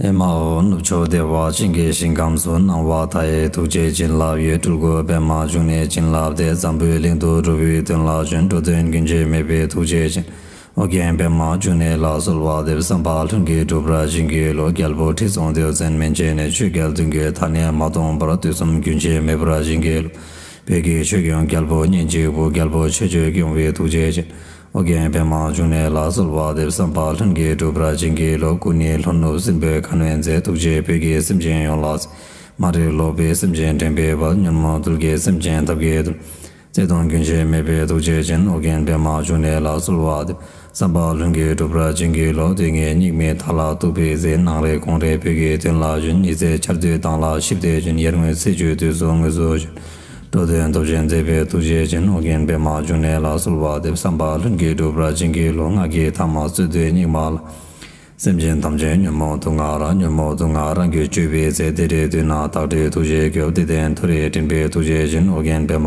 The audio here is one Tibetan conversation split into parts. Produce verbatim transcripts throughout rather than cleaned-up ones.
ཨེ་མ་ཧོ། ནུབ་ཕྱོགས་བདེ་བ་ཅན་གྱི་ཞིང་ཁམས་སུ། སྣང་བ་མཐའ་ཡས་ཐུགས་རྗེའི་བྱིན་རླབས་ཡོད། སྤྲུལ་སྐུ་པདྨ་འབྱུང་གནས་བྱིན་རླབས་ཏེ། འཛམ་བུའི་གླིང་དུ་འགྲོ་བའི་དོན་ལ་བྱོན། འགྲོ་དོན་རྒྱུན་ཆད་མེད་པའི་ཐུགས་རྗེ་ཅན། ཨོ་རྒྱན་པདྨ་འབྱུང་གནས་ལ་གསོལ་བ་འདེབས། བསམ་པ་ལྷུན་གྱིས་འགྲུབ་པར་བྱིན་གྱིས་རློབས། རྒྱལ་པོ་ཁྲི་སྲོང་ལྡེའུ་བཙན་མན་ཆད་ནས། ཆོས་རྒྱལ་བདུན་གྱི་མཐའ་ནས་མ་སྟོངས་བར། དུས་གསུམ་རྒྱུན་ཆད་མེད་པར་བྱིན་གྱིས་རློབས། བོད་ཀྱི་ཆོས་སྐྱོང་རྒྱལ་པོ་གཉན་གཅིག་པུ། རྒྱལ་པོ་ཆོས་སྤྱོད་སྐྱོང་བའི་ཐུགས་རྗེ་ཅན། ཨོ་རྒྱན་པདྨ་འབྱུང་གནས་ལ་གསོལ་བ་འདེབས། བསམ་པ་ལྷུན་གྱིས་འགྲུབ་པར་བྱིན་གྱིས་རློབས། སྐུ་ནི་ལྷོ་ནུབ་སྲིན་པོའི་ཁ་གནོན་མཛད། ཐུགས་རྗེས་བོད་ཀྱི་སེམས་ཅན་ཡོངས་ལ་གཟིགས། མ་རིག་ལོག་པའི་སེམས་ཅན་འདྲེན་པའི་དཔལ། ཉོན་མོངས་གདུལ་དཀའི་སེམས་ཅན་ཐབས་མཁས་འདུལ། བརྩེ་གདུང་རྒྱུན་ཆད་མེད་པའི་ཐུགས་རྗེ་ཅན། ཨོ་རྒྱན་པདྨ་འབྱུང་གནས་ལ་གསོལ་བ་འདེབས། བསམ་པ་ལྷུན་གྱིས་འགྲུབ་པར་བྱིན་གྱིས་རློབས། དུས་ངན་སྙིགས་མའི་མཐའ་ལ་ཐུག་པའི་ཚེ། ནངས་རེ་དགོང་རེ་བོད་ཀྱི་དོན་ལ་བྱོན། ཉི་ཚེ་འཆར་སྡུད་མདངས་ལ་ཞིབ་ཏུ་བྱོན། ཡར་ངོའི་ཚེས་བཅུའི་དུས་སུ་དངོས་སུ་བྱོན། འགྲོ་དོན་སྟོབས་ཆེན་མཛད་པའི་ཐུགས་རྗེ་ཅན། ཨོ་རྒྱན་པདྨ་འབྱུང་གནས་ལ་གསོལ་བ་འདེབས། བསམ་པ་ལྷུན་གྱིས་འགྲུབ་པར་བྱིན་གྱིས་རློབས། སྔགས་ཀྱི་ཐ་མ་རྩོད་དུས་སྙིགས་མ་ལ། སེམས་ཅན་ཐམས་ཅད་ཉོན་མོངས་དུག་ལྔ་རགས། ཉོན་མོངས་དུག་ལྔ་རང་རྒྱུད་གཅོད་པའི་ཚེ། དེ་འདྲའི་དུས་ན་བདག་བསྐྲད་ཐུགས་རྗེས་སྐྱོབས། བདེ་ལྡན་མཐོ་རིས་འདྲེན་པའི་ཐུགས་རྗེ་ཅན། ཨོ་རྒྱན་པདྨ་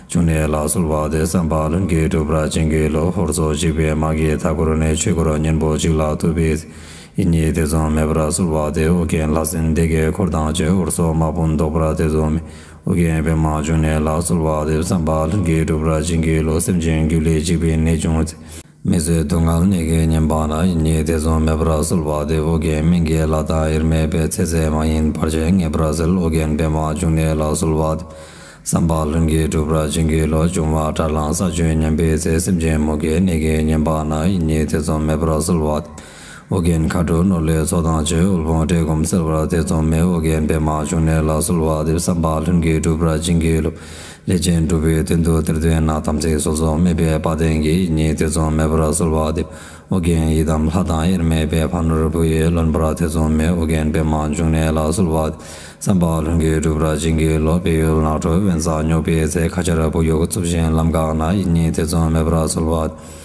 འབྱུང་གནས་ལ་གསོལ་བ་འདེབས། བསམ་པ་ལྷུན་གྱིས་འགྲུབ་པར་བྱིན་གྱིས་རློབས། ཧོར་སོག་འཇིགས་པའི་དམག་གིས་མཐའ་བསྐོར་ནས། ཆོས་འཁོར་གཉན་པོ་གཅིག་ལ་ཐུག་པའི་ཚེ། ཡིད་གཉིས་ཐེ་ཚོམ་མེད་པར་གསོལ་བ་འདེབས། ཨོ་རྒྱན་ལྷ་སྲིན་སྡེ་བརྒྱད་འཁོར་དང་བཅས། ཧོར་སོག་དམག་དཔུང་བཟློག་པར་ཐེ་ཚོམ་མེད། ཨོ་རྒྱན་པདྨ་འབྱུང་གནས་ལ་གསོལ་བ་འདེབས། བསམ་པ་ལྷུན་གྱིས་འགྲུབ་པར་བྱིན་གྱིས་རློབས། སེམས་ཅན་སྒྱུ་ལུས་འཇིག་པའི་ནད་བྱུང་ཚེ། མི་བཟོད་སྡུག་བསྔལ་ནད་ཀྱིས་ཉེན་པ་ན། ཡིད་གཉིས་ཐེ་ཚོམ་མེད་པར་གསོལ་བ་འདེབས། ཨོ་རྒྱན་སྨན་གྱི་ལྷ་དང་དབྱེར་མེད་པས། ཚེ་ཟད་མ་ཡིན་བར་ཆད་ངེས་པར་སེལ། ཨོ་རྒྱན་པདྨ་འབྱུང་གནས་ལ་གསོལ་བ་འདེབས། བསམ་པ་ལྷུན་གྱིས་འགྲུབ་པར་བྱིན་གྱིས་རློབས། འབྱུང་བ་དགྲར་ལངས་ས་བཅུད་ཉམས་པའི་ཚེ། སེམས་ཅན་མུ་གེའི་ནད་ཀྱིས་ཉེན་པ་ན། ཡིད་གཉིས་ཐེ་ཚོམ་མེད་པར་གསོལ་བ་འདེབས། ཨོ་རྒྱན་མཁའ་འགྲོ་ནོར་ལྷའི་ཚོགས་དང་བཅས། དབུལ་ཕོངས་བཀྲེས་སྐོམ་སེལ་བར་ཐེ་ཚོམ་མེད། ཨོ་རྒྱན་པདྨ་འབྱུང་གནས་ལ་གསོལ་བ་འདེབས། བསམ་པ་ལྷུན་གྱིས་འགྲུབ་པར་བྱིན་གྱིས་རློབས། ལས་ཅན་འགྲུབ་པའི་དོན་དུ་གཏེར་འདོན་ན། དམ་ཚིག་སོ་སོར་མེད་པའི་དཔའ་གདེང་གིས། ཡིད་གཉིས་ཐེ་ཚོམ་མེད་པར་གསོལ་བ་འདེབས། ཨོ་རྒྱན་ཡི་དམ་ལྷ་དང་དབྱེར་མེད་པས། ཕ་ནོར་བུ་ཡིས་ལོན་པར་ཐེ་ཚོམ་མེད། ཨོ་རྒྱན་པདྨ་འབྱུང་གནས་ལ་གསོལ་བ་འདེབས། བསམ་པ་ལྷུན་གྱིས་འགྲུབ་པར་བྱིན་གྱིས་རློབས། བལ་ཡུལ་ནགས་ཁྲོད་དབེན་ས་སྙོགས་པའི་ཚེ། ཁ་ཆར་བུ་ཡུག་འཚུབས་ཤིང་ལམ་འགགས་ན། ཡིད་གཉིས་ཐེ་ཚོམ་མེད་པར་གསོལ་བ་འདེབས།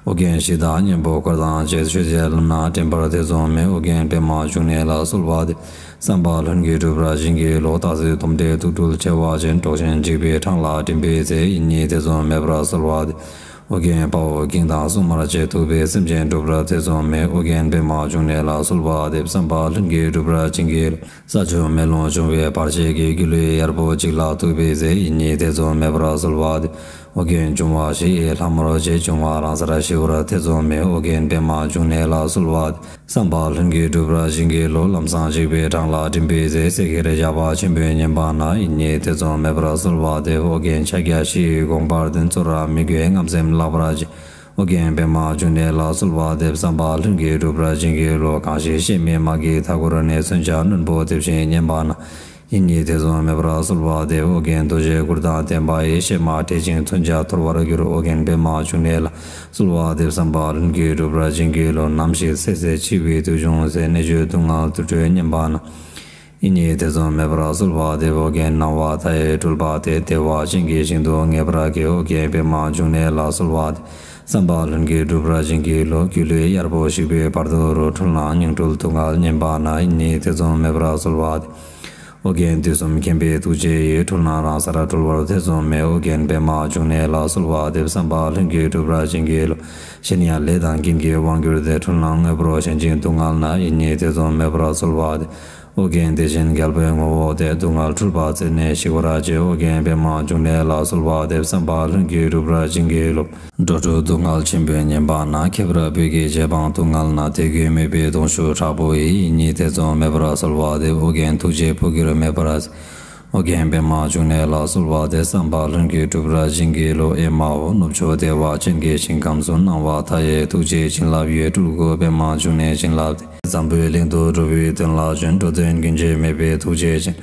ཨོ་རྒྱན་གཞི་བདག་གཉན་པོ་འཁོར་དང་བཅས། ཆོས་བྱེད་ལམ་སྣ་འདྲེན་པར་ཐེ་ཚོམ་མེད། ཨོ་རྒྱན་པདྨ་འབྱུང་གནས་ལ་གསོལ་བ་འདེབས། བསམ་པ་ལྷུན་གྱིས་འགྲུབ་པར་བྱིན་གྱིས་རློབས། སྟག་གཟིག་དོམ་དྲེད་དུག་སྦྲུལ་མཆེ་བ་ཅན། འབྲོག་ཆེན་འཇིགས་པའི་འཕྲང་ལ་འགྲིམ་པའི་ཚེ། ཡིད་གཉིས་ཐེ་ཚོམ་མེད་པར་གསོལ་བ་འདེབས། ཨོ་རྒྱན་དཔའ་བོ་གིང་དང་སྲུང་མར་བཅས། ཐུབ་པའི་སེམས་ཅན་འགྲུབ་པར་ཐེ་ཚོམ་མེད། ཨོ་རྒྱན་པདྨ་འབྱུང་གནས་ལ་གསོལ་བ་འདེབས། བསམ་པ་ལྷུན་གྱིས་འགྲུབ་པར་བྱིན་གྱིས་རློབས། ས་ཆུ་མེ་རླུང་འབྱུང་བའི་བར་ཆད་ཀྱིས། སྒྱུ་ལུས་གཡར་པོ་གཅིག་ལ་ཐུག་པའི་ཚེ། ཡིད་གཉིས་ཐེ་ཚོམ་མེད་པར་གསོལ་བ་འདེབས། ཨོ་རྒྱན་འབྱུང་བ་བཞི་ཡི་ལྷ་མོར་བཅས། འབྱུང་བ་རང་སར་ཞི་བར་ཐེ་ཚོམ་མེད། ཨོ་རྒྱན་པདྨ་འབྱུང་གནས་ལ་གསོལ་བ་འདེབས། བསམ་པ་ལྷུན་གྱིས་འགྲུབ་པར་བྱིན་གྱིས་རློབས། ལམ་སྲང་འཇིགས་པའི་འཕྲང་ལ་འགྲིམ་པའི་ཚེ། བསྲེག་གེར་ཞགས་པ་ཆེན་པོས་ཉེན་པ་ན། ཡིད་གཉིས་ཐེ་ཚོམ་མེད་པར་གསོལ་བ་འདེབས། ཨོ་རྒྱན་ཕྱག་རྒྱ་བཞི་ཡི་དགོངས་པར་ལྡན། ཚུར་ར་མི་རྒོད་རྔམ་སེམས་བརླག་པར་བྱེད། ཨོ་རྒྱན་པདྨ་འབྱུང་གནས་ལ་གསོལ་བ་འདེབས། བསམ་པ་ལྷུན་གྱིས་འགྲུབ་པར་བྱིན་གྱིས་རློབས། གང་ཞིག་གཤེད་མའི་དམག་གིས་མཐའ་བསྐོར་ནས། མཚོན་ཆ་རྣོན་པོ་འདེབས་ཤིང་ཉེན་པ་ན། ཡིད་གཉིས་ཐེ་ཚོམ་མེད་པར་གསོལ་བ་འདེབས། ཨོ་རྒྱན་རྡོ་རྗེ་གུར་དང་ལྡན་པ་ཡིས། གཤེད་དམག་བསྐྲད་ཅིང་མཚོན་ཆ་འཐོར་བར་འགྱུར། ཨོ་རྒྱན་པདྨ་འབྱུང་གནས་ལ་གསོལ་བ་འདེབས། བསམ་པ་ལྷུན་གྱིས་འགྲུབ་པར་བྱིན་གྱིས་རློབས། ནམ་ཞིག་ཚེ་ཟད་འཆི་བའི་དུས་བྱུང་ཚེ། ནད་གཅོད་སྡུག་བསྔལ་དུར་ཁྲོད་ཉེན་པ་ན། ཡིད་གཉིས་ཐེ་ཚོམ་མེད་པར་གསོལ་བ་འདེབས། ཨོ་རྒྱན་སྣང་བ་མཐའ་ཡས་སྤྲུལ་པ་སྟེ། བདེ་བ་ཅན་གྱི་ཞིང་དུ་ངེས་པར་སྐྱེ། ཨོ་རྒྱན་པདྨ་འབྱུང་གནས་ལ་གསོལ་བ་འདེབས། བསམ་པ་ལྷུན་གྱིས་འགྲུབ་པར་བྱིན་གྱིས་རློབས། སྒྱུ་ལུས་གཡར་པོ་ཞིག་པའི་བར་དོ་རུ། འཁྲུལ་སྣང་ཉིང་འཁྲུལ་སྡུག་བསྔལ་ཉེན་པ་ན། ཡིད་གཉིས་ཐེ་ཚོམ་མེད་པར་གསོལ་བ་འདེབས། ཨོ་རྒྱན་དུས་གསུམ་མཁྱེན་པའི་ཐུགས་རྗེ་ཡིས། འཁྲུལ་སྣང་རང་སར་གྲོལ་བར་ཐེ་ཚོམ་མེད། ཨོ་རྒྱན་པདྨ་འབྱུང་གནས་ལ་གསོལ་བ་འདེབས། བསམ་པ་ལྷུན་གྱིས་འགྲུབ་པར་བྱིན་གྱིས་རློབས། གཞན་ཡང་ལས་དང་རྐྱེན་གྱི་དབང་གྱུར་ཏེ། འཁྲུལ་སྣང་དངོས་པོར་ཞེན་ཅིང་སྡུག་བསྔལ་ན། ཡིད་གཉིས་ཐེ་ཚོམ་མེད་པར་གསོལ་བ་འདེབས། ཨོ་རྒྱན་བདེ་ཆེན་རྒྱལ་པོའི་ངོ་བོ་སྟེ། སྡུག་བསྔལ་འཁྲུལ་པ་རྩད་ནས་ཞི་བར་བྱེད། ཨོ་རྒྱན་པདྨ་འབྱུང་གནས་ལ་གསོལ་བ་འདེབས། བསམ་པ་ལྷུན་གྱིས་འགྲུབ་པར་བྱིན་གྱིས་རློབས། འགྲོ་དྲུག་སྡུག་བསྔལ་ཆེན་པོས་ཉེན་པ་ན། ཁྱད་པར་བོད་ཀྱི་རྗེ་འབངས་སྡུག་བསྔལ་ན། དད་གུས་མོས་པའི་གདུང་ཤུགས་དྲག་པོ་ཡིས། ཡིད་གཉིས་ཐེ་ཚོམ་མེད་པར་གསོལ་བ་འདེབས། ཨོ་རྒྱན་ཐུགས་རྗེའི་འཕོ་འགྱུར་མེད་པར་གཟིགས། ཨོ་རྒྱན་པདྨ་འབྱུང་གནས་ལ་གསོལ་བ་འདེབས། བསམ་པ་ལྷུན་གྱིས་འགྲུབ་པར་བྱིན་གྱིས་རློབས། ཨེ་མ་ཧོ། ནུབ་ཕྱོགས་བདེ་བ་ཅན་གྱི་ཞིང་ཁམས་སུ། སྣང་བ་མཐའ་ཡས་ཐུགས་རྗེའི་བྱིན་རླབས་ཡོད། སྤྲུལ་སྐུ་པདྨ་འབྱུང་གནས་བྱིན་རླབས་ཏེ། འཛམ་བུའི་གླིང་དུ་འགྲོ་བའི་དོན་ལ་བྱོན། འགྲོ་དོན་རྒྱུན་ཆད་མེད་པའི་ཐུགས་རྗེ་ཅན།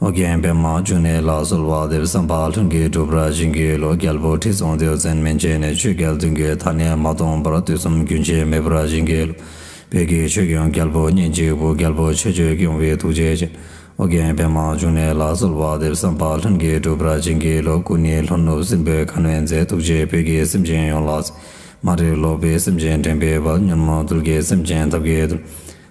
ཨོ་རྒྱན་པདྨ་འབྱུང་གནས་ལ་གསོལ་བ་འདེབས། བསམ་པ་ལྷུན་གྱིས་འགྲུབ་པར་བྱིན་གྱིས་རློབས། རྒྱལ་པོ་ཁྲི་སྲོང་ལྡེའུ་བཙན་མན་ཆད་ནས། ཆོས་རྒྱལ་བདུན་གྱི་མཐའ་ནས་མ་སྟོངས་བར། དུས་གསུམ་རྒྱུན་ཆད་མེད་པར་བྱིན་གྱིས་རློབས། བོད་ཀྱི་ཆོས་སྐྱོང་རྒྱལ་པོ་གཉན་གཅིག་པུ། རྒྱལ་པོ་ཆོས་སྤྱོད་སྐྱོང་བའི་ཐུགས་རྗེ་ཅན། ཨོ་རྒྱན་པདྨ་འབྱུང་གནས་ལ་གསོལ་བ་འདེབས། བསམ་པ་ལྷུན་གྱིས་འགྲུབ་པར་བྱིན་གྱིས་རློབས། སྐུ་ནི་ལྷོ་ནུབ་སྲིན་པོའི་ཁ་གནོན་མཛད། ཐུགས་རྗེས་བོད་ཀྱི་སེམས་ཅན་ཡོངས་ལ་གཟིགས། མ་རིག་ལོག་པའི་སེམས་ཅན་འདྲེན་པའི་དཔལ། ཉོན་མོངས་གདུལ་དཀའི་སེམས་ཅན་ཐབས་མཁས་འདུལ།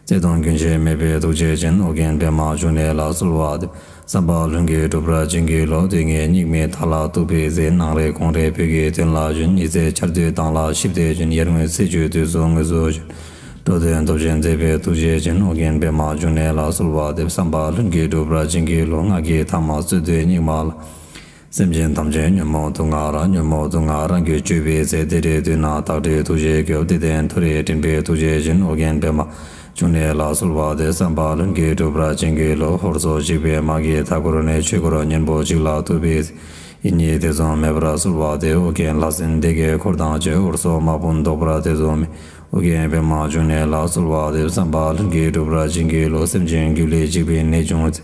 བརྩེ་གདུང་རྒྱུན་ཆད་མེད་པའི་ཐུགས་རྗེ་ཅན། ཨོ་རྒྱན་པདྨ་འབྱུང་གནས་ལ་གསོལ་བ་འདེབས། བསམ་པ་ལྷུན་གྱིས་འགྲུབ་པར་བྱིན་གྱིས་རློབས། དུས་ངན་སྙིགས་མའི་མཐའ་ལ་ཐུག་པའི་ཚེ། ནངས་རེ་དགོང་རེ་བོད་ཀྱི་དོན་ལ་བྱོན། ཉི་ཚེ་འཆར་སྡུད་མདངས་ལ་ཞིབ་ཏུ་བྱོན། ཡར་ངོའི་ཚེས་བཅུའི་དུས་སུ་དངོས་སུ་བྱོན། འགྲོ་དོན་སྟོབས་ཆེན་མཛད་པའི་ཐུགས་རྗེ་ཅན། ཨོ་རྒྱན་པདྨ་འབྱུང་གནས་ལ་གསོལ་བ་འདེབས། བསམ་པ་ལྷུན་གྱིས་འགྲུབ་པར་བྱིན་གྱིས་རློབས། སྔགས་ཀྱི་ཐ་མ་རྩོད་དུས་སྙིགས་མ་ལ། སེམས་ཅན་ཐམས་ཅད་ཉོན་མོངས་དུག་ལྔ་ར། ཉོན་མོངས་དུག་ལྔ་རང་གི་གཅོད་པའི་ཚེ། དེ་འདྲའི་དུས་ན་བདག་བསྐྲད་ཐུགས་རྗེའི་སྐྱབས། བདེ་ལྡན་མཐོ་རིས་འདྲེན་པའི་ཐུགས་རྗེ་ཅན། ཨོ་རྒྱན་པདྨ་འབྱུང་གནས་ལ་གསོལ་བ་འདེབས། བསམ་པ་ལྷུན་གྱིས་འགྲུབ་པར་བྱིན་གྱིས་རློབས། ཧོར་སོག་འཇིགས་པའི་དམག་གིས་མཐའ་བསྐོར་ནས། ཆོས་འཁོར་གཉན་པོ་གཅིག་ལ་ཐུག་པའི་ཚེ། ཡིད་གཉིས་ཐེ་ཚོམ་མེད་པར་གསོལ་བ་འདེབས། ཨོ་རྒྱན་ལྷ་སྲིན་སྡེ་བརྒྱད་འཁོར་དང་བཅས། ཧོར་སོག་དམག་དཔུང་བཟློག་པར་ཐེ་ཚོམ་མེད། ཨོ་རྒྱན་པདྨ་འབྱུང་གནས་ལ་གསོལ་བ་འདེབས། བསམ་པ་ལྷུན་གྱིས་འགྲུབ་པར་བྱིན་གྱིས་རློབས། སེམས་ཅན་སྒྱུ་ལུས་འཇིག་པའི་ནད་བྱུང་ཚེ།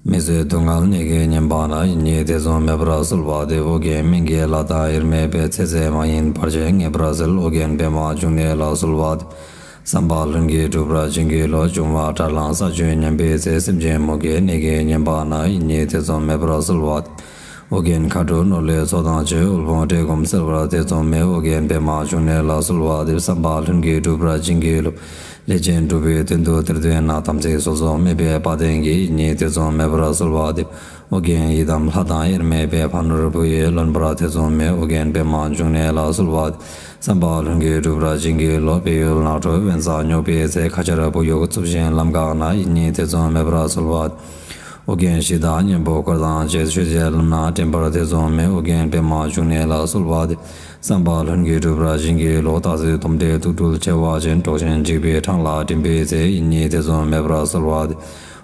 མི་བཟོད་སྡུག་བསྔལ་ནད་ཀྱིས་ཉེན་པ་ན། ཡིད་གཉིས་ཐེ་ཚོམ་མེད་པར་གསོལ་བ་འདེབས། ཨོ་རྒྱན་སྨན་གྱི་བླ་དྭགས་དབྱེར་མེད་པས། ཚེ་ཟད་མ་ཡིན་བར་ཆད་ངེས་པར་སེལ། ཨོ་རྒྱན་པདྨ་འབྱུང་གནས་ལ་གསོལ་བ་འདེབས། བསམ་པ་ལྷུན་གྱིས་འགྲུབ་པར་བྱིན་གྱིས་རློབས། འབྱུང་བ་དགྲར་ལངས་ས་བཅུད་ཉམས་པའི་ཚེ། སེམས་ཅན་མུ་གེའི་ནད་ཀྱིས་ཉེན་པ་ན། ཡིད་གཉིས་ཐེ་ཚོམ་མེད་པར་གསོལ་བ་འདེབས། ཨོ་རྒྱན་མཁའ་འགྲོ་ནོར་ལྷའི་ཚོགས་དང་བཅས། དབུལ་ཕོངས་བཀྲེས་སྐོམ་སེལ་བར་ཐེ་ཚོམ་མེད། ཨོ་རྒྱན་པདྨ་འབྱུང་གནས་ལ་གསོལ་བ་འདེབས། བསམ་པ་ལྷུན་གྱིས་འགྲུབ་པར་བྱིན་གྱིས་རློབས། ལས་ཅན་འགྲུབ་པའི་དོན་དུ་དེར་འདོད་ན། དམ་ཚིག་སོ་སོར་སྨོད་པའི་དཔའ་གདེང་གིས། ཡིད་གཉིས་ཐེ་ཚོམ་མེད་པར་གསོལ་བ་འདེབས། ཨོ་རྒྱན་ཡི་དམ་ལྷ་དང་དབྱེར་མེད་པས། ཕ་ནོར་བུ་ཡིས་ལོན་པར་ཐེ་ཚོམ་མེད། ཨོ་རྒྱན་པདྨ་འབྱུང་གནས་ལ་གསོལ་བ་འདེབས། བསམ་པ་ལྷུན་གྱིས་འགྲུབ་པར་བྱིན་གྱིས་རློབས། བལ་ཡུལ་ནགས་ཁྲོད་དབེན་ས་སྙོགས་པའི་ཚེ། ཁ་ཆར་བུ་ཡུག་རྩུབ་ཅིང་ལམ་འགགས་ན། ཡིད་གཉིས་ཐེ་ཚོམ་མེད་པར་གསོལ་བ་འདེབས། ཨོ་རྒྱན་གཞི་བདག་གཉན་པོ་འཁོར་དང་བཅས། ཆོས་བྱེད་ལམ་སྣ་འདྲེན་པར་ཐེ་ཚོམ་མེད། ཨོ་རྒྱན་པདྨ་འབྱུང་གནས་ལ་གསོལ་བ་འདེབས། བསམ་པ་ལྷུན་གྱིས་འགྲུབ་པར་བྱིན་གྱིས་རློབས། སྟག་གཟིག་དོམ་དྲེད་དུག་སྦྲུལ་མཆེ་བ་ཅན། འབྲོག་ཆེན་འཇིགས་པའི་འཕྲང་ལ་འགྲིམ་པའི་ཚེ། ཡིད་གཉིས་ཐེ་ཚོམ་མེད་པར་གསོལ་བ་འདེབས།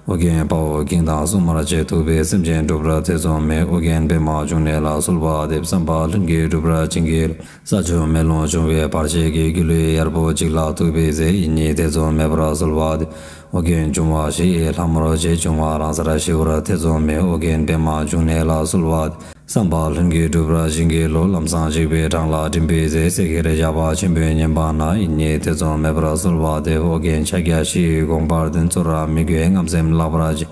ཨོ་རྒྱན་དཔའ་བོ་གིང་དང་སྲུང་མར་བཅས། ཐུབ་པས་སེམས་ཅན་འགྲུབ་པར་ཐེ་ཚོམ་མེད། ཨོ་རྒྱན་པདྨ་འབྱུང་གནས་ལ་གསོལ་བ་འདེབས། བསམ་པ་ལྷུན་གྱིས་འགྲུབ་པར་བྱིན་གྱིས་རློབས། ས་ཆུ་མེ་རླུང་འབྱུང་བའི་བར་ཆད་ཀྱིས། སྒྱུ་ལུས་གཡར་པོ་གཅིག་ལ་ཐུག་པའི་ཚེ། ཡིད་གཉིས་ཐེ་ཚོམ་མེད་པར་གསོལ་བ་འདེབས། ཨོ་རྒྱན་འབྱུང་བ་བཞི་ཡི་ལྷ་མོར་བཅས། འབྱུང་བ་རང་སར་ཞི་བར་ཐེ་ཚོམ་མེད། ཨོ་རྒྱན་པདྨ་འབྱུང་གནས་ལ་གསོལ་བ་འདེབས། བསམ་པ་ལྷུན་གྱིས་འགྲུབ་པར་བྱིན་གྱིས་རློབས། ལམ་སྲང་འཇིགས་པའི་འཕྲང་ལ་འགྲིམ་པའི་ཚེ། བསད་ཁྱེར་ཇག་པ་ཆེན་པོས་ཉེན་པ་ན། ཡིད་གཉིས་ཐེ་ཚོམ་མེད་པར་གསོལ་བ་འདེབས། ཨོ་རྒྱན་ཕྱག་རྒྱ་བཞི་ཡི་དགོངས་པར་ལྡན། ཚུར་ར་མི་རྒོད་རྔམ་སེམས་བརླག་པར་བྱེད།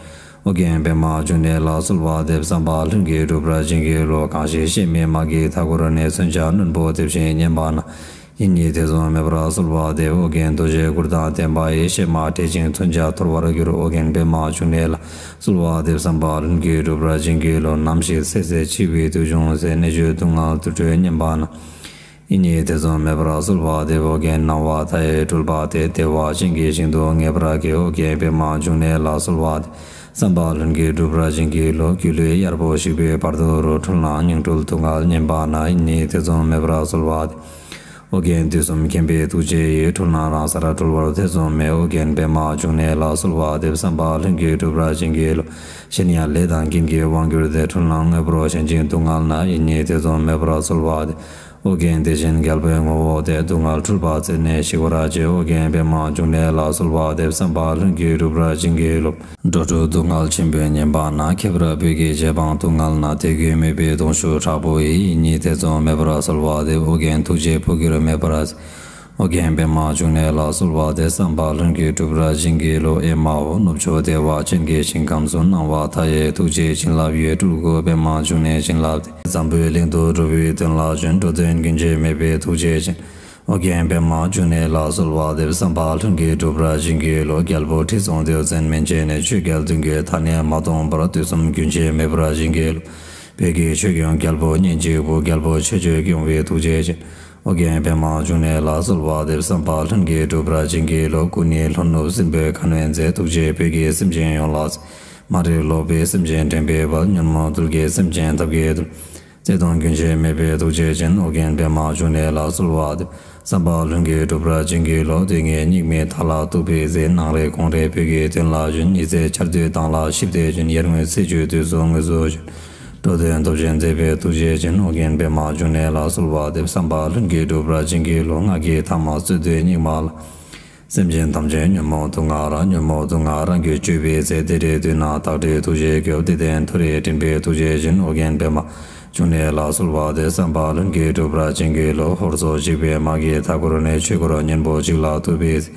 ཨོ་རྒྱན་པདྨ་འབྱུང་གནས་ལ་གསོལ་བ་འདེབས། བསམ་པ་ལྷུན་གྱིས་འགྲུབ་པར་བྱིན་གྱིས་རློབས། གང་ཞིག་གཤེད་མའི་དམག་གིས་མཐའ་བསྐོར་ནས། མཚོན་ཆ་རྣོན་པོ་འདེབས་ཤིང་ཉེན་པ་ན། ཡིད་གཉིས་ཐེ་ཚོམ་མེད་པར་གསོལ་བ་འདེབས། ཨོ་རྒྱན་རྡོ་རྗེ་གུར་དང་ལྡན་པ་ཡིས། གཤེད་མ་བསྒྲལ་ཞིང་མཚོན་ཆ་འཐོར་བར་འགྱུར། ཨོ་རྒྱན་པདྨ་འབྱུང་གནས་ལ་གསོལ་བ་འདེབས། བསམ་པ་ལྷུན་གྱིས་འགྲུབ་པར་བྱིན་གྱིས་རློབས། ནམ་ཞིག་ཚེ་ཟད་འཆི་བའི་དུས་བྱུང་ཚེ། ནད་གཅོད་སྡུག་བསྔལ་དུར་ཁྲོད་ཉེན་པ་ན། ཡིད་གཉིས་ཐེ་ཚོམ་མེད་པར་གསོལ་བ་འདེབས། ཨོ་རྒྱན་སྣང་བ་མཐའ་ཡས་སྤྲུལ་པ་སྟེ། བདེ་བ་ཅན་གྱི་ཞིང་དུ་ངེས་པར་སྐྱེ། ཨོ་རྒྱན་པདྨ་འབྱུང་གནས་ལ་གསོལ་བ་འདེབས། བསམ་པ་ལྷུན་གྱིས་འགྲུབ་པར་བྱིན་གྱིས་རློབས། སྒྱུ་ལུས་གཡར་པོ་ཞིག་པའི་བར་དོ་རུ། འཁྲུལ་སྣང་ཉིང་འཁྲུལ་སྡུག་བསྔལ་ཉེན་པ་ན། ཡིད་གཉིས་ཐེ་ཚོམ་མེད་པར་གསོལ་བ་འདེབས། ཨོ་རྒྱན་དུས་གསུམ་མཁྱེན་པའི་ཐུགས་རྗེ་ཡིས། འཁྲུལ་སྣང་རང་སར་གྲོལ་བར་ཐེ་ཚོམ་མེད། ཨོ་རྒྱན་པདྨ་འབྱུང་གནས་ལ་གསོལ་བ་འདེབས། བསམ་པ་ལྷུན་གྱིས་འགྲུབ་པར་བྱིན་གྱིས་རློབས། གཞན་ཡང་ལས་དང་རྐྱེན་གྱིས་དབང་གྱུར་ཏེ། འཁྲུལ་སྣང་དངོས་པོར་ཞེན་ཅིང་སྡུག་བསྔལ་ན། ཡིད་གཉིས་ཐེ་ཚོམ་མེད་པར་གསོལ་བ་འདེབས། ཨོ་རྒྱན་བདེ་ཆེན་རྒྱལ་པོའི་ངོ་བོ་སྟེ། སྡུག་བསྔལ་འཁྲུལ་པ་རྩད་ནས་ཞི་བར་བྱེད། ཨོ་རྒྱན་པདྨ་འབྱུང་གནས་ལ་གསོལ་བ་འདེབས། བསམ་པ་ལྷུན་གྱིས་འགྲུབ་པར་བྱིན་གྱིས་རློབས། འགྲོ་དྲུག་སྡུག་བསྔལ་ཆེན་པོས་ཉེན་པ་ན། ཁྱད་པར་བོད་ཀྱི་རྗེ་འབངས་སྡུག་བསྔལ་ན། དད་གུས་མོས་པའི་གདུང་ཤུགས་དྲག་པོ་ཡིས། ཡིད་གཉིས་ཐེ་ཚོམ་མེད་པར་གསོལ་བ་འདེབས། ཨོ་རྒྱན་ཐུགས་རྗེས་འཕོ་འགྱུར་མེད་པར། ཨོ་རྒྱན་པདྨ་འབྱུང་གནས་ལ་གསོལ་བ་འདེབས། བསམ་པ་ལྷུན་གྱིས་འགྲུབ་པར་བྱིན་གྱིས་རློབས། ཨེ་མ་ཧོ། ནུབ་ཕྱོགས་བདེ་བ་ཅན་གྱི་ཞིང་ཁམས་སུ། སྣང་བ་མཐའ་ཡས་ཐུགས་རྗེའི་བྱིན་རླབས་ཡོད། སྤྲུལ་སྐུ་པདྨ་འབྱུང་གནས་བྱིན་རླབས་ཏེ། འཛམ་བུའི་གླིང་དུ་འགྲོ་བའི་དོན་ལ་བྱོན། འགྲོ་དོན་རྒྱུན་ཆད་མེད་པའི་ཐུགས་རྗེ་ཅན། ཨོ་རྒྱན་པདྨ་འབྱུང་གནས་ལ་གསོལ་བ་འདེབས། བསམ་པ་ལྷུན་གྱིས་འགྲུབ་པར་བྱིན་གྱིས་རློབས། རྒྱལ་པོ་ཁྲི་སྲོང་ལྡེའུ་བཙན་མན་ཆད་ནས། ཆོས་རྒྱལ་མདུན་བསྐྱོད་མཐའ་ནས་མ་སྟོངས་བར། དུས་གསུམ་རྒྱུན་ཆད་མེད་པར་བྱིན་གྱིས་རློབས། བོད་ཀྱི་ཆོས་སྐྱོང་རྒྱལ་པོ་གཉེན་གཅིག་པུ། རྒྱལ་པོ་ཆོས་སྤྱོད་སྐྱོང་བའི་ཐུགས་རྗེ་ཅན། ཨོ་རྒྱན་པདྨ་འབྱུང་གནས་ལ་གསོལ་བ་འདེབས། བསམ་པ་ལྷུན་གྱིས་འགྲུབ་པར་བྱིན་གྱིས་རློབས། སྐུ་ནི་ལྷོ་ནུབ་སྲིན་པོའི་ཁ་གནོན་མཛད། ཐུགས་རྗེས་བོད་ཀྱི་སེམས་ཅན་ཡོངས་ལ། མ་རིག་ལོག་པའི་སེམས་ཅན་འདྲེན་པའི་དཔལ། ཉོན་མོངས་གདུལ་དཀའི་སེམས་ཅན་ཐབས་མཁས་འདུལ། བརྩེ་གདུང་རྒྱུན་ཆད་མེད་པའི་ཐུགས་རྗེ་ཅན། ཨོ་རྒྱན་པདྨ་འབྱུང་གནས་ལ་གསོལ་བ་འདེབས། བསམ་པ་ལྷུན་གྱིས་འགྲུབ་པར་བྱིན་གྱིས་རློབས། སྡུག་བསྔལ་སྙིགས་མའི་མཐའ་ལ་ཐུག་པའི་ཚེ། ནངས་རེ་དགོང་རེ་བོད་ཀྱི་དོན་ལ་བྱོན། ཉི་ཚེ་འཆར་སྡུད་མདངས་ལ་ཞིབ་ཏུ་བྱོན། ཡར་ངོའི་ཚེས་བཅུའི་དུས་སུ་དངོས་སུ་བྱོན། འགྲོ་དོན་སྟོབས་ཆེན་མཛད་པའི་ཐུགས་རྗེ་ཅན། ཨོ་རྒྱན་པདྨ་འབྱུང་གནས་ལ་གསོལ་བ་འདེབས། བསམ་པ་ལྷུན་གྱིས་འགྲུབ་པར་བྱིན་གྱིས་རློབས། སྔགས་ཀྱི་ཐ་མ་རྩོད་དུས་སྙིགས་མ་ལ། སེམས་ཅན་ཐམས་ཅད་ཉོན་མོངས་དུག་ལྔ་ར། ཉོན་མོངས་དུག་ལྔ་རང་གིས་གཅོད་པའི་ཚེ། དེ་འདྲའི་དུས་ན་བདག་བསྐྲད་ཐུགས་རྗེའི་སྐྱབས། བདེ་ལྡན་མཐོ་རིས་འདྲེན་པའི་ཐུགས་རྗེ་ཅན། ཨོ་རྒྱན་པདྨ་འབྱུང་གནས་ལ་གསོལ་བ་འདེབས། བསམ་པ་ལྷུན་གྱིས་འགྲུབ་པར་བྱིན་གྱིས་རློབས། ཧོར་སོག་འཇིགས་པའི་དམག་གིས་མཐའ་བསྐོར་ནས། ཆོས་འཁོར་གཉན་པོ་གཅིག་ལ་ཐུག་པའི་ཚེ།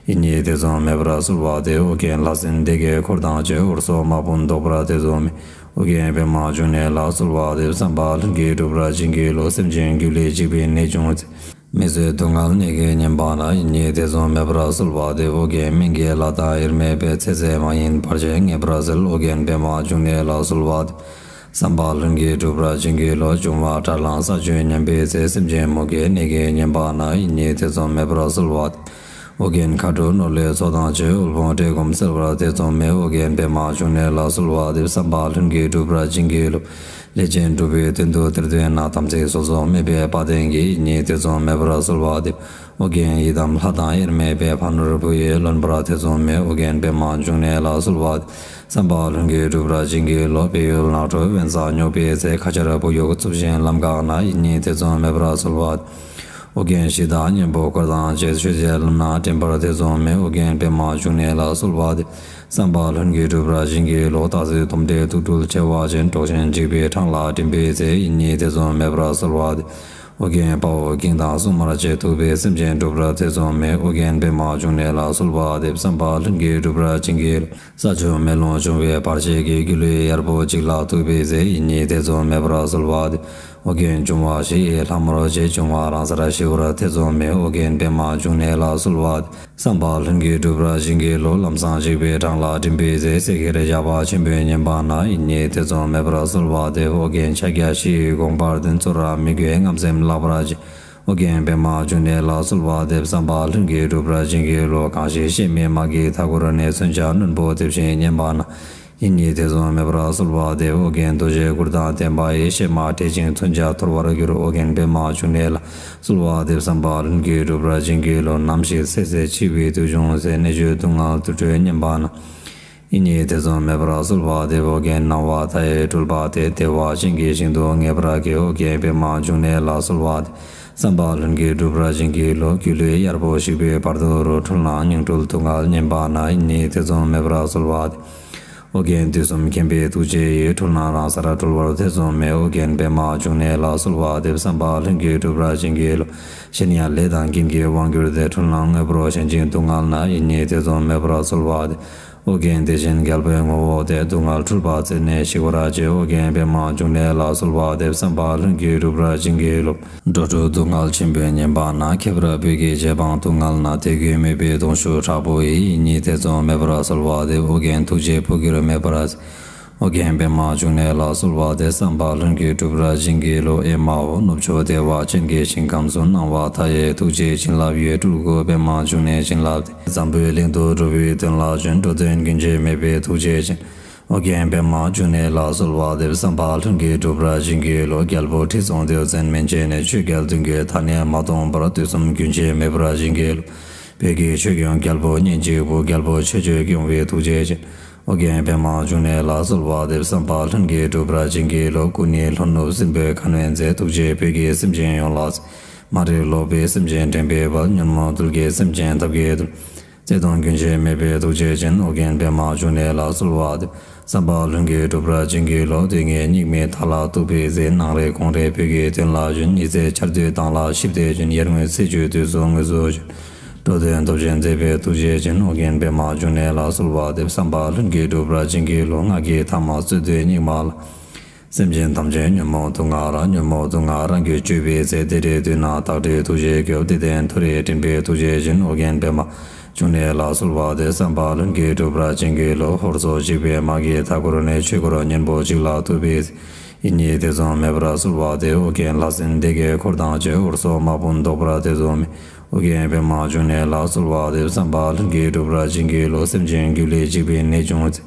ཡིད་གཉིས་ཐེ་ཚོམ་མེད་པར་གསོལ་བ་འདེབས། ཨོ་རྒྱན་ལྷ་སྲིན་སྡེ་བརྒྱད་འཁོར་དང་བཅས། ཧོར་སོག་དམག་དཔུང་བཟློག་པར་ཐེ་ཚོམ་མེད། ཨོ་རྒྱན་པདྨ་འབྱུང་གནས་ལ་གསོལ་བ་འདེབས། བསམ་པ་ལྷུན་གྱིས་འགྲུབ་པར་བྱིན་གྱིས་རློབས། སེམས་ཅན་སྒྱུ་ལུས་འཇིག་པའི་ནད་བྱུང་ཚེ། མི་བཟོད་སྡུག་བསྔལ་ནད་ཀྱིས་ཉེན་པ་ན། ཡིད་གཉིས་ཐེ་ཚོམ་མེད་པར་གསོལ་བ་འདེབས། ཨོ་རྒྱན་སྨན་གྱི་བླ་དྭགས་དབྱེར་མེད་པས། ཚེ་ཟད་མ་ཡིན་བར་ཆད་ངེས་པར་སེལ། ཨོ་རྒྱན་པདྨ་འབྱུང་གནས་ལ་གསོལ་བ་འདེབས། བསམ་པ་ལྷུན་གྱིས་འགྲུབ་པར་བྱིན་གྱིས་རློབས། འབྱུང་བ་དགྲར་ལངས་ས་བཅུད་ཉམས་པའི་ཚེ། སེམས་ཅན་མུ་གེའི་ནད་ཀྱིས་ཉེན་པ་ན། ཡིད་གཉིས་ཐེ་ཚོམ་མེད་པར་གསོལ་བ་འདེབས། ཨོ་རྒྱན་མཁའ་འགྲོ་ནོར་ལྷའི་ཚོགས་དང་བཅས། དབུལ་ཕོངས་བཀྲེས་སྐོམ་སེལ་བར་ཐེ་ཚོམ་མེད། ཨོ་རྒྱན་པདྨ་འབྱུང་གནས་ལ་གསོལ་བ་འདེབས། བསམ་པ་ལྷུན་གྱིས་འགྲུབ་པར་བྱིན་གྱིས་རློབས། ལས་ཅན་འགྲོ་བའི་དོན་དུ་གཏེར་སྟོན་ན། དམ་ཚིག་སོ་སོར་སྨོད་པའི་དཔའ་གདེང་གིས། ཡིད་གཉིས་ཐེ་ཚོམ་མེད་པར་གསོལ་བ་འདེབས། ཨོ་རྒྱན་ཡི་དམ་ལྷ་དང་དབྱེར་མེད་པའི། ཕ་ནོར་བུ་ཡིས་ལོན་པར་ཐེ་ཚོམ་མེད། ཨོ་རྒྱན་པདྨ་འབྱུང་གནས་ལ་གསོལ་བ་འདེབས། བསམ་པ་ལྷུན་གྱིས་འགྲུབ་པར་བྱིན་གྱིས་རློབས། བལ་ཡུལ་ནགས་ཁྲོད་དབེན་ས་སྙོགས་པའི་ཚེ། ཁ་ཆར་བུ་ཡུག་འཚུབས་ཤིང་ལམ་འགགས་ན། ཡིད་གཉིས་ཐེ་ཚོམ་མེད་པར་གསོལ་བ་འདེབས། ཨོ་རྒྱན་གཞི་བདག་གཉན་པོ་འཁོར་དང་བཅས། ཆོས་རྗེ་ལམ་སྣ་འདྲེན་པར་ཐེ་ཚོམ་མེད། ཨོ་རྒྱན་པདྨ་འབྱུང་གནས་ལ་གསོལ་བ་འདེབས། བསམ་པ་ལྷུན་གྱིས་འགྲུབ་པར་བྱིན་གྱིས་རློབས། སྟག་གཟིག་དོམ་དྲེད་དུག་སྦྲུལ་མཆེ་བ་ཅན། འབྲོག་ཆེན་འཇིགས་པའི་འཕྲང་ལ་འགྲིམ་པའི་ཚེ། ཡིད་གཉིས་ཐེ་ཚོམ་མེད་པར་གསོལ་བ་འདེབས། ཨོ་རྒྱན་དཔའ་བོ་གིང་དང་སྲུང་མར་བཅས། ཐུབ་པའི་སེམས་ཅན་འགྲུབ་པར་ཐེ་ཚོམ་མེད། ཨོ་རྒྱན་པདྨ་འབྱུང་གནས་ལ་གསོལ་བ་འདེབས། བསམ་པ་ལྷུན་གྱིས་འགྲུབ་པར་བྱིན་གྱིས་རློབས། ས་ཆུ་མེ་རླུང་འབྱུང་བའི་བར་ཆད་ཀྱིས། སྒྱུ་ལུས་གཡར་པོ་གཅིག་ལ་ཐུག་པའི་ཚེ། ཡིད་གཉིས་ཐེ་ཚོམ་མེད་པར་གསོལ་བ་འདེབས། ཨོ་རྒྱན་འབྱུང་བ་བཞི་ཡི་ལྷ་མོར་བཅས། འབྱུང་བ་རང་སར་ཞི་བར་ཐེ་ཚོམ་མེད། ཨོ་རྒྱན་པདྨ་འབྱུང་གནས་ལ་གསོལ་བ་འདེབས། བསམ་པ་ལྷུན་གྱིས་འགྲུབ་པར་བྱིན་གྱིས་རློབས། ལམ་སྲང་འཇིགས་པའི་འཕྲང་ལ་འགྲིམ་པའི་ཚེ། བསྲེགས་གཡེར་ཞགས་པ་ཆེན་པོས་ཉེན་པ་ན། ཡིད་གཉིས་ཐེ་ཚོམ་མེད་པར་གསོལ་བ་འདེབས། ཨོ་རྒྱན་ཕྱག་རྒྱ་བཞི་ཡི་དགོངས་པར་ལྡན། ཚུར་ར་མི་རྒོད་རྔམ་སེམས་བརླག་པར་བྱེད། ཨོ་རྒྱན་པདྨ་འབྱུང་གནས་ལ་གསོལ་བ་འདེབས། བསམ་པ་ལྷུན་གྱིས་འགྲུབ་པར་བྱིན་གྱིས་རློབས། གང་ཞིག་གཤེད་མའི་དམག་གིས་མཐའ་བསྐོར་ནས། མཚོན་ཆ་རྣོན་པོས་འདེབས་ཤིང་ཉེན་པ་ན། ཡིད་གཉིས་ཐེ་ཚོམ་མེད་པར་གསོལ་བ་འདེབས། ཨོ་རྒྱན་རྡོ་རྗེའི་གུར་དང་ལྡན་པ་ཡིས། གཤེད་མ་བྲེད་ཅིང་མཚོན་ཆ་འཐོར་བར་འགྱུར། ཨོ་རྒྱན་པདྨ་འབྱུང་གནས་ལ་གསོལ་བ་འདེབས། བསམ་པ་ལྷུན་གྱིས་འགྲུབ་པར་བྱིན་གྱིས་རློབས། ནམ་ཞིག་ཚེ་ཟད་འཆི་བའི་དུས་བྱུང་ཚེ། གནད་གཅོད་སྡུག་བསྔལ་དུར་ཁྲོད་ཉེན་པ་ན། ཡིད་གཉིས་ཐེ་ཚོམ་མེད་པར་གསོལ་བ་འདེབས། ཨོ་རྒྱན་སྣང་བ་མཐའ་ཡས་སྤྲུལ་པ་སྟེ། བདེ་བ་ཅན་གྱི་ཞིང་དུ་ངེས་པར་སྐྱེ། ཨོ་རྒྱན་པདྨ་འབྱུང་གནས་ལ་གསོལ་བ་འདེབས། བསམ་པ་ལྷུན་གྱིས་འགྲུབ་པར་བྱིན་གྱིས་རློབས། སྒྱུ་ལུས་གཡར་པོ་ཞིག་པའི་བར་དོ་རུ། འཁྲུལ་སྣང་ཉིང་འཁྲུལ་སྡུག་བསྔལ་ཉེན་པ་ན། ཡིད་གཉིས་ཐེ་ཚོམ་མེད་པར་གསོལ་བ་འདེབས། ཨོ་རྒྱན་དུས་གསུམ་མཁྱེན་པའི་ཐུགས་རྗེ་ཡིས། འཁྲུལ་སྣང་རང་སར་གྲོལ་བར་ཐེ་ཚོམ་མེད། ཨོ་རྒྱན་པདྨ་འབྱུང་གནས་ལ་གསོལ་བ་འདེབས། བསམ་པ་ལྷུན་གྱིས་འགྲུབ་པར་བྱིན་གྱིས་རློབས། གཞན་ཡང་ལས་དང་རྐྱེན་གྱིས་དབང་གྱུར་ཏེ། འཁྲུལ་སྣང་དངོས་པོར་ཞེན་ཅིང་སྡུག་བསྔལ་ན། ཡིད་གཉིས་ཐེ་ཚོམ་མེད་པར་གསོལ་བ་འདེབས། ཨོ་རྒྱན་བདེ་ཆེན་རྒྱལ་པོའི་ངོ་བོ་སྟེ། སྡུག་བསྔལ་འཁྲུལ་པ་རྩད་ནས་ཞིག་པར་བྱེད། ཨོ་རྒྱན་པདྨ་འབྱུང་གནས་ལ་གསོལ་བ་འདེབས། བསམ་པ་ལྷུན་གྱིས་འགྲུབ་པར་བྱིན་གྱིས་རློབས། འགྲོ་དྲུག་སྡུག་བསྔལ་ཆེན་པོས་ཉེན་པ་ན། ཁྱད་པར་བོད་ཀྱི་རྗེ་འབངས་སྡུག་བསྔལ་ན། དད་གུས་མོས་པའི་གདུང་ཤུགས་དྲག་པོ་ཡིས། ཡིད་གཉིས་ཐེ་ཚོམ་མེད་པར་གསོལ་བ་འདེབས། ཨོ་རྒྱན་ཐུགས་རྗེས་བོད་ཀྱི་རུ་མེད་པར། ཨོ་རྒྱན་པདྨ་འབྱུང་གནས་ལ་གསོལ་བ་འདེབས། བསམ་པ་ལྷུན་གྱིས་འགྲུབ་པར་བྱིན་གྱིས་རློབས། ཨེ་མ་ཧོ། ནུབ་ཕྱོགས་བདེ་བ་ཅན་གྱི་ཞིང་ཁམས་སུ། སྣང་བ་མཐའ་ཡས་ཐུགས་རྗེའི་བྱིན་རླབས་ཡོད། སྤྲུལ་སྐུ་པདྨ་འབྱུང་གནས་བྱིན་རླབས་ཏེ། འཛམ་བུའི་གླིང་དུ་འགྲོ་བའི་དོན་ལ་བྱོན། འགྲོ་དོན་རྒྱུན་ཆད་མེད་པའི་ཐུགས་རྗེ་ཅན། ཨོ་རྒྱན་པདྨ་འབྱུང་གནས་ལ་གསོལ་བ་འདེབས། བསམ་པ་ལྷུན་གྱིས་འགྲུབ་པར་བྱིན་གྱིས་རློབས། རྒྱལ་པོ་ཁྲི་སྲོང་ལྡེའུ་བཙན་མན་ཆད་ནས། ཆོས་རྒྱལ་བདུན་གྱི་མཐའ་ནས་མ་སྟོངས་བར། དུས་གསུམ་རྒྱུན་ཆད་མེད་པར་བྱིན་གྱིས་རློབས། བོད་ཀྱི་ཆོས་སྐྱོང་རྒྱལ་པོ་གཉེན་གཅིག་པུ། རྒྱལ་པོ་ཆོས་སྤྱོད་སྐྱོང་བའི་ཐུགས་རྗེ་ཅན། ཨོ་རྒྱན་པདྨ་འབྱུང་གནས་ལ་གསོལ་བ་འདེབས། བསམ་པ་ལྷུན་གྱིས་འགྲུབ་པར་བྱིན་གྱིས་རློབས། སྐུ་ནི་ལྷོ་ནུབ་སྲིན་པོའི་ཁ་གནོན་མཛད། ཐུགས་རྗེས་བོད་ཀྱི་སེམས་ཅན་ཡོངས་ལ། མ་རིག་ལོག་པའི་སེམས་ཅན་འདྲེན་པའི་དཔལ། ཉོན་མོངས་རྡུལ་གྱིས་སེམས་ཅན་འཐབ་ཀྱི་རྡུལ། བརྩེ་གདུང་རྒྱུན་ཆད་མེད་པའི་ཐུགས་རྗེ་ཅན། ཨོ་རྒྱན་པདྨ་འབྱུང་གནས་ལ་གསོལ་བ་འདེབས། བསམ་པ་ལྷུན་གྱིས་འགྲུབ་པར་བྱིན་གྱིས་རློབས། དུས་ངན་སྙིགས་མའི་མཐའ་ལ་ཐུག་པའི་ཚེ། ནངས་རེ་དགོང་རེ་བོད་ཀྱི་དོན་ལ་བྱོན། ཉི་ཚེ་ཆར་དུས་མདངས་ལ་ཞིབ་སྟེ་བྱོན། ཡར་ངོའི་ཚེས་བཅུའི་དུས་སུ་དངོས་སུ་བྱོན། འགྲོ་དོན་སྟོབས་ཆེན་མཛད་པའི་ཐུགས་རྗེ་ཅན། ཨོ་རྒྱན་པདྨ་འབྱུང་གནས་ལ་གསོལ་བ་འདེབས། བསམ་པ་ལྷུན་གྱིས་འགྲུབ་པར་བྱིན་གྱིས་རློབས། སྔགས་ཀྱི་ཐ་མ་རྩོད་དུས་སྙིགས་མ་ལ། སེམས་ཅན་ཐམས་ཅད་ཉོན་མོངས་དུག་ལྔ་རག་ཉོན་མོངས་དུག་ལྔ་རང་རྒྱུད་གཅོད་པའི་ཚེ། བདེ་དྲོད་དུས་ན་བདག་འདྲའི་ཐུགས་རྗེས་སྐྱོབས། བདེ་ལྡན་མཐོ་རིས་འདྲེན་པའི་ཐུགས་རྗེ་ཅན། ཨོ་རྒྱན་པདྨ་འབྱུང་གནས་ལ་གསོལ་བ་འདེབས། བསམ་པ་ལྷུན་གྱིས་འགྲུབ་པར་བྱིན་གྱིས་རློབས། ཧོར་སོག་འཇིགས་པའི་དམག་གིས་མཐའ་བསྐོར་ནས། ཆོས་འཁོར་གཉན་པོ་གཅིག་ལ་ཐུག་པའི་ཚེ། ཡིད་གཉིས་ཐེ་ཚོམ་མེད་པར་གསོལ་བ་འདེབས། ཨོ་རྒྱན་ལྷ་སྲིན་སྡེ་བརྒྱད་འཁོར་དང་བཅས། ཧོར་སོག་དམག་དཔུང་བཟློག་པར་ཐེ་ཚོམ་མེད། ཨོ་རྒྱན་པདྨ་འབྱུང་གནས་ལ་གསོལ་བ་འདེབས། བསམ་པ་ལྷུན་གྱིས་འགྲུབ་པར་བྱིན་གྱིས་རློབས། སེམས་ཅན་སྒྱུ་ལུས་འཇིག་པའི་ནད་བྱུང་ཚེ།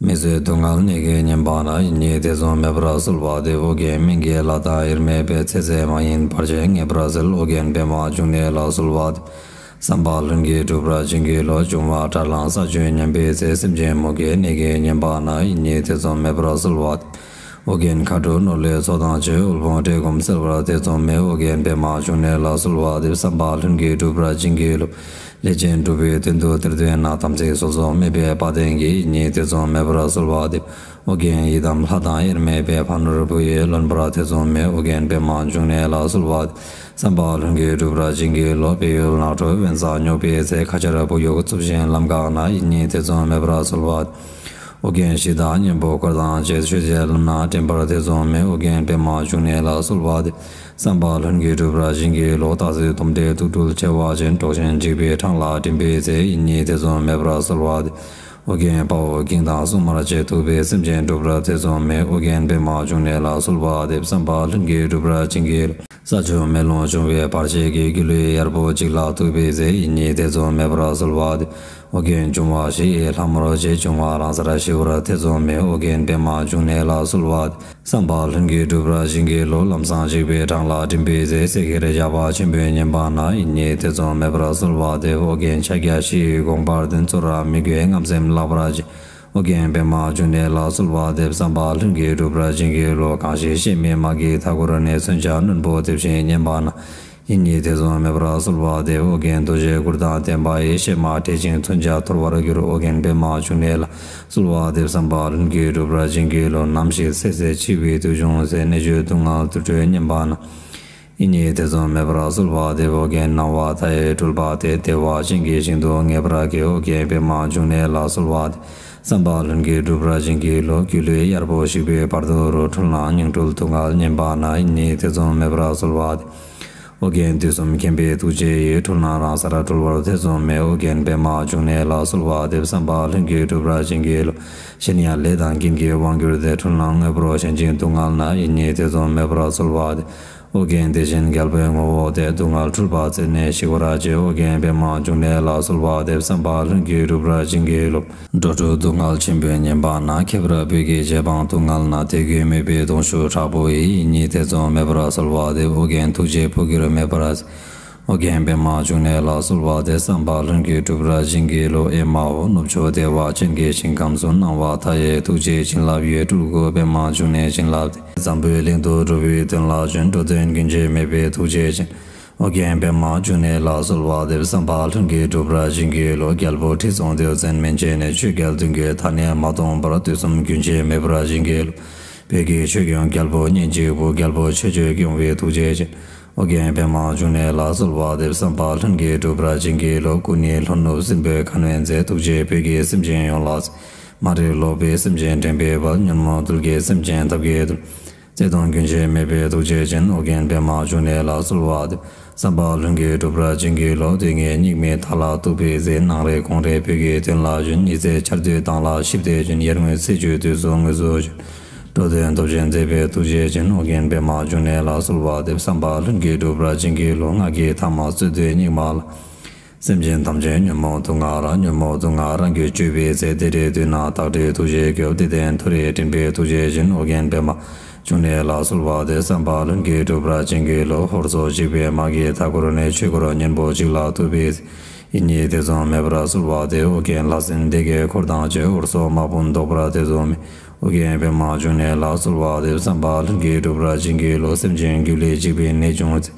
མི་བཟོད་སྡུག་བསྔལ་ནད་ཀྱིས་ཉེན་པ་ན། ཡིད་གཉིས་ཐེ་ཚོམ་མེད་པར་གསོལ་བ་འདེབས། ཨོ་རྒྱན་སྨན་གྱི་བླ་དང་དབྱེར་མེད་པའི། ཚེ་ཟད་མ་ཡིན་བར་ཆད་ངེས་པར་སེལ། ཨོ་རྒྱན་པདྨ་འབྱུང་གནས་ལ་གསོལ་བ་འདེབས། བསམ་པ་ལྷུན་གྱིས་འགྲུབ་པར་བྱིན་གྱིས་རློབས། འབྱུང་བ་དགྲར་ལངས་ས་ཆུ་མཉམ་པའི་ཚེ། སེམས་ཅན་མུ་གེའི་ནད་ཀྱིས་ཉེན་པ་ན། ཡིད་གཉིས་ཐེ་ཚོམ་མེད་པར་གསོལ་བ་འདེབས། ཨོ་རྒྱན་མཁའ་འགྲོ་ནོར་ལྷའི་ཚོགས་དང་བཅས། དབུལ་ཕོངས་བཀྲེས་སྐོམ་སེལ་བར་ཐེ་ཚོམ་མེད། ཨོ་རྒྱན་པདྨ་འབྱུང་གནས་ལ་གསོལ་བ་འདེབས། བསམ་པ་ལྷུན་གྱིས་འགྲུབ་པར་བྱིན་གྱིས་རློབས། ལས་ཅན་འགྲོ་བའི་དོན་དུ་གཏེར་སྟོན་ན། དམ་ཚིག་སོ་སོར་སྨོད་པའི་དཔའ་གདེང་གིས། ཡིད་གཉིས་ཐེ་ཚོམ་མེད་པར་གསོལ་བ་འདེབས། ཨོ་རྒྱན་ཡི་དམ་ལྷ་དང་དབྱེར་མེད་པའི། ཕ་ནོར་བུ་ཡིས་ལོན་པར་ཐེ་ཚོམ་མེད། ཨོ་རྒྱན་པདྨ་འབྱུང་གནས་ལ་གསོལ་བ་འདེབས། བསམ་པ་ལྷུན་གྱིས་འགྲུབ་པར་བྱིན་གྱིས་རློབས། བལ་ཡུལ་ནགས་ཁྲོད་དབེན་ས་སྙོགས་པའི་ཚེ། ཁ་ཆར་བུ་ཡུག་འཚུབས་ཤིང་ལམ་འགགས་ན། ཡིད་གཉིས་ཐེ་ཚོམ་མེད་པར་གསོལ་བ་འདེབས། ཨོ་རྒྱན་གཞི་བདག་གཉན་པོ་འཁོར་དང་བཅས། ཆོས་རྗེ་ལམ་སྣ་འདྲེན་པར་ཐེ་ཚོམ་མེད། ཨོ་རྒྱན་པདྨ་འབྱུང་གནས་ལ་གསོལ་བ་འདེབས། བསམ་པ་ལྷུན་གྱིས་འགྲུབ་པར་བྱིན་གྱིས་རློབས། སྟག་གཟིག་དོམ་དྲེད་དུག་སྦྲུལ་མཆེ་བ་ཅན། འབྲོག་ཆེན་འཇིགས་པའི་འཕྲང་ལ་འགྲིམ་པའི་ཚེ། ཡིད་གཉིས་ཐེ་ཚོམ་མེད་པར་གསོལ་བ་འདེབས། ཨོ་རྒྱན་དཔའ་བོ་གིང་དང་སྲུང་མར་བཅས་ཐུབ་པའི་སེམས་ཅན་འགྲུབ་པར་ཐེ་ཚོམ་མེད། ཨོ་རྒྱན་པདྨ་འབྱུང་གནས་ལ་གསོལ་བ་འདེབས། བསམ་པ་ལྷུན་གྱིས་འགྲུབ་པར་བྱིན་གྱིས་རློབས། ས་ཆུ་མེ་རླུང་འབྱུང་བའི་བར་ཆད་ཀྱི་སྒྱུ་ལུས་གཡར་པོ་གཅིག་ལ་ཐུག་པའི་ཚེ། ཡིད་གཉིས་ཐེ་ཚོམ་མེད་པར་གསོལ་བ་འདེབས། ཨོ་རྒྱན་འབྱུང་བ་བཞི་ཡི་ལྷ་མོར་བཅས། འབྱུང་བ་རང་སར་ཞི་བར་ཐེ་ཚོམ་མེད། ཨོ་རྒྱན་པདྨ་འབྱུང་གནས་ལ་གསོལ་བ་འདེབས། བསམ་པ་ལྷུན་གྱིས་འགྲུབ་པར་བྱིན་གྱིས་རློབས། ལམ་སྲང་གཅིག་པའི་འཕྲང་ལ་འགྲིམ་པའི་ཚེ། སྲས་ཀྱི་རྒྱལ་བ་ཆེན་པོས་བསྙེན་པ་ན། ཡིད་གཉིས་ཐེ་ཚོམ་མེད་པར་གསོལ་བ་འདེབས། ཨོ་རྒྱན་ཕྱག་རྒྱ་བཞི་ཡི་དགོངས་པར་ལྡན། ཚོར་བ་མི་དགོས་རྔམ་སེམས་བརླག་པར་བྱེད། ཨོ་རྒྱན་པདྨ་འབྱུང་གནས་ལ་གསོལ་བ་འདེབས། བསམ་པ་ལྷུན་གྱིས་འགྲུབ་པར་བྱིན་གྱིས་རློབས། གང་ཞིག་གཤེད་མའི་དམག་གིས་མཐའ་བསྐོར་ནས། མཚོན་ཆ་རྣོན་པོ་འདེབས་ཤིང་བསྙེན་པ་ན། ཡིད་གཉིས་ཐེ་ཚོམ་མེད་པར་གསོལ་བ་འདེབས། ཨོ་རྒྱན་རྡོ་རྗེ་གུར་དང་ལྡན་པ་ཡིས། གཤེད་མ་བསྐྲད་ཅིང་མཚོན་ཆ་འཐོར་བར་འགྱུར། ཨོ་རྒྱན་པདྨ་འབྱུང་གནས་ལ་གསོལ་བ་འདེབས། བསམ་པ་ལྷུན་གྱིས་འགྲུབ་པར་བྱིན་གྱིས་རློབས། ནམ་ཞིག་ཚེ་ཟད་འཆི་བའི་དུས་བྱུང་ཚེ། གནད་གཅོད་སྡུག་བསྔལ་དུར་ཁྲོད་བསྙེན་པ་ན། ཡིད་གཉིས་ཐེ་ཚོམ་མེད་པར་གསོལ་བ་འདེབས། ཨོ་རྒྱན་སྣང་བ་མཐའ་ཡས་སྤྲུལ་པ་སྟེ། བདེ་བ་ཅན་གྱི་ཞིང་དུ་ངེས་པར་སྐྱེ། ཨོ་རྒྱན་པདྨ་འབྱུང་གནས་ལ་གསོལ་བ་འདེབས། བསམ་པ་ལྷུན་གྱིས་འགྲུབ་པར་བྱིན་གྱིས་རློབས། སྒྱུ་ལུས་གཡར་པོ་ཞིག་པའི་བར་དོ་རུ། འཁྲུལ་སྣང་ཉིང་འཁྲུལ་སྡུག་བསྔལ་བསྙེན་པ་ན། ཡིད་གཉིས་ཐེ་ཚོམ་མེད་པར་གསོལ་བ་འདེབས། ཨོ་རྒྱན་དུས་གསུམ་མཁྱེན་པའི་ཐུགས་རྗེ་ཡིས། འཁྲུལ་སྣང་རང་སར་གྲོལ་བར་ཐེ་ཚོམ་མེད། ཨོ་རྒྱན་པདྨ་འབྱུང་གནས་ལ་གསོལ་བ་འདེབས། བསམ་པ་ལྷུན་གྱིས་འགྲུབ་པར་བྱིན་གྱིས་རློབས། གཞན་ཡང་ལས་དང་རྐྱེན་གྱི་དབང་གྱུར་ཏེ། འཁྲུལ་སྣང་དངོས་པོར་ཞེན་ཅིང་སྡུག་བསྔལ་ན། ཡིད་གཉིས་ཐེ་ཚོམ་མེད་པར་གསོལ་བ་འདེབས། ཨོ་རྒྱན་བདེ་ཆེན་རྒྱལ་པོའི་ངོ་བོ་སྟེ། སྡུག་བསྔལ་འཁྲུལ་པ་རྩད་ནས་ཞི་བར་བྱེད། ཨོ་རྒྱན་པདྨ་འབྱུང་གནས་ལ་གསོལ་བ་འདེབས། བསམ་པ་ལྷུན་གྱིས་འགྲུབ་པར་བྱིན་གྱིས་རློབས། འགྲོ་དྲུག་སྡུག་བསྔལ་ཆེན་པོས་ཉེན་པ་ན། ཁྱད་པར་བོད་ཀྱི་རྗེ་འབངས་སྡུག་བསྔལ་ན། དད་གུས་མོས་པའི་གདུང་ཤུགས་དྲག་པོ་ཡིས། ཡིད་གཉིས་ཐེ་ཚོམ་མེད་པར་གསོལ་བ་འདེབས། ཨོ་རྒྱན་ཐུགས་རྗེས་འཕོ་འགྱུར་མེད་པར། ཨོ་རྒྱན་པདྨ་འབྱུང་གནས་ལ་གསོལ་བ་འདེབས། བསམ་པ་ལྷུན་གྱིས་འགྲུབ་པར་བྱིན་གྱིས་རློབས། ཨེ་མ་ཧོ། ནུབ་ཕྱོགས་བདེ་བ་ཅན་གྱི་ཞིང་ཁམས་སུ། སྣང་བ་མཐའ་ཡས་ཐུགས་རྗེའི་བྱིན་རླབས་ཡོད། སྤྲུལ་སྐུ་པདྨ་འབྱུང་གནས་བྱིན་རླབས་ཏེ། འཛམ་བུའི་གླིང་དུ་འགྲོ་བའི་དོན་ལ་བྱོན། འགྲོ་དོན་རྒྱུན་ཆད་མེད་པའི་ཐུགས་རྗེ་ཅན། ཨོ་རྒྱན་པདྨ་འབྱུང་གནས་ལ་གསོལ་བ་འདེབས། བསམ་པ་ལྷུན་གྱིས་འགྲུབ་པར་བྱིན་གྱིས་རློབས། རྒྱལ་པོ་ཁྲི་སྲོང་ལྡེའུ་བཙན་མན་ཆད་ནས། ཆོས་རྒྱལ་བདུན་གྱིས་མཐའ་ནས་མ་སྟོངས་བར། དུས་གསུམ་རྒྱུན་ཆད་མེད་པར་བྱིན་གྱིས་རློབས། བོད་ཀྱི་ཆོས་སྐྱོང་རྒྱལ་པོ་གཉན་གཅིག་པུ། རྒྱལ་པོ་ཆོས་སྤྱོད་སྐྱོང་བའི་ཐུགས་རྗེ་ཅན། ཨོ་རྒྱན་པདྨ་འབྱུང་གནས་ལ་གསོལ་བ་འདེབས། བསམ་པ་ལྷུན་གྱིས་འགྲུབ་པར་བྱིན་གྱིས་རློབས། སྐུ་ནི་ལྷོ་ནུབ་སྲིན་པོའི་ཁ་གནོན་མཛད། ཐུགས་རྗེས་བོད་ཀྱི་སེམས་ཅན་ཡོངས་ལ། མ་རིག་ལོག་པའི་སེམས་ཅན་འདྲེན་པའི་དཔལ། ཉོན་མོངས་རྡུལ་གྱིས་སེམས་ཅན་ཐབས་ཀྱིས་བཏུལ། བརྩེ་གདུང་རྒྱུན་ཆད་མེད་པའི་ཐུགས་རྗེ་ཅན། ཨོ་རྒྱན་པདྨ་འབྱུང་གནས་ལ་གསོལ་བ་འདེབས། བསམ་པ་ལྷུན་གྱིས་འགྲུབ་པར་བྱིན་གྱིས་རློབས། དུས་ངན་སྙིགས་མའི་མཐའ་ལ་གཏུགས་པའི་ཚེ། ནངས་རེ་དགོང་རེ་བོད་ཀྱི་དོན་ལ་བྱོན། ཉི་ཚེ་ཆར་དུས་མདངས་ལ་ཞིབ་སྟེ་བྱོན། ཡར་ངོའི་ཚེས་བཅུའི་དུས་སུ་དངོས་སུ་བྱོན། འགྲོ་དོན་སྟོབས་ཆེན་མཛད་པའི་ཐུགས་རྗེ་ཅན། ཨོ་རྒྱན་པདྨ་འབྱུང་གནས་ལ་གསོལ་བ་འདེབས། བསམ་པ་ལྷུན་གྱིས་འགྲུབ་པར་བྱིན་གྱིས་རློབས། སྔགས་ཀྱི་ཐ་མ་རྩོད་དུས་སྙིགས་མ་ལ། སེམས་ཅན་ཐམས་ཅད་ཉོན་མོངས་དུག་ལྔ་རགས། ཉོན་མོངས་དུག་ལྔ་རང་རྒྱུད་གཅོད་པའི་ཚེ། བདེ་དྲོད་བསྡུས་ན་བདག་འདྲའི་ཐུགས་རྗེའི་སྐྱོབ། བདེ་ལྡན་མཐོ་རིས་འདྲེན་པའི་ཐུགས་རྗེ་ཅན། ཨོ་རྒྱན་པདྨ་འབྱུང་གནས་ལ་གསོལ་བ་འདེབས། བསམ་པ་ལྷུན་གྱིས་འགྲུབ་པར་བྱིན་གྱིས་རློབས། ཧོར་སོག་འཇིགས་པའི་དམག་གིས་མཐའ་བསྐོར་ནས། ཆོས་འཁོར་གཉན་པོ་གཅིག་ལ་ཐུག་པའི་ཚེ། ཡིད་གཉིས་ཐེ་ཚོམ་མེད་པར་གསོལ་བ་འདེབས། ཨོ་རྒྱན་ལྷ་སྲིན་སྡེ་བརྒྱད་འཁོར་དང་བཅས། ཧོར་སོག་དམག་དཔུང་བཟློག་པར་ཐེ་ཚོམ་མེད། ཨོ་རྒྱན་པདྨ་འབྱུང་གནས་ལ་གསོལ་བ་འདེབས། བསམ་པ་ལྷུན་གྱིས་འགྲུབ་པར་བྱིན་གྱིས་རློབས། སེམས་ཅན་སྒྱུ་ལུས་འཇིག་པའི་ནད་བྱུང་ཚེ།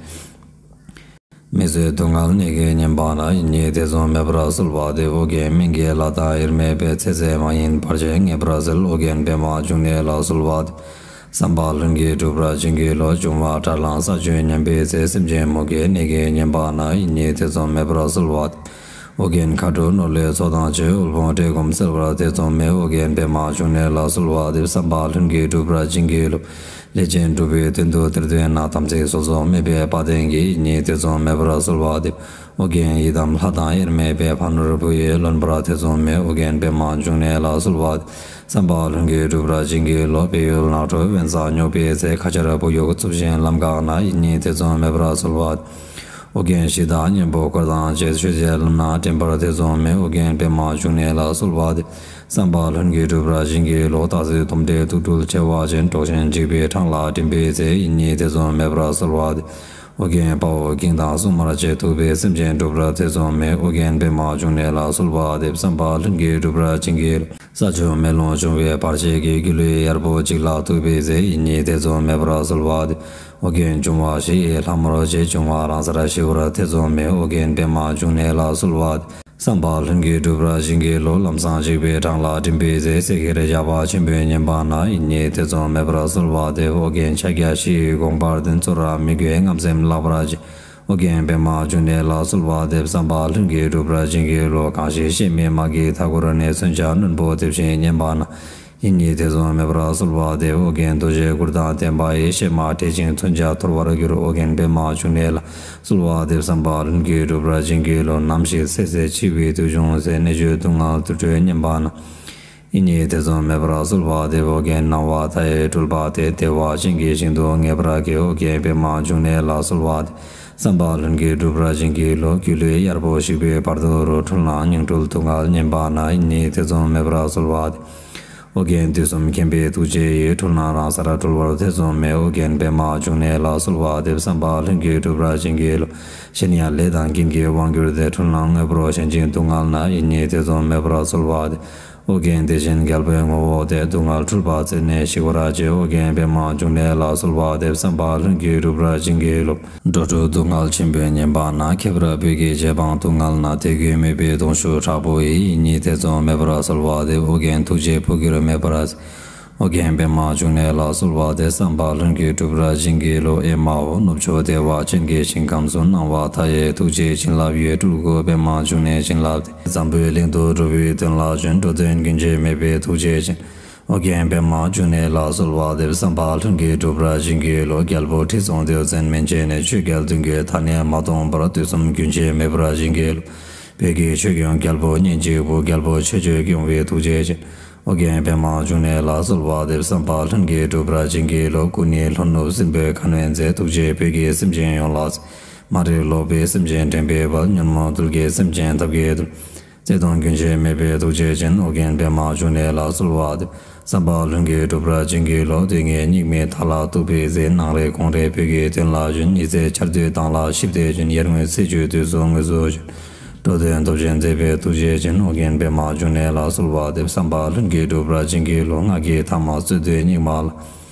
མི་བཟོད་སྡུག་བསྔལ་ནད་ཀྱིས་ཉེན་པ་ན། ཡིད་གཉིས་ཐེ་ཚོམ་མེད་པར་གསོལ་བ་འདེབས། ཨོ་རྒྱན་སྨན་གྱི་བླ་དང་དབྱེར་མེད་པས། ཚེ་ཟད་མ་ཡིན་བར་ཆད་ངེས་པར་སེལ། ཨོ་རྒྱན་པདྨ་འབྱུང་གནས་ལ་གསོལ་བ་འདེབས། བསམ་པ་ལྷུན་གྱིས་འགྲུབ་པར་བྱིན་གྱིས་རློབས། འབྱུང་བ་དགྲར་ལངས་ས་བཅུད་ཉམས་པའི་ཚེ། སེམས་ཅན་མུ་གེའི་ནད་ཀྱིས་ཉེན་པ་ན། ཡིད་གཉིས་ཐེ་ཚོམ་མེད་པར་གསོལ་བ་འདེབས། ཨོ་རྒྱན་མཁའ་འགྲོ་ནོར་ལྷའི་ཚོགས་དང་བཅས། དབུལ་ཕོངས་བཀྲེས་སྐོམ་སེལ་བར་ཐེ་ཚོམ་མེད། ཨོ་རྒྱན་པདྨ་འབྱུང་གནས་ལ་གསོལ་བ་འདེབས། བསམ་པ་ལྷུན་གྱིས་འགྲུབ་པར་བྱིན་གྱིས་རློབས། ལས་ཅན་འགྲུབ་པའི་དོན་དུ་གཏེར་འདོན་ན། དམ་ཚིག་སོ་སོར་སྨོད་པའི་དཔའ་གདེང་གིས། ཡིད་གཉིས་ཐེ་ཚོམ་མེད་པར་གསོལ་བ་འདེབས། ཨོ་རྒྱན་ཡི་དམ་ལྷ་དང་དབྱེར་མེད་པས། ཕ་ནོར་བུ་ཡིས་ལོན་པར་ཐེ་ཚོམ་མེད། ཨོ་རྒྱན་པདྨ་འབྱུང་གནས་ལ་གསོལ་བ་འདེབས། བསམ་པ་ལྷུན་གྱིས་འགྲུབ་པར་བྱིན་གྱིས་རློབས། བལ་ཡུལ་ནགས་ཁྲོད་དབེན་ས་སྙོགས་པའི་ཚེ། ཁ་ཆར་བུ་ཡུག་འཚུབས་ཤིང་ལམ་འགག་ན། ཡིད་གཉིས་ཐེ་ཚོམ་མེད་པར་གསོལ་བ་འདེབས། ཨོ་རྒྱན་གཞི་བདག་གཉན་པོ་འཁོར་དང་བཅས། ཆོས་མཛད་ལམ་སྣ་འདྲེན་པར་ཐེ་ཚོམ་མེད། ཨོ་རྒྱན་པདྨ་འབྱུང་གནས་ལ་གསོལ་བ་འདེབས། བསམ་པ་ལྷུན་གྱིས་འགྲུབ་པར་བྱིན་གྱིས་རློབས། སྟག་གཟིག་དོམ་དྲེད་དུག་སྦྲུལ་མཆེ་བ་ཅན། འབྲོག་ཆེན་འཇིགས་པའི་འཕྲང་ལ་འགྲིམ་པའི་ཚེ། ཡིད་གཉིས་ཐེ་ཚོམ་མེད་པར་གསོལ་བ་འདེབས། ཨོ་རྒྱན་དཔའ་བོ་གིང་དང་སྲུང་མར་བཅས། ཐུབ་པའི་སེམས་ཅན་འགྲུབ་པར་ཐེ་ཚོམ་མེད། ཨོ་རྒྱན་པདྨ་འབྱུང་གནས་ལ་གསོལ་བ་འདེབས། བསམ་པ་ལྷུན་གྱིས་འགྲུབ་པར་བྱིན་གྱིས་རློབས། ས་ཆུ་མེ་རླུང་འབྱུང་བའི་བར་ཆད་ཀྱི། སྒྱུ་ལུས་གཡར་པོ་གཅིག་ལ་ཐུག་པའི་ཚེ། ཡིད་གཉིས་ཐེ་ཚོམ་མེད་པར་གསོལ་བ་འདེབས། ཨོ་རྒྱན་འབྱུང་བ་བཞི་ཡི་ལྷ་མོར་བཅས། འབྱུང་བ་རང་སར་ཞི་བར་ཐེ་ཚོམ་མེད། ཨོ་རྒྱན་པདྨ་འབྱུང་གནས་ལ་གསོལ་བ་འདེབས། བསམ་པ་ལྷུན་གྱིས་འགྲུབ་པར་བྱིན་གྱིས་རློབས། ལམ་སྲང་འཇིགས་པའི་འཕྲང་ལ་འགྲིམ་པའི་ཚེ། སྲས་ཀྱི་རྒྱལ་བ་ཆེན་པོས་བསྙེན་པ་ན། ཡིད་གཉིས་ཐེ་ཚོམ་མེད་པར་གསོལ་བ་འདེབས། ཨོ་རྒྱན་ཕྱག་རྒྱ་བཞི་ཡི་དགོངས་པར་ལྡན། ཚོར་བ་མི་དགོས་རྔམ་སེམས་བརླག་པར་བྱེད། ཨོ་རྒྱན་པདྨ་འབྱུང་གནས་ལ་གསོལ་བ་འདེབས། བསམ་པ་ལྷུན་གྱིས་འགྲུབ་པར་བྱིན་གྱིས་རློབས། གང་ཞིག་གཤེད་མའི་དམག་གིས་མཐའ་བསྐོར་ནས། མཚོན་ཆ་རྣོན་པོ་འདེབས་ཤིང་བསྙེན་པ་ན། ཡིད་གཉིས་ཐེ་ཚོམ་མེད་པར་གསོལ་བ་འདེབས། ཨོ་རྒྱན་རྡོ་རྗེ་གུར་དང་ལྡན་པ་ཡི། གཤེད་མ་བསྒྲལ་ཞིང་མཚོན་ཆ་འཐོར་བར་འགྱུར། ཨོ་རྒྱན་པདྨ་འབྱུང་གནས་ལ་གསོལ་བ་འདེབས། བསམ་པ་ལྷུན་གྱིས་འགྲུབ་པར་བྱིན་གྱིས་རློབས། ནམ་ཞིག་ཚེ་ཟད་འཆི་བའི་དུས་བྱུང་ཚེ། གནད་གཅོད་སྡུག་བསྔལ་དུར་ཁྲོད་ཉེན་པ་ན། ཡིད་གཉིས་ཐེ་ཚོམ་མེད་པར་གསོལ་བ་འདེབས། ཨོ་རྒྱན་སྣང་བ་མཐའ་ཡས་སྤྲུལ་པ་སྟེ། བདེ་བ་ཅན་གྱི་ཞིང་དུ་ངེས་པར་སྐྱེ། ཨོ་རྒྱན་པདྨ་འབྱུང་གནས་ལ་གསོལ་བ་འདེབས། བསམ་པ་ལྷུན་གྱིས་འགྲུབ་པར་བྱིན་གྱིས་རློབས། སྒྱུ་ལུས་གཡར་པོ་ཞིག་པའི་བར་དོ་རུ། འཁྲུལ་སྣང་ཉིང་འཁྲུལ་སྡུག་བསྔལ་ཉེན་པ་ན། ཡིད་གཉིས་ཐེ་ཚོམ་མེད་པར་གསོལ་བ་འདེབས། ཨོ་རྒྱན་དུས་གསུམ་མཁྱེན་པའི་ཐུགས་རྗེ་ཡིས། འཁྲུལ་སྣང་རང་སར་གྲོལ་བར་ཐེ་ཚོམ་མེད། ཨོ་རྒྱན་པདྨ་འབྱུང་གནས་ལ་གསོལ་བ་འདེབས། བསམ་པ་ལྷུན་གྱིས་འགྲུབ་པར་བྱིན་གྱིས་རློབས། གཞན་ཡང་ལས་དང་རྐྱེན་གྱི་དབང་གྱུར་ཏེ། འཁྲུལ་སྣང་དངོས་པོར་ཞེན་ཅིང་སྡུག་བསྔལ་ན། ཡིད་གཉིས་ཐེ་ཚོམ་མེད་པར་གསོལ་བ་འདེབས། ཨོ་རྒྱན་དེ་བཞིན་རྒྱལ་པོའི་ངོ་བོ་སྟེ། སྡུག་བསྔལ་འཁྲུལ་པ་རྩད་ནས་ཞིག་པར་བྱེད། ཨོ་རྒྱན་པདྨ་འབྱུང་གནས་ལ་གསོལ་བ་འདེབས། བསམ་པ་ལྷུན་གྱིས་འགྲུབ་པར་བྱིན་གྱིས་རློབས། འགྲོ་དྲུག་སྡུག་བསྔལ་ཆེན་པོས་ཉེན་པ་ན། ཁྱབ་པར་བོད་ཀྱི་རྗེ་འབངས་སྡུག་བསྔལ་ན། དད་གུས་མོས་པའི་གདུང་ཤུགས་དྲག་པོ་ཡིས། ཡིད་གཉིས་ཐེ་ཚོམ་མེད་པར་གསོལ་བ་འདེབས། ཨོ་རྒྱན་ཐུགས་རྗེ་འཕོ་འགྱུར་མེད་པར་གཟིགས། ཨོ་རྒྱན་པདྨ་འབྱུང་གནས་ལ་གསོལ་བ་འདེབས། བསམ་པ་ལྷུན་གྱིས་འགྲུབ་པར་བྱིན་གྱིས་རློབས། ཨེ་མ་ཧོ། ནུབ་ཕྱོགས་བདེ་བ་ཅན་གྱི་ཞིང་ཁམས་སུ། སྣང་བ་མཐའ་ཡས་ཐུགས་རྗེའི་བྱིན་རླབས་ཡོད། སྤྲུལ་སྐུ་པདྨ་འབྱུང་གནས་བྱིན་བརླབས་ཏེ། འཛམ་བུའི་གླིང་དུ་འགྲོ་བའི་དོན་ལ་བྱོན། འགྲོ་དོན་རྒྱུན་ཆད་མེད་པའི་ཐུགས་རྗེ་ཅན། ཨོ་རྒྱན་པདྨ་འབྱུང་གནས་ལ་གསོལ་བ་འདེབས། བསམ་པ་ལྷུན་གྱིས་འགྲུབ་པར་བྱིན་གྱིས་རློབས། རྒྱལ་པོ་ཁྲི་སྲོང་ལྡེའུ་བཙན་མན་ཆད་ནས། ཆོས་རྒྱལ་བདུན་གྱི་མཐའ་ནས་མ་སྟོངས་བར། དུས་གསུམ་རྒྱུན་ཆད་མེད་པར་བྱིན་གྱིས་རློབས། བོད་ཀྱི་ཆོས་སྐྱོང་རྒྱལ་པོ་གཉན་གཅིག་པུ། རྒྱལ་པོ་ཆོས་སྤྱོད་སྐྱོང་བའི་ཐུགས་རྗེ་ཅན། ཨོ་རྒྱན་པདྨ་འབྱུང་གནས་ལ་གསོལ་བ་འདེབས། བསམ་པ་ལྷུན་གྱིས་འགྲུབ་པར་བྱིན་གྱིས་རློབས། སྐུ་ནི་ལྷོ་ནུབ་སྲིན་པོའི་ཁ་གནོན་མཛད། ཐུགས་རྗེས་བོད་ཀྱི་སེམས་ཅན་ཡོངས་ལ། མ་རིག་ལོག་པའི་སེམས་ཅན་འདྲེན་པའི་དཔལ། ཉོན་མོངས་རྡུལ་གྱི་སེམས་ཅན་ཐབས་ཀྱིས་བཏུལ། བརྩེ་གདུང་རྒྱུན་ཆད་མེད་པའི་ཐུགས་རྗེ་ཅན། ཨོ་རྒྱན་པདྨ་འབྱུང་གནས་ལ་གསོལ་བ་འདེབས། བསམ་པ་ལྷུན་གྱིས་འགྲུབ་པར་བྱིན་གྱིས་རློབས། དུས་ངན་སྙིགས་མའི་མཐའ་ལ་ཐུག་པའི་ཚེ། ནངས་རེ་དགོང་རེ་བོད་ཀྱི་དོན་ལ་བྱོན། ཉི་ཚེ་ཆར་དུས་མདངས་ལ་ཞིབ་སྟེ་བྱོན། ཡར་ངོའི་ཚེས་བཅུའི་དུས་སུ་དངོས་སུ་བྱོན། འགྲོ་དོན་སྟོབས་ཆེན་མཛད་པའི་ཐུགས་རྗེ་ཅན། ཨོ་རྒྱན་པདྨ་འབྱུང་གནས་ལ་གསོལ་བ་འདེབས། བསམ་པ་ལྷུན་གྱིས་འགྲུབ་པར་བྱིན་གྱིས་རློབས། སྔགས་ཀྱི་ཐ་མ་རྩོད་དུས་སྙིགས་མ་ལ།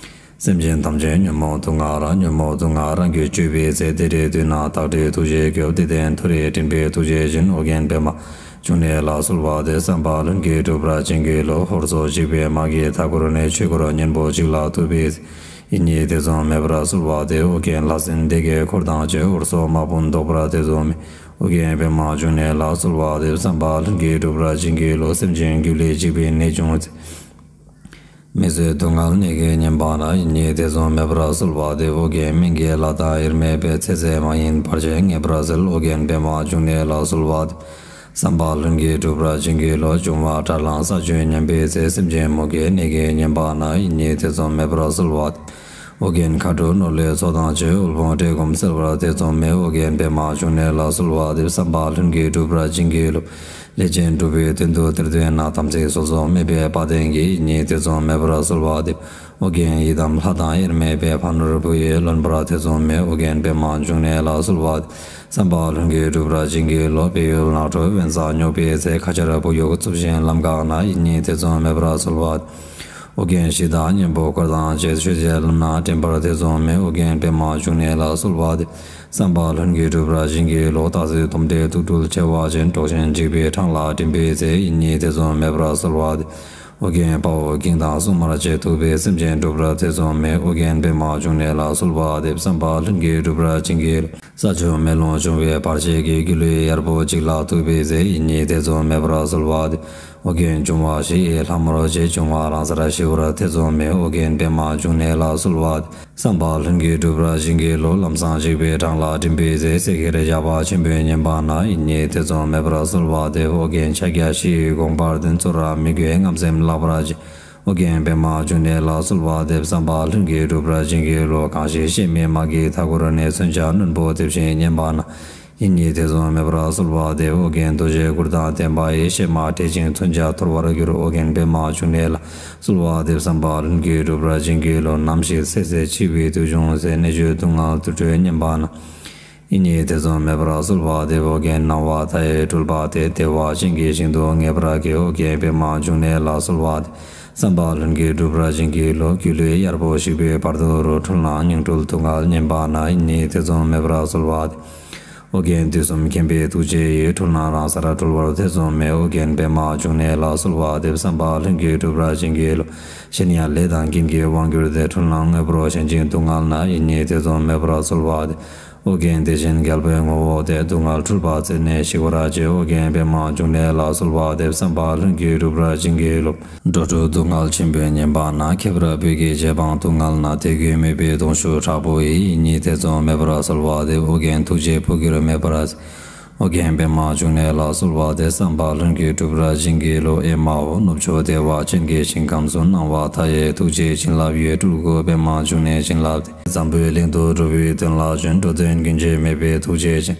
སེམས་ཅན་ཐམས་ཅད་ཉོན་མོངས་དུག་ལྔ་རག་ཉོན་མོངས་དུག་ལྔ་རང་རྒྱུད་གཅོད་པའི་ཚེ། བདེ་འབྲས་མདུན་ན་རྟག་བྲིས་ཐུགས་རྗེས་སྐྱོབས། བདེ་ལྡན་མཐོ་རིས་འདྲེན་པའི་ཐུགས་རྗེ་ཅན། ཨོ་རྒྱན་པདྨ་འབྱུང་གནས་ལ་གསོལ་བ་འདེབས། བསམ་པ་ལྷུན་གྱིས་འགྲུབ་པར་བྱིན་གྱིས་རློབས། ཧོར་སོག་འཇིགས་པའི་དམག་གིས་མཐའ་བསྐོར་ནས། ཆོས་འཁོར་གཉན་པོ་གཅིག་ལ་ཐུག་པའི་ཚེ། ཡིད་གཉིས་ཐེ་ཚོམ་མེད་པར་གསོལ་བ་འདེབས། ཨོ་རྒྱན་ལྷ་སྲིན་སྡེ་བརྒྱད་འཁོར་དང་བཅས། ཧོར་སོག་དམག་དཔུང་བཟློག་པར་ཐེ་ཚོམ་མེད། ཨོ་རྒྱན་པདྨ་འབྱུང་གནས་ལ་གསོལ་བ་འདེབས། བསམ་པ་ལྷུན་གྱིས་འགྲུབ་པར་བྱིན་གྱིས་རློབས། སེམས་ཅན་སྒྱུ་ལུས་འཇིག་པའི་ནད་བྱུང་ཚེ། མི་བཟོད་སྡུག་བསྔལ་ནད་ཀྱིས་ཉེན་པ་ན། ཡིད་གཉིས་ཐེ་ཚོམ་མེད་པར་གསོལ་བ་འདེབས། ཨོ་རྒྱན་སྨན་གྱི་བླ་དང་དབྱེར་མེད་པས། ཚེ་ཟད་མ་ཡིན་བར་ཆད་ངེས་པར་སེལ། ཨོ་རྒྱན་པདྨ་འབྱུང་གནས་ལ་གསོལ་བ་འདེབས། བསམ་པ་ལྷུན་གྱིས་འགྲུབ་པར་བྱིན་གྱིས་རློབས། འབྱུང་བ་དགྲར་ལངས་ས་བཅུད་ཉམས་པའི་ཚེ། སེམས་ཅན་མུ་གེའི་ནད་ཀྱིས་ཉེན་པ་ན། ཡིད་གཉིས་ཐེ་ཚོམ་མེད་པར་གསོལ་བ་འདེབས། ཨོ་རྒྱན་མཁའ་འགྲོ་ནོར་ལྷའི་ཚོགས་དང་བཅས། དབུལ་ཕོངས་བཀྲེས་སྐོམ་སེལ་བར་ཐེ་ཚོམ་མེད། ཨོ་རྒྱན་པདྨ་འབྱུང་གནས་ལ་གསོལ་བ་འདེབས། བསམ་པ་ལྷུན་གྱིས་འགྲུབ་པར་བྱིན་གྱིས་རློབས། ལས་ཅན་འགྲུབ་པའི་དོན་དུ་གཏེར་འདོན་ན། དམ་ཚིག་སྲོལ་འཛིན་མེད་པའི་དཔའ་གདེང་གིས། ཡིད་གཉིས་ཐེ་ཚོམ་མེད་པར་གསོལ་བ་འདེབས། ཨོ་རྒྱན་ཡི་དམ་ལྷ་དང་དབྱེར་མེད་པས། ཕ་ནོར་བུ་ཡིས་ལོན་པར་ཐེ་ཚོམ་མེད། ཨོ་རྒྱན་པདྨ་འབྱུང་གནས་ལ་གསོལ་བ་འདེབས། བསམ་པ་ལྷུན་གྱིས་འགྲུབ་པར་བྱིན་གྱིས་རློབས། བལ་ཡུལ་ནགས་ཁྲོད་དབེན་ས་སྙོགས་པའི་ཚེ། ཁ་ཆར་བུ་ཡུག་རྩུབ་ཞིང་ལམ་འགག་ན། ཡིད་གཉིས་ཐེ་ཚོམ་མེད་པར་གསོལ་བ་འདེབས། ཨོ་རྒྱན་གཞི་བདག་གཉན་པོ་འཁོར་དང་བཅས། ཆོས་བྱེད་ལམ་སྣ་འདྲེན་པར་ཐེ་ཚོམ་མེད། ཨོ་རྒྱན་པདྨ་འབྱུང་གནས་ལ་གསོལ་བ་འདེབས། བསམ་པ་ལྷུན་གྱིས་འགྲུབ་པར་བྱིན་གྱིས་རློབས། སྟག་གཟིག་དོམ་དྲེད་དུག་སྦྲུལ་མཆེ་བ་ཅན། འབྲོག་ཆེན་འཇིགས་པའི་འཕྲང་ལ་འགྲིམ་པའི་ཚེ། ཡིད་གཉིས་ཐེ་ཚོམ་མེད་པར་གསོལ་བ་འདེབས། ཨོ་རྒྱན་དཔའ་བོ་གིང་དང་སྲུང་མར་བཅས། ཐུབ་པས་སེམས་ཅན་འགྲུབ་པར་ཐེ་ཚོམ་མེད། ཨོ་རྒྱན་པདྨ་འབྱུང་གནས་ལ་གསོལ་བ་འདེབས། བསམ་པ་ལྷུན་གྱིས་འགྲུབ་པར་བྱིན་གྱིས་རློབས། ས་ཆུ་མེ་རླུང་འབྱུང་བའི་བར་ཆད་ཀྱིས། སྒྱུ་ལུས་གཡར་པོ་གཅིག་ལ་ཐུག་པའི་ཚེ། ཡིད་གཉིས་ཐེ་ཚོམ་མེད་པར་གསོལ་བ་འདེབས། ཨོ་རྒྱན་འབྱུང་བ་བཞི་ཡི་ལྷ་མོར་བཅས། འབྱུང་བ་རང་སར་ཞི་བར་ཐེ་ཚོམ་མེད། ཨོ་རྒྱན་པདྨ་འབྱུང་གནས་ལ་གསོལ་བ་འདེབས། བསམ་པ་ལྷུན་གྱིས་འགྲུབ་པར་བྱིན་གྱིས་རློབས། ལམ་སྲང་འཇིགས་པའི་འཕྲང་ལ་འགྲིམ་པའི་ཚེ། བསད་ཁྱེར་ཇག་པ་ཆེན་པོས་ཉེན་པ་ན། ཡིད་གཉིས་ཐེ་ཚོམ་མེད་པར་གསོལ་བ་འདེབས། ཨོ་རྒྱན་ཕྱག་རྒྱ་བཞི་ཡི་དགོངས་པར་ལྡན། ཚུར་ར་མི་རྒོད་རྔམ་སེམས་བརླག་པར་བྱེད། ཨོ་རྒྱན་པདྨ་འབྱུང་གནས་ལ་གསོལ་བ་འདེབས། བསམ་པ་ལྷུན་གྱིས་འགྲུབ་པར་བྱིན་གྱིས་རློབས། གང་ཞིག་གཤེད་མའི་དམག་གིས་མཐའ་བསྐོར་ནས། མཚོན་ཆ་རྣོན་པོ་འདེབས་ཤིང་ཉེན་པ་ན། ཡིད་གཉིས་ཐེ་ཚོམ་མེད་པར་གསོལ་བ་འདེབས། ཨོ་རྒྱན་རྡོ་རྗེ་གུར་དང་ལྡན་པ་ཡིས། གཤེད་མ་བསྒྲལ་ཞིང་མཚོན་ཆ་འཐོར་བར་འགྱུར། ཨོ་རྒྱན་པདྨ་འབྱུང་གནས་ལ་གསོལ་བ་འདེབས། བསམ་པ་ལྷུན་གྱིས་འགྲུབ་པར་བྱིན་གྱིས་རློབས། ནམ་ཞིག་ཚེ་ཟད་འཆི་བའི་དུས་བྱུང་ཚེ། གནད་གཅོད་སྡུག་བསྔལ་དུར་ཁྲོད་ཉེན་པ་ན། ཡིད་གཉིས་ཐེ་ཚོམ་མེད་པར་གསོལ་བ་འདེབས། ཨོ་རྒྱན་སྣང་བ་མཐའ་ཡས་སྤྲུལ་པ་སྟེ། བདེ་བ་ཅན་གྱི་ཞིང་དུ་ངེས་པར་སྐྱེ། ཨོ་རྒྱན་པདྨ་འབྱུང་གནས་ལ་གསོལ་བ་འདེབས། བསམ་པ་ལྷུན་གྱིས་འགྲུབ་པར་བྱིན་གྱིས་རློབས། སྒྱུ་ལུས་གཡར་པོ་ཞིག་པའི་བར་དོ་རུ། འཁྲུལ་སྣང་ཉིང་འཁྲུལ་སྡུག་བསྔལ་ཉེན་པ་ན། ཡིད་གཉིས་ཐེ་ཚོམ་མེད་པར་གསོལ་བ་འདེབས། ཨོ་རྒྱན་དུས་གསུམ་མཁྱེན་པའི་ཐུགས་རྗེ་ཡིས། འཁྲུལ་སྣང་རང་སར་གྲོལ་བར་ཐེ་ཚོམ་མེད། ཨོ་རྒྱན་པདྨ་འབྱུང་གནས་ལ་གསོལ་བ་འདེབས། བསམ་པ་ལྷུན་གྱིས་འགྲུབ་པར་བྱིན་གྱིས་རློབས། གཞན་ཡང་ལས་དང་རྐྱེན་གྱི་དབང་གྱུར་ཏེ། འཁྲུལ་སྣང་དངོས་པོར་ཞེན་ཅིང་སྡུག་བསྔལ་ན། ཡིད་གཉིས་ཐེ་ཚོམ་མེད་པར་གསོལ་བ་འདེབས། ཨོ་རྒྱན་དེ་བཞིན་རྒྱལ་པོའི་ངོ་བོ་སྟེ། སྡུག་བསྔལ་འཁྲུལ་པ་རྩད་ནས་ཞི་བར་བྱེད། ཨོ་རྒྱན་པདྨ་འབྱུང་གནས་ལ་གསོལ་བ་འདེབས། བསམ་པ་ལྷུན་གྱིས་འགྲུབ་པར་བྱིན་གྱིས་རློབས། འགྲོ་དྲུག་སྡུག་བསྔལ་ཆེན་པོས་ཉེན་པ་ན། ཁྱབ་པར་བོད་ཀྱི་རྗེ་འབངས་སྡུག་བསྔལ་ན། དད་གུས་མོས་པའི་གདུང་ཤུགས་དྲག་པོ་ཡིས། ཡིད་གཉིས་ཐེ་ཚོམ་མེད་པར་གསོལ་བ་འདེབས། ཨོ་རྒྱན་ཐུགས་རྗེས་བུ་གུར་མེད་པར་གཟིགས། ཨོ་རྒྱན་པདྨ་འབྱུང་གནས་ལ་གསོལ་བ་འདེབས། བསམ་པ་ལྷུན་གྱིས་འགྲུབ་པར་བྱིན་གྱིས་རློབས། ཨེ་མ་ཧོ། ནུབ་ཕྱོགས་བདེ་བ་ཅན་གྱི་ཞིང་ཁམས་སུ། སྣང་བ་མཐའ་ཡས་ཐུགས་རྗེའི་བྱིན་རླབས་ཡོད། སྤྲུལ་སྐུ་པདྨ་འབྱུང་གནས་བྱིན་རླབས་དེས། འཛམ་བུའི་གླིང་དུ་འགྲོ་བའི་དོན་ལ་བྱོན། འགྲོ་དོན་རྒྱུན་ཆད་མེད་པའི་ཐུགས་རྗེ་ཅན།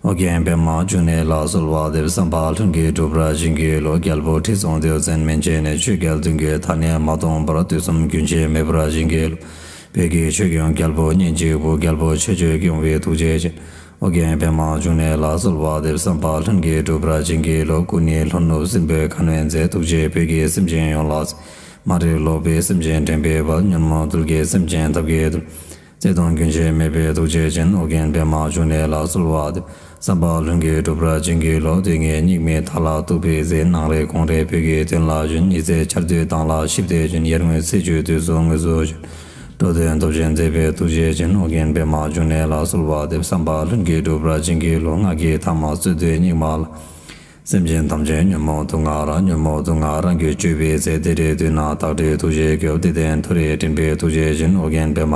ཨོ་རྒྱན་པདྨ་འབྱུང་གནས་ལ་གསོལ་བ་འདེབས། བསམ་པ་ལྷུན་གྱིས་འགྲུབ་པར་བྱིན་གྱིས་རློབས། རྒྱལ་པོ་ཁྲི་སྲོང་ལྡེའུ་བཙན་མན་ཆད་ནས། ཆོས་རྒྱལ་གདུལ་དཀའི་མཐའ་ནས་མ་སྟོངས་བར། དུས་གསུམ་རྒྱུན་ཆད་མེད་པར་བྱིན་གྱིས་རློབས། བོད་ཀྱི་ཆོས་སྐྱོང་རྒྱལ་པོ་གཉེན་གཅིག་པུ། རྒྱལ་པོ་ཆོས་སྤྱོད་སྐྱོང་བའི་ཐུགས་རྗེ་ཅན། ཨོ་རྒྱན་པདྨ་འབྱུང་གནས་ལ་གསོལ་བ་འདེབས། བསམ་པ་ལྷུན་གྱིས་འགྲུབ་པར་བྱིན་གྱིས་རློབས། སྐུ་ནི་ལྷོ་ནུབ་སྲིན་པོའི་ཁ་གནོན་མཛད། ཐུགས་རྗེས་བོད་ཀྱི་སེམས་ཅན་ཡོངས་ལ་གཟིགས། མ་རིག་ལོག་པའི་སེམས་ཅན་འདྲེན་པའི་དཔལ། ཉོན་མོངས་གདུལ་དཀའི་སེམས་ཅན་ཐབས་མཁས་འདུལ། བརྩེ་གདུང་རྒྱུན་ཆད་མེད་པའི་ཐུགས་རྗེ་ཅན། ཨོ་རྒྱན་པདྨ་འབྱུང་གནས་ལ་གསོལ་བ་འདེབས། བསམ་པ་ལྷུན་གྱིས་འགྲུབ་པར་བྱིན་གྱིས་རློབས། དུས་ངན་སྙིགས་མའི་མཐའ་ལ་ཐུག་པའི་ཚེ། སྣང་རེག་དགོངས་རེག་བོད་ཀྱི་དོན་ལ་བྱོན། ཉི་ཚེ་འཆར་སྡུད་མདངས་ལ་ཆིབས་ཏེ་བྱོན། ཡར་ངོའི་ཚེས་བཅུའི་དུས་སུ་དངོས་སུ་བྱོན། འགྲོ་དོན་སྟོབས་ཆེན་མཛད་པའི་ཐུགས་རྗེ་ཅན། ཨོ་རྒྱན་པདྨ་འབྱུང་གནས་ལ་གསོལ་བ་འདེབས། བསམ་པ་ལྷུན་གྱིས་འགྲུབ་པར་བྱིན་གྱིས་རློབས། སྔགས་ཀྱི་ཐ་མ་རྩོད་དུས་སྙིགས་མ་ལ། སེམས་ཅན་ཐམས་ཅད་ཉོན་མོངས་དུག་ལྔ་རགས། ཉོན་མོངས་དུག་ལྔ་རང་རྒྱུད་བཅོས་པའི་ཚེ། བདེ་འབྲས་མདུན་ན་རྟག་བྲིས་ཐུགས་རྗེས་སྐྱོབས། བདེ་ལྡན་མཐོ་རིས་འདྲེན་པའི་ཐུགས་རྗེ་ཅན། ཨོ་རྒྱན་པདྨ་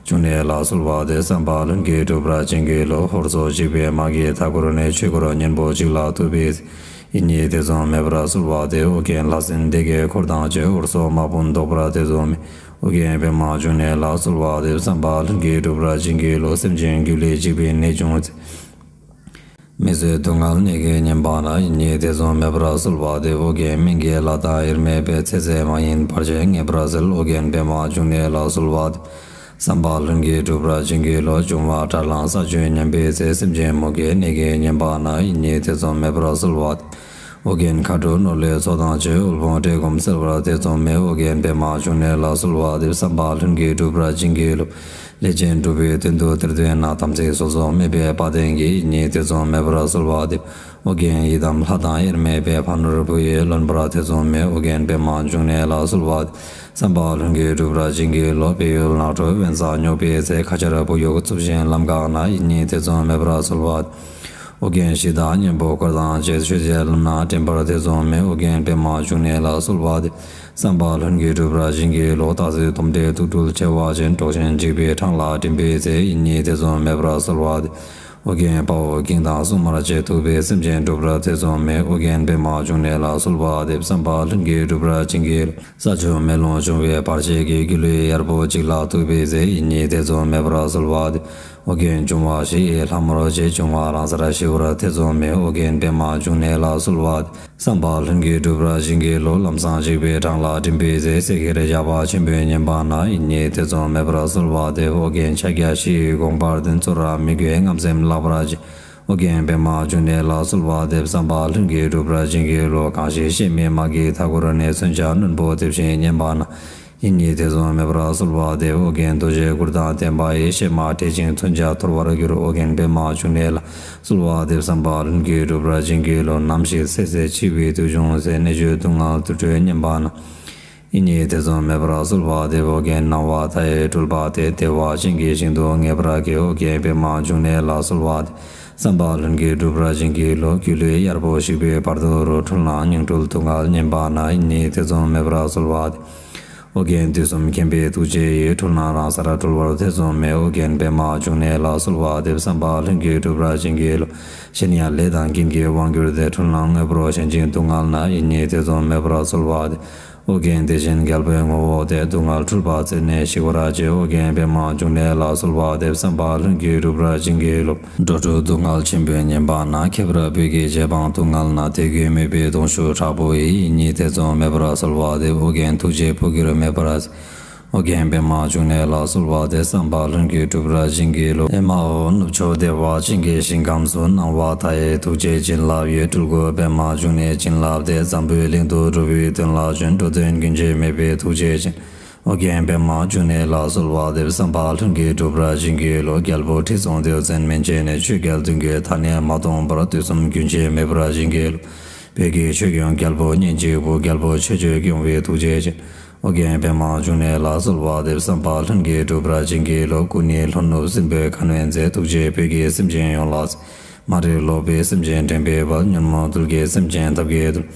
འབྱུང་གནས་ལ་གསོལ་བ་འདེབས། བསམ་པ་ལྷུན་གྱིས་འགྲུབ་པར་བྱིན་གྱིས་རློབས། ཧོར་སོག་འཇིགས་པའི་དམག་གིས་མཐའ་བསྐོར་ནས། ཆོས་འཁོར་གཉན་པོ་གཅིག་ལ་ཐུག་པའི་ཚེ། ཡིད་གཉིས་ཐེ་ཚོམ་མེད་པར་གསོལ་བ་འདེབས། ཨོ་རྒྱན་ལྷ་སྲིན་སྡེ་བརྒྱད་འཁོར་དང་བཅས། ཧོར་སོག་དམག་དཔུང་བཟློག་པར་ཐེ་ཚོམ་མེད། ཨོ་རྒྱན་པདྨ་འབྱུང་གནས་ལ་གསོལ་བ་འདེབས། བསམ་པ་ལྷུན་གྱིས་འགྲུབ་པར་བྱིན་གྱིས་རློབས། སེམས་ཅན་རྒྱུད་ལ་འཇིགས་པའི་ནད་བྱུང་ཚེ། མི་བཟོད་སྡུག་བསྔལ་ནད་ཀྱིས་ཉེན་པ་ན། ཡིད་གཉིས་ཐེ་ཚོམ་མེད་པར་གསོལ་བ་འདེབས། ཨོ་རྒྱན་སྨན་གྱི་བླ་དང་དབྱེར་མེད་པས། ཚེ་ཟད་མ་ཡིན་བར་ཆད་ངེས་པར་སེལ། ཨོ་རྒྱན་པདྨ་འབྱུང་གནས་ལ་གསོལ་བ་འདེབས། བསམ་པ་ལྷུན་གྱིས་འགྲུབ་པར་བྱིན་གྱིས་རློབས། འབྱུང་བ་དགྲར་ལངས་ས་བཅུད་ཉམས་པའི་ཚེ། སེམས་ཅན་མུ་གེའི་ནད་ཀྱིས་ཉེན་པ་ན། ཡིད་གཉིས་ཐེ་ཚོམ་མེད་པར་གསོལ་བ་འདེབས། ཨོ་རྒྱན་མཁའ་འགྲོ་ནོར་ལྷའི་ཚོགས་དང་བཅས། དབུལ་ཕོངས་བཀྲེས་སྐོམ་སེལ་བར་ཐེ་ཚོམ་མེད། ཨོ་རྒྱན་པདྨ་འབྱུང་གནས་ལ་གསོལ་བ་འདེབས། བསམ་པ་ལྷུན་གྱིས་འགྲུབ་པར་བྱིན་གྱིས་རློབས། ལས་ཅན་འགྲུབ་པའི་དོན་དུ་གཏེར་འདོན་ན། དམ་ཚིག་སོ་སོར་མེད་པའི་དཔའ་གདེང་གིས། ཡིད་གཉིས་ཐེ་ཚོམ་མེད་པར་གསོལ་བ་འདེབས། ཨོ་རྒྱན་ཡི་དམ་ལྷ་དང་དབྱེར་མེད་པས། ཕ་ནོར་བུ་ཡིས་ལོན་པར་ཐེ་ཚོམ་མེད། ཨོ་རྒྱན་པདྨ་འབྱུང་གནས་ལ་གསོལ་བ་འདེབས། བསམ་པ་ལྷུན་གྱིས་འགྲུབ་པར་བྱིན་གྱིས་རློབས། བལ་ཡུལ་ནགས་ཁྲོད་དབེན་ས་སྙོགས་པའི་ཚེ། ཁ་ཆར་བུ་ཡུག་རྩུབ་ཞིང་ལམ་འགགས་ན། ཡིད་གཉིས་ཐེ་ཚོམ་མེད་པར་གསོལ་བ་འདེབས། ཨོ་རྒྱན་གཞི་བདག་གཉན་པོ་འཁོར་དང་བཅས། ཆོས་བྱེད་ལམ་སྣ་འདྲེན་པར་ཐེ་ཚོམ་མེད། ཨོ་རྒྱན་པདྨ་འབྱུང་གནས་ལ་གསོལ་བ་འདེབས། བསམ་པ་ལྷུན་གྱིས་འགྲུབ་པར་བྱིན་གྱིས་རློབས། སྟག་གཟིག་དོམ་དྲེད་དུག་སྦྲུལ་མཆེ་བ་ཅན། འབྲོག་ཆེན་འཇིགས་པའི་འཕྲང་ལ་འགྲིམ་པའི་ཚེ། ཡིད་གཉིས་ཐེ་ཚོམ་མེད་པར་གསོལ་བ་འདེབས། ཨོ་རྒྱན་དཔའ་བོ་གིང་དང་སྲུང་མར་བཅས། ཐུབ་པས་སེམས་ཅན་འགྲུབ་པར་ཐེ་ཚོམ་མེད། ཨོ་རྒྱན་པདྨ་འབྱུང་གནས་ལ་གསོལ་བ་འདེབས། བསམ་པ་ལྷུན་གྱིས་འགྲུབ་པར་བྱིན་གྱིས་རློབས། ས་ཆུ་མེ་རླུང་འབྱུང་བའི་བར་ཆད་ཀྱིས། སྒྱུ་ལུས་གཡར་པོ་གཅིག་ལ་ཐུག་པའི་ཚེ། ཡིད་གཉིས་ཐེ་ཚོམ་མེད་པར་གསོལ་བ་འདེབས། ཨོ་རྒྱན་འབྱུང་བ་བཞི་ཡི་ལྷ་མོར་བཅས། འབྱུང་བ་རང་སར་ཞི་བར་ཐེ་ཚོམ་མེད། ཨོ་རྒྱན་པདྨ་འབྱུང་གནས་ལ་གསོལ་བ་འདེབས། བསམ་པ་ལྷུན་གྱིས་འགྲུབ་པར་བྱིན་གྱིས་རློབས། ལམ་སྲང་འཇིགས་པའི་འཕྲང་ལ་འགྲིམ་པའི་ཚེ། བསྲེག་གེར་བཞག་པ་ཆེན་པོས་ཉེན་པ་ན། ཡིད་གཉིས་ཐེ་ཚོམ་མེད་པར་གསོལ་བ་འདེབས། ཨོ་རྒྱན་ཕྱག་རྒྱ་བཞི་ཡི་དགོངས་པར་ལྡན། ཚུར་ར་མི་རྒོད་རྔམ་སེམས་བརླག་པར་བྱེད། ཨོ་རྒྱན་པདྨ་འབྱུང་གནས་ལ་གསོལ་བ་འདེབས། བསམ་པ་ལྷུན་གྱིས་འགྲུབ་པར་བྱིན་གྱིས་རློབས། གང་ཞིག་གཤེད་མའི་དམག་གིས་མཐའ་བསྐོར་ནས། མཚོན་ཆ་རྣོན་པོ་འདེབས་ཤིང་ཉེན་པ་ན། ཡིད་གཉིས་ཐེ་ཚོམ་མེད་པར་གསོལ་བ་འདེབས། ཨོ་རྒྱན་རྡོ་རྗེ་གུར་དང་ལྡན་པ་ཡིས། གཤེད་དམག་བསྐྲད་ཅིང་མཚོན་ཆ་འཐོར་བར་འགྱུར། ཨོ་རྒྱན་པདྨ་འབྱུང་གནས་ལ་གསོལ་བ་འདེབས། བསམ་པ་ལྷུན་གྱིས་འགྲུབ་པར་བྱིན་གྱིས་རློབས། ནམ་ཞིག་ཚེ་ཟད་འཆི་བའི་དུས་བྱུང་ཚེ། ནད་བཅོས་སྡུག་བསྔལ་དུར་ཁྲོད་ཉེན་པ་ན། ཡིད་གཉིས་ཐེ་ཚོམ་མེད་པར་གསོལ་བ་འདེབས། ཨོ་རྒྱན་སྣང་བ་མཐའ་ཡས་སྤྲུལ་པ་སྟེ། བདེ་བ་ཅན་གྱི་ཞིང་དུ་ངེས་པར་སྐྱེ། ཨོ་རྒྱན་པདྨ་འབྱུང་གནས་ལ་གསོལ་བ་འདེབས། བསམ་པ་ལྷུན་གྱིས་འགྲུབ་པར་བྱིན་གྱིས་རློབས། སྒྱུ་ལུས་གཡར་པོ་ཞིག་པའི་བར་དོ་རུ། འཁྲུལ་སྣང་ཉིང་འཁྲུལ་སྡུག་བསྔལ་ཉེན་པ་ན། ཡིད་གཉིས་ཐེ་ཚོམ་མེད་པར་གསོལ་བ་འདེབས། ཨོ་རྒྱན་དུས་གསུམ་མཁྱེན་པའི་ཐུགས་རྗེ་ཡིས། འཁྲུལ་སྣང་རང་སར་གྲོལ་བར་ཐེ་ཚོམ་མེད། ཨོ་རྒྱན་པདྨ་འབྱུང་གནས་ལ་གསོལ་བ་འདེབས། བསམ་པ་ལྷུན་གྱིས་འགྲུབ་པར་བྱིན་གྱིས་རློབས། གཞན་ཡང་ལས་དང་རྐྱེན་གྱིས་དབང་གྱུར་ཏེ། འཁྲུལ་སྣང་དངོས་པོར་ཞེན་ཅིང་སྡུག་བསྔལ་ན། ཡིད་གཉིས་ཐེ་ཚོམ་མེད་པར་གསོལ་བ་འདེབས། ཨོ་རྒྱན་དེ་བཞིན་རྒྱལ་པོའི་ངོ་བོ་སྟེ། སྡུག་བསྔལ་འཁྲུལ་པ་རྩད་ནས་ཞི་བར་བྱེད། ཨོ་རྒྱན་པདྨ་འབྱུང་གནས་ལ་གསོལ་བ་འདེབས། བསམ་པ་ལྷུན་གྱིས་འགྲུབ་པར་བྱིན་གྱིས་རློབས། འགྲོ་དྲུག་སྡུག་བསྔལ་ཆེན་པོས་ཉེན་པ་ན། ཁྱབ་པར་བོད་ཀྱི་རྗེ་འབངས་སྡུག་བསྔལ་ན། དད་གུས་མོས་པའི་གདུང་ཤུགས་དྲག་པོ་ཡིས། ཡིད་གཉིས་ཐེ་ཚོམ་མེད་པར་གསོལ་བ་འདེབས། ཨོ་རྒྱན་ཐུགས་རྗེས་བུ་གུར་མེད་པར་གཟིགས། ཨོ་རྒྱན་པདྨ་འབྱུང་གནས་ལ་གསོལ་བ་འདེབས། བསམ་པ་ལྷུན་གྱིས་འགྲུབ་པར་བྱིན་གྱིས་རློབས། ཨེ་མ་ཧོ། ནུབ་ཕྱོགས་བདེ་བ་ཅན་གྱི་ཞིང་ཁམས་སུ། སྣང་བ་མཐའ་ཡས་ཐུགས་རྗེའི་བྱིན་རླབས་ཡོད། སྤྲུལ་སྐུ་པདྨ་འབྱུང་གནས་བྱིན་རླབས་དེས། འཛམ་བུའི་གླིང་དུ་འགྲོ་བའི་དོན་ལ་བྱོན། འགྲོ་དོན་རྒྱུན་ཆད་མེད་པའི་ཐུགས་རྗེ་ཅན། ཨོ་རྒྱན་པདྨ་འབྱུང་གནས་ལ་གསོལ་བ་འདེབས། བསམ་པ་ལྷུན་གྱིས་འགྲུབ་པར་བྱིན་གྱིས་རློབས། རྒྱལ་པོ་ཁྲི་སྲོང་ལྡེའུ་བཙན་མན་ཆད་ནས། ཆོས་རྒྱལ་གདུལ་དཀའི་མཐའ་ནས་མ་སྟོངས་བར། དུས་གསུམ་རྒྱུན་ཆད་མེད་པར་བྱིན་གྱིས་རློབས། བོད་ཀྱི་ཆོས་སྐྱོང་རྒྱལ་པོ་གཉན་གཅིག་པུ། རྒྱལ་པོ་ཆོས་སྤྱོད་སྐྱོང་བའི་ཐུགས་རྗེ་ཅན། ཨོ་རྒྱན་པདྨ་འབྱུང་གནས་ལ་གསོལ་བ་འདེབས། བསམ་པ་ལྷུན་གྱིས་འགྲུབ་པར་བྱིན་གྱིས་རློབས། སྐུ་ནི་ལྷོ་ནུབ་སྲིན་པོའི་ཁ་གནོན་མཛད། ཐུགས་རྗེས་བོད་ཀྱི་སེམས་ཅན་ཡོངས་ལ་གཟིགས། མ་རིག་ལོག་པའི་སེམས་ཅན་འདྲེན་པའི་དཔལ། ཉོན་མོངས་གདུལ་དཀའི་སེམས་ཅན་ཐབས་མཁས་འདུལ།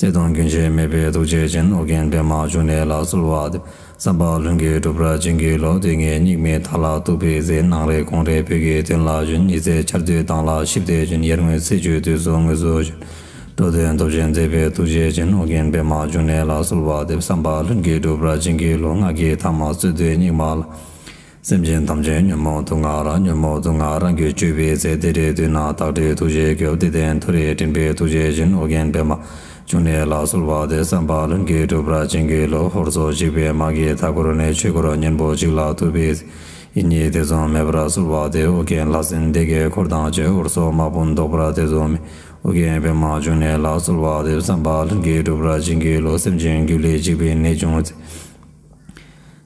བརྩེ་གདུང་རྒྱུན་ཆད་མེད་པའི་ཐུགས་རྗེ་ཅན། ཨོ་རྒྱན་པདྨ་འབྱུང་གནས་ལ་གསོལ་བ་འདེབས། བསམ་པ་ལྷུན་གྱིས་འགྲུབ་པར་བྱིན་གྱིས་རློབས། དུས་ངན་སྙིགས་མའི་མཐའ་ལ་ཐུག་པའི་ཚེ། ནངས་རེ་དགོང་རེ་བོད་ཀྱི་དོན་ལ་བྱོན། ཉི་ཚེ་ཆར་དུས་མདངས་ལ་ཆིབས་ཏེ་བྱོན། ཡར་ངོའི་ཚེས་བཅུའི་དུས་སུ་དངོས་སུ་བྱོན། འགྲོ་དོན་སྟོབས་ཆེན་མཛད་པའི་ཐུགས་རྗེ་ཅན། ཨོ་རྒྱན་པདྨ་འབྱུང་གནས་ལ་གསོལ་བ་འདེབས། བསམ་པ་ལྷུན་གྱིས་འགྲུབ་པར་བྱིན་གྱིས་རློབས། སྔགས་ཀྱི་ཐ་མ་རྩོད་དུས་སྙིགས་མ་ལ། སེམས་ཅན་ཐམས་ཅད་ཉོན་མོངས་དུག་ལྔ་རག་ཉོན་མོངས་དུག་ལྔ་རང་གིས་གཅོད་པའི་ཚེ། བདེ་འབྲས་མཐུ་ནི་བདག་སྒྲུབ་ཐུགས་རྗེས་སྐྱོབས། བདེ་ལྡན་མཐོ་རིས་འདྲེན་པའི་ཐུགས་རྗེ་ཅན། ཨོ་རྒྱན་པདྨ་འབྱུང་གནས་ལ་གསོལ་བ་འདེབས། བསམ་པ་ལྷུན་གྱིས་འགྲུབ་པར་བྱིན་གྱིས་རློབས། ཧོར་སོག་འཇིགས་པའི་དམག་གིས་མཐའ་བསྐོར་ནས། ཆོས་འཁོར་གཉན་པོ་འཇིག་ལ་ཐུག་པའི་ཚེ། ཡིད་གཉིས་ཐེ་ཚོམ་མེད་པར་གསོལ་བ་འདེབས། ཨོ་རྒྱན་ལྷ་སྲིན་སྡེ་བརྒྱད་འཁོར་དང་བཅས། ཧོར་སོག་དམག་དཔུང་བཟློག་པར་ཐེ་ཚོམ་མེད། ཨོ་རྒྱན་པདྨ་འབྱུང་གནས་ལ་གསོལ་བ་འདེབས། བསམ་པ་ལྷུན་གྱིས་འགྲུབ་པར་བྱིན་གྱིས་རློབས། སེམས་ཅན་སྒྱུ་ལུས་འཇིག་པའི་ནད་བྱུང་ཚེ།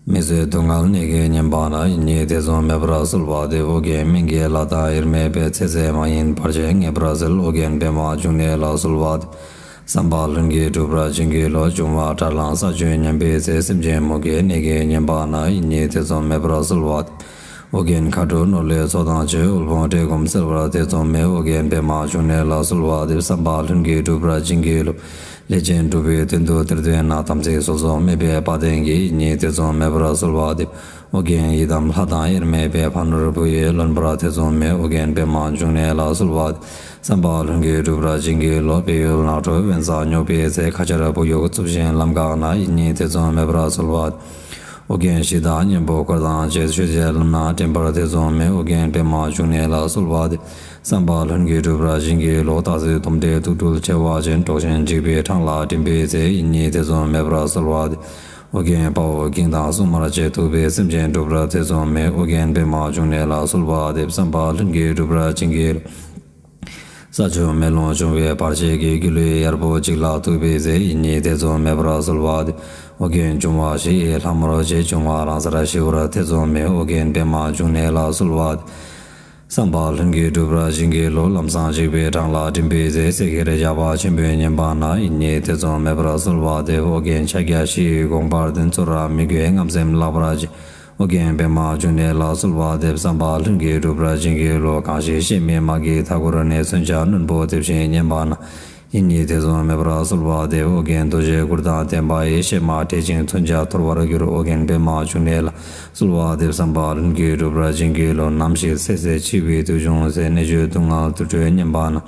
མི་བཟོད་སྡུག་བསྔལ་ནད་ཀྱིས་ཉེན་པ་ན། ཡིད་གཉིས་ཐེ་ཚོམ་མེད་པར་གསོལ་བ་འདེབས། ཨོ་རྒྱན་སྨན་གྱི་བླ་དང་དབྱེར་མེད་པའི། ཚེ་ཟད་མ་ཡིན་བར་ཆད་ངེས་པར་སེལ། ཨོ་རྒྱན་པདྨ་འབྱུང་གནས་ལ་གསོལ་བ་འདེབས། བསམ་པ་ལྷུན་གྱིས་འགྲུབ་པར་བྱིན་གྱིས་རློབས། འབྱུང་བ་དགྲར་ལངས་ས་བཅུད་ཉམས་པའི་ཚེ། སེམས་ཅན་མུ་གེའི་ནད་ཀྱིས་ཉེན་པ་ན། ཡིད་གཉིས་ཐེ་ཚོམ་མེད་པར་གསོལ་བ་འདེབས། ཨོ་རྒྱན་མཁའ་འགྲོ་ནོར་ལྷའི་ཚོགས་དང་བཅས། དབུལ་ཕོངས་བཀྲེས་སྐོམ་སེལ་བར་ཐེ་ཚོམ་མེད། ཨོ་རྒྱན་པདྨ་འབྱུང་གནས་ལ་གསོལ་བ་འདེབས། བསམ་པ་ལྷུན་གྱིས་འགྲུབ་པར་བྱིན་གྱིས་རློབས། ལས་ཅན་འགྲོ་བའི་དོན་དུ་གཏེར་འདོན་ན། དམ་ཚིག་སོ་སོར་མེད་པའི་དཔལ་ལྡན་གྱིས། ཡིད་གཉིས་ཐེ་ཚོམ་མེད་པར་གསོལ་བ་འདེབས། ཨོ་རྒྱན་ཡི་དམ་ལྷ་དང་དབྱེར་མེད་པའི། ཕ་ནོར་བུ་ཡིས་ལོན་པར་ཐེ་ཚོམ་མེད། ཨོ་རྒྱན་པདྨ་འབྱུང་གནས་ལ་གསོལ་བ་འདེབས། བསམ་པ་ལྷུན་གྱིས་འགྲུབ་པར་བྱིན་གྱིས་རློབས། བལ་ཡུལ་ནགས་ཁྲོད་དབེན་ས་སྙོགས་པའི་ཚེ། ཁ་ཆར་བུ་ཡུག་རྩུབ་ཞིང་ལམ་འགགས་ན། ཡིད་གཉིས་ཐེ་ཚོམ་མེད་པར་གསོལ་བ་འདེབས། ཨོ་རྒྱན་གཞི་བདག་གཉན་པོ་འཁོར་དང་བཅས། ཆོས་བྱེད་ལམ་སྣ་འདྲེན་པར་ཐེ་ཚོམ་མེད། ཨོ་རྒྱན་པདྨ་འབྱུང་གནས་ལ་གསོལ་བ་འདེབས། བསམ་པ་ལྷུན་གྱིས་འགྲུབ་པར་བྱིན་གྱིས་རློབས། སྟག་གཟིག་དོམ་དྲེད་དུག་སྦྲུལ་མཆེ་བ་ཅན། འབྲོག་ཆེན་འཇིགས་པའི་འཕྲང་ལ་འགྲིམ་པའི་ཚེ། ཡིད་གཉིས་ཐེ་ཚོམ་མེད་པར་གསོལ་བ་འདེབས། ཨོ་རྒྱན་དཔའ་བོ་གིང་དང་སྲུང་མར་བཅས། ཐུབ་པས་སེམས་ཅན་འགྲུབ་པར་ཐེ་ཚོམ་མེད། ཨོ་རྒྱན་པདྨ་འབྱུང་གནས་ལ་གསོལ་བ་འདེབས། བསམ་པ་ལྷུན་གྱིས་འགྲུབ་པར་བྱིན་གྱིས་རློབས། ས་ཆུ་མེ་རླུང་འབྱུང་བའི་བར་ཆད་ཀྱིས། སྒྱུ་ལུས་གཡར་པོ་འཇིག་ལ་ཐུག་པའི་ཚེ། ཡིད་གཉིས་ཐེ་ཚོམ་མེད་པར་གསོལ་བ་འདེབས། ཨོ་རྒྱན་འབྱུང་བ་བཞི་ཡི་ལྷ་མོར་བཅས། འབྱུང་བ་རང་སར་ཞི་བར་ཐེ་ཚོམ་མེད། ཨོ་རྒྱན་པདྨ་འབྱུང་གནས་ལ་གསོལ་བ་འདེབས། བསམ་པ་ལྷུན་གྱིས་འགྲུབ་པར་བྱིན་གྱིས་རློབས། ལམ་སྲང་འཇིགས་པའི་འཕྲང་ལ་འགྲིམ་པའི་ཚེ། བསད་ཁྱེར་ཞགས་པ་ཆེན་པོས་ཉེན་པ་ན། ཡིད་གཉིས་ཐེ་ཚོམ་མེད་པར་གསོལ་བ་འདེབས། ཨོ་རྒྱན་ཕྱག་རྒྱ་བཞི་ཡི་དགོངས་པར་ལྡན། ཚུར་ར་མི་རྒོད་རྔམ་སེམས་བརླག་པར་བྱེད། ཨོ་རྒྱན་པདྨ་འབྱུང་གནས་ལ་གསོལ་བ་འདེབས། བསམ་པ་ལྷུན་གྱིས་འགྲུབ་པར་བྱིན་གྱིས་རློབས། གང་ཞིག་གཤེད་མའི་དམག་གིས་མཐའ་བསྐོར་ནས། མཚོན་ཆ་རྣོན་པོ་འདེབས་ཤིང་ཉེན་པ་ན། ཡིད་གཉིས་ཐེ་ཚོམ་མེད་པར་གསོལ་བ་འདེབས། ཨོ་རྒྱན་རྡོ་རྗེ་གུར་དང་ལྡན་པ་ཡིས། གཤེད་དམག་བསྐྲད་ཅིང་མཚོན་ཆ་འཐོར་བར་འགྱུར། ཨོ་རྒྱན་པདྨ་འབྱུང་གནས་ལ་གསོལ་བ་འདེབས། བསམ་པ་ལྷུན་གྱིས་འགྲུབ་པར་བྱིན་གྱིས་རློབས། ནམ་ཞིག་ཚེ་ཟད་འཆི་བའི་དུས་བྱུང་ཚེ། ནད་གཅོད་སྡུག་བསྔལ་དུར་ཁྲོད་ཉེན་པ་ན།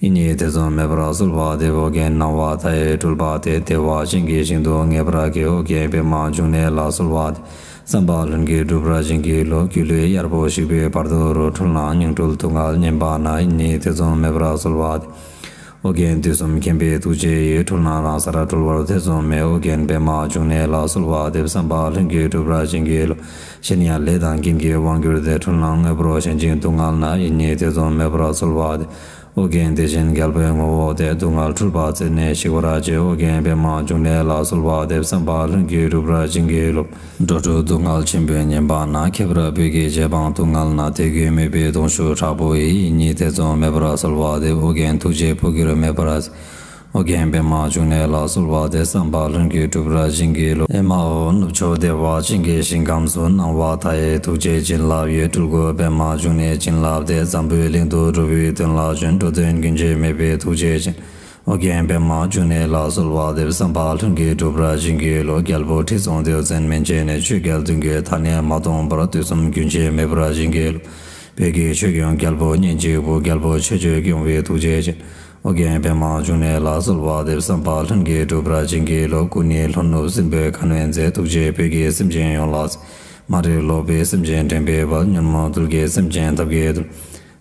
ཡིད་གཉིས་ཐེ་ཚོམ་མེད་པར་གསོལ་བ་འདེབས། ཨོ་རྒྱན་སྣང་བ་མཐའ་ཡས་སྤྲུལ་པ་སྟེ། བདེ་བ་ཅན་གྱི་ཞིང་དུ་ངེས་པར་སྐྱེ། ཨོ་རྒྱན་པདྨ་འབྱུང་གནས་ལ་གསོལ་བ་འདེབས། བསམ་པ་ལྷུན་གྱིས་འགྲུབ་པར་བྱིན་གྱིས་རློབས། སྒྱུ་ལུས་གཡར་པོ་ཞིག་པའི་བར་དོ་རུ། འཁྲུལ་སྣང་ཉིང་འཁྲུལ་སྡུག་བསྔལ་ཉེན་པ་ན། ཡིད་གཉིས་ཐེ་ཚོམ་མེད་པར་གསོལ་བ་འདེབས། ཨོ་རྒྱན་དུས་གསུམ་མཁྱེན་པའི་ཐུགས་རྗེ་ཡིས། འཁྲུལ་སྣང་རང་སར་གྲོལ་བར་ཐེ་ཚོམ་མེད། ཨོ་རྒྱན་པདྨ་འབྱུང་གནས་ལ་གསོལ་བ་འདེབས། བསམ་པ་ལྷུན་གྱིས་འགྲུབ་པར་བྱིན་གྱིས་རློབས། གཞན་ཡང་ལས་དང་རྐྱེན་གྱིས་དབང་གྱུར་ཏེ། འཁྲུལ་སྣང་དངོས་པོར་ཞེན་ཅིང་སྡུག་བསྔལ་ན། ཡིད་གཉིས་ཐེ་ཚོམ་མེད་པར་གསོལ་བ་འདེབས། ཨོ་རྒྱན་བདེ་ཆེན་རྒྱལ་པོའི་ངོ་བོ་སྟེ། སྡུག་བསྔལ་འཁྲུལ་པ་རྩད་ནས་ཞིག་པར་བྱེད། ཨོ་རྒྱན་པདྨ་འབྱུང་གནས་ལ་གསོལ་བ་འདེབས། བསམ་པ་ལྷུན་གྱིས་འགྲུབ་པར་བྱིན་གྱིས་རློབས། འགྲོ་དྲུག་སྡུག་བསྔལ་ཆེན་པོས་ཉེན་པ་ན། ཁྱད་པར་བོད་ཀྱི་རྗེ་འབངས་སྡུག་བསྔལ་ན། དད་གུས་མོས་པའི་གདུང་ཤུགས་དྲག་པོ་ཡིས། ཡིད་གཉིས་ཐེ་ཚོམ་མེད་པར་གསོལ་བ་འདེབས། ཨོ་རྒྱན་ཐུགས་རྗེས་འཕོ་འགྱུར་མེད་པར། ཨོ་རྒྱན་པདྨ་འབྱུང་གནས་ལ་གསོལ་བ་འདེབས། བསམ་པ་ལྷུན་གྱིས་འགྲུབ་པར་བྱིན་གྱིས་རློབས། ཨེ་མ་ཧོ། ནུབ་ཕྱོགས་བདེ་བ་ཅན་གྱི་ཞིང་ཁམས་སུ། སྣང་བ་མཐའ་ཡས་ཐུགས་རྗེའི་བྱིན་རླབས་ཡོད། སྤྲུལ་སྐུ་པདྨ་འབྱུང་གནས་བྱིན་རླབས་ཏེ། འཛམ་བུའི་གླིང་དུ་འགྲོ་བའི་དོན་ལ་བྱོན། འགྲོ་དོན་རྒྱུན་ཆད་མེད་པའི་ཐུགས་རྗེ་ཅན། ཨོ་རྒྱན་པདྨ་འབྱུང་གནས་ལ་གསོལ་བ་འདེབས། བསམ་པ་ལྷུན་གྱིས་འགྲུབ་པར་བྱིན་གྱིས་རློབས། རྒྱལ་པོ་ཁྲི་སྲོང་ལྡེའུ་བཙན་མན་ཆད་ནས། ཆོས་རྒྱལ་བདུན་གྱི་མཐའ་ནས་མ་སྟོངས་བར། དུས་གསུམ་རྒྱུན་ཆད་མེད་པར་བྱིན་གྱིས་རློབས། བོད་ཀྱི་ཆོས་སྐྱོང་རྒྱལ་པོ་གཉེན་གཅིག་པུ། རྒྱལ་པོ་ཆོས་སྤྱོད་སྐྱོང་བའི་ཐུགས་རྗེ་ཅན། ཨོ་རྒྱན་པདྨ་འབྱུང་གནས་ལ་གསོལ་བ་འདེབས། བསམ་པ་ལྷུན་གྱིས་འགྲུབ་པར་བྱིན་གྱིས་རློབས། སྐུ་ནི་ལྷོ་ནུབ་སྲིན་པོའི་ཁ་གནོན་མཛད། ཐུགས་རྗེས་བོད་ཀྱི་སེམས་ཅན་ཡོངས་ལ་གཟིགས། མ་རིག་ལོག་པའི་སེམས་ཅན་འདྲེན་པའི་དཔལ། ཉོན་མོངས་གདུལ་དཀའི་སེམས་ཅན་ཐབས་མཁས་འདུལ།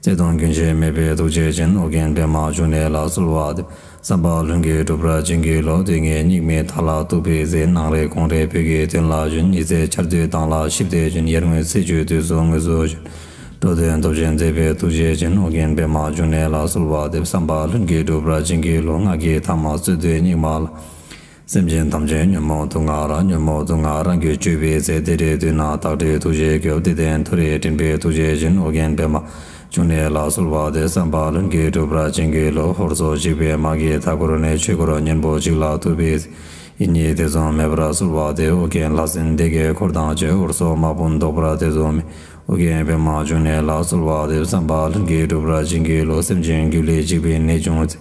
བརྩེ་གདུང་རྒྱུན་ཆད་མེད་པའི་ཐུགས་རྗེ་ཅན། ཨོ་རྒྱན་པདྨ་འབྱུང་གནས་ལ་གསོལ་བ་འདེབས། བསམ་པ་ལྷུན་གྱིས་འགྲུབ་པར་བྱིན་གྱིས་རློབས། དུས་ངན་སྙིགས་མའི་མཐའ་ལ་ཐུག་པའི་ཚེ། ནངས་རེ་དགོང་རེ་བོད་ཀྱི་དོན་ལ་བྱོན། ཉི་ཚེ་ཆར་དུས་མདངས་ལ་ཆིབས་ཏེ་བྱོན། ཡར་ངོའི་ཚེས་བཅུའི་དུས་སུ་དངོས་སུ་བྱོན། འགྲོ་དོན་སྟོབས་ཆེན་མཛད་པའི་ཐུགས་རྗེ་ཅན། ཨོ་རྒྱན་པདྨ་འབྱུང་གནས་ལ་གསོལ་བ་འདེབས། བསམ་པ་ལྷུན་གྱིས་འགྲུབ་པར་བྱིན་གྱིས་རློབས། སྔགས་ཀྱི་ཐ་མ་རྩོད་དུས་སྙིགས་མ་ལ། སེམས་ཅན་ཐམས་ཅད་ཉོན་མོངས་དུག་ལྔ་རག་ཉོན་མོངས་དུག་ལྔ་རང་གིས་གཅོད་པའི་ཚེ། བདེ་འབྲས་མཐུ་ནི་བདག་སྒྲུབ་ཐུགས་རྗེས་སྐྱོབས། བདེ་ལྡན་མཐོ་རིས་འདྲེན་པའི་ཐུགས་རྗེ་ཅན། ཨོ་རྒྱན་པདྨ་འབྱུང་གནས་ལ་གསོལ་བ་འདེབས། བསམ་པ་ལྷུན་གྱིས་འགྲུབ་པར་བྱིན་གྱིས་རློབས། ཧོར་སོག་འཇིགས་པའི་དམག་གིས་མཐའ་བསྐོར་ནས། ཆོས་འཁོར་གཉན་པོ་འཇིག་ལ་ཐུག་པའི་ཚེ། ཡིད་གཉིས་ཐེ་ཚོམ་མེད་པར་གསོལ་བ་འདེབས། ཨོ་རྒྱན་ལྷ་སྲིན་སྡེ་བརྒྱད་འཁོར་དང་བཅས། འོད་སྲུང་དམག་དཔུང་བཟློག་པར་ཐེ་ཚོམ་མེད། ཨོ་རྒྱན་པདྨ་འབྱུང་གནས་ལ་གསོལ་བ་འདེབས། བསམ་པ་ལྷུན་གྱིས་འགྲུབ་པར་བྱིན་གྱིས་རློབས། སེམས་ཅན་རྒྱུད་ལ་འཇིགས་པའི་ནད་བྱུང་ཚེ།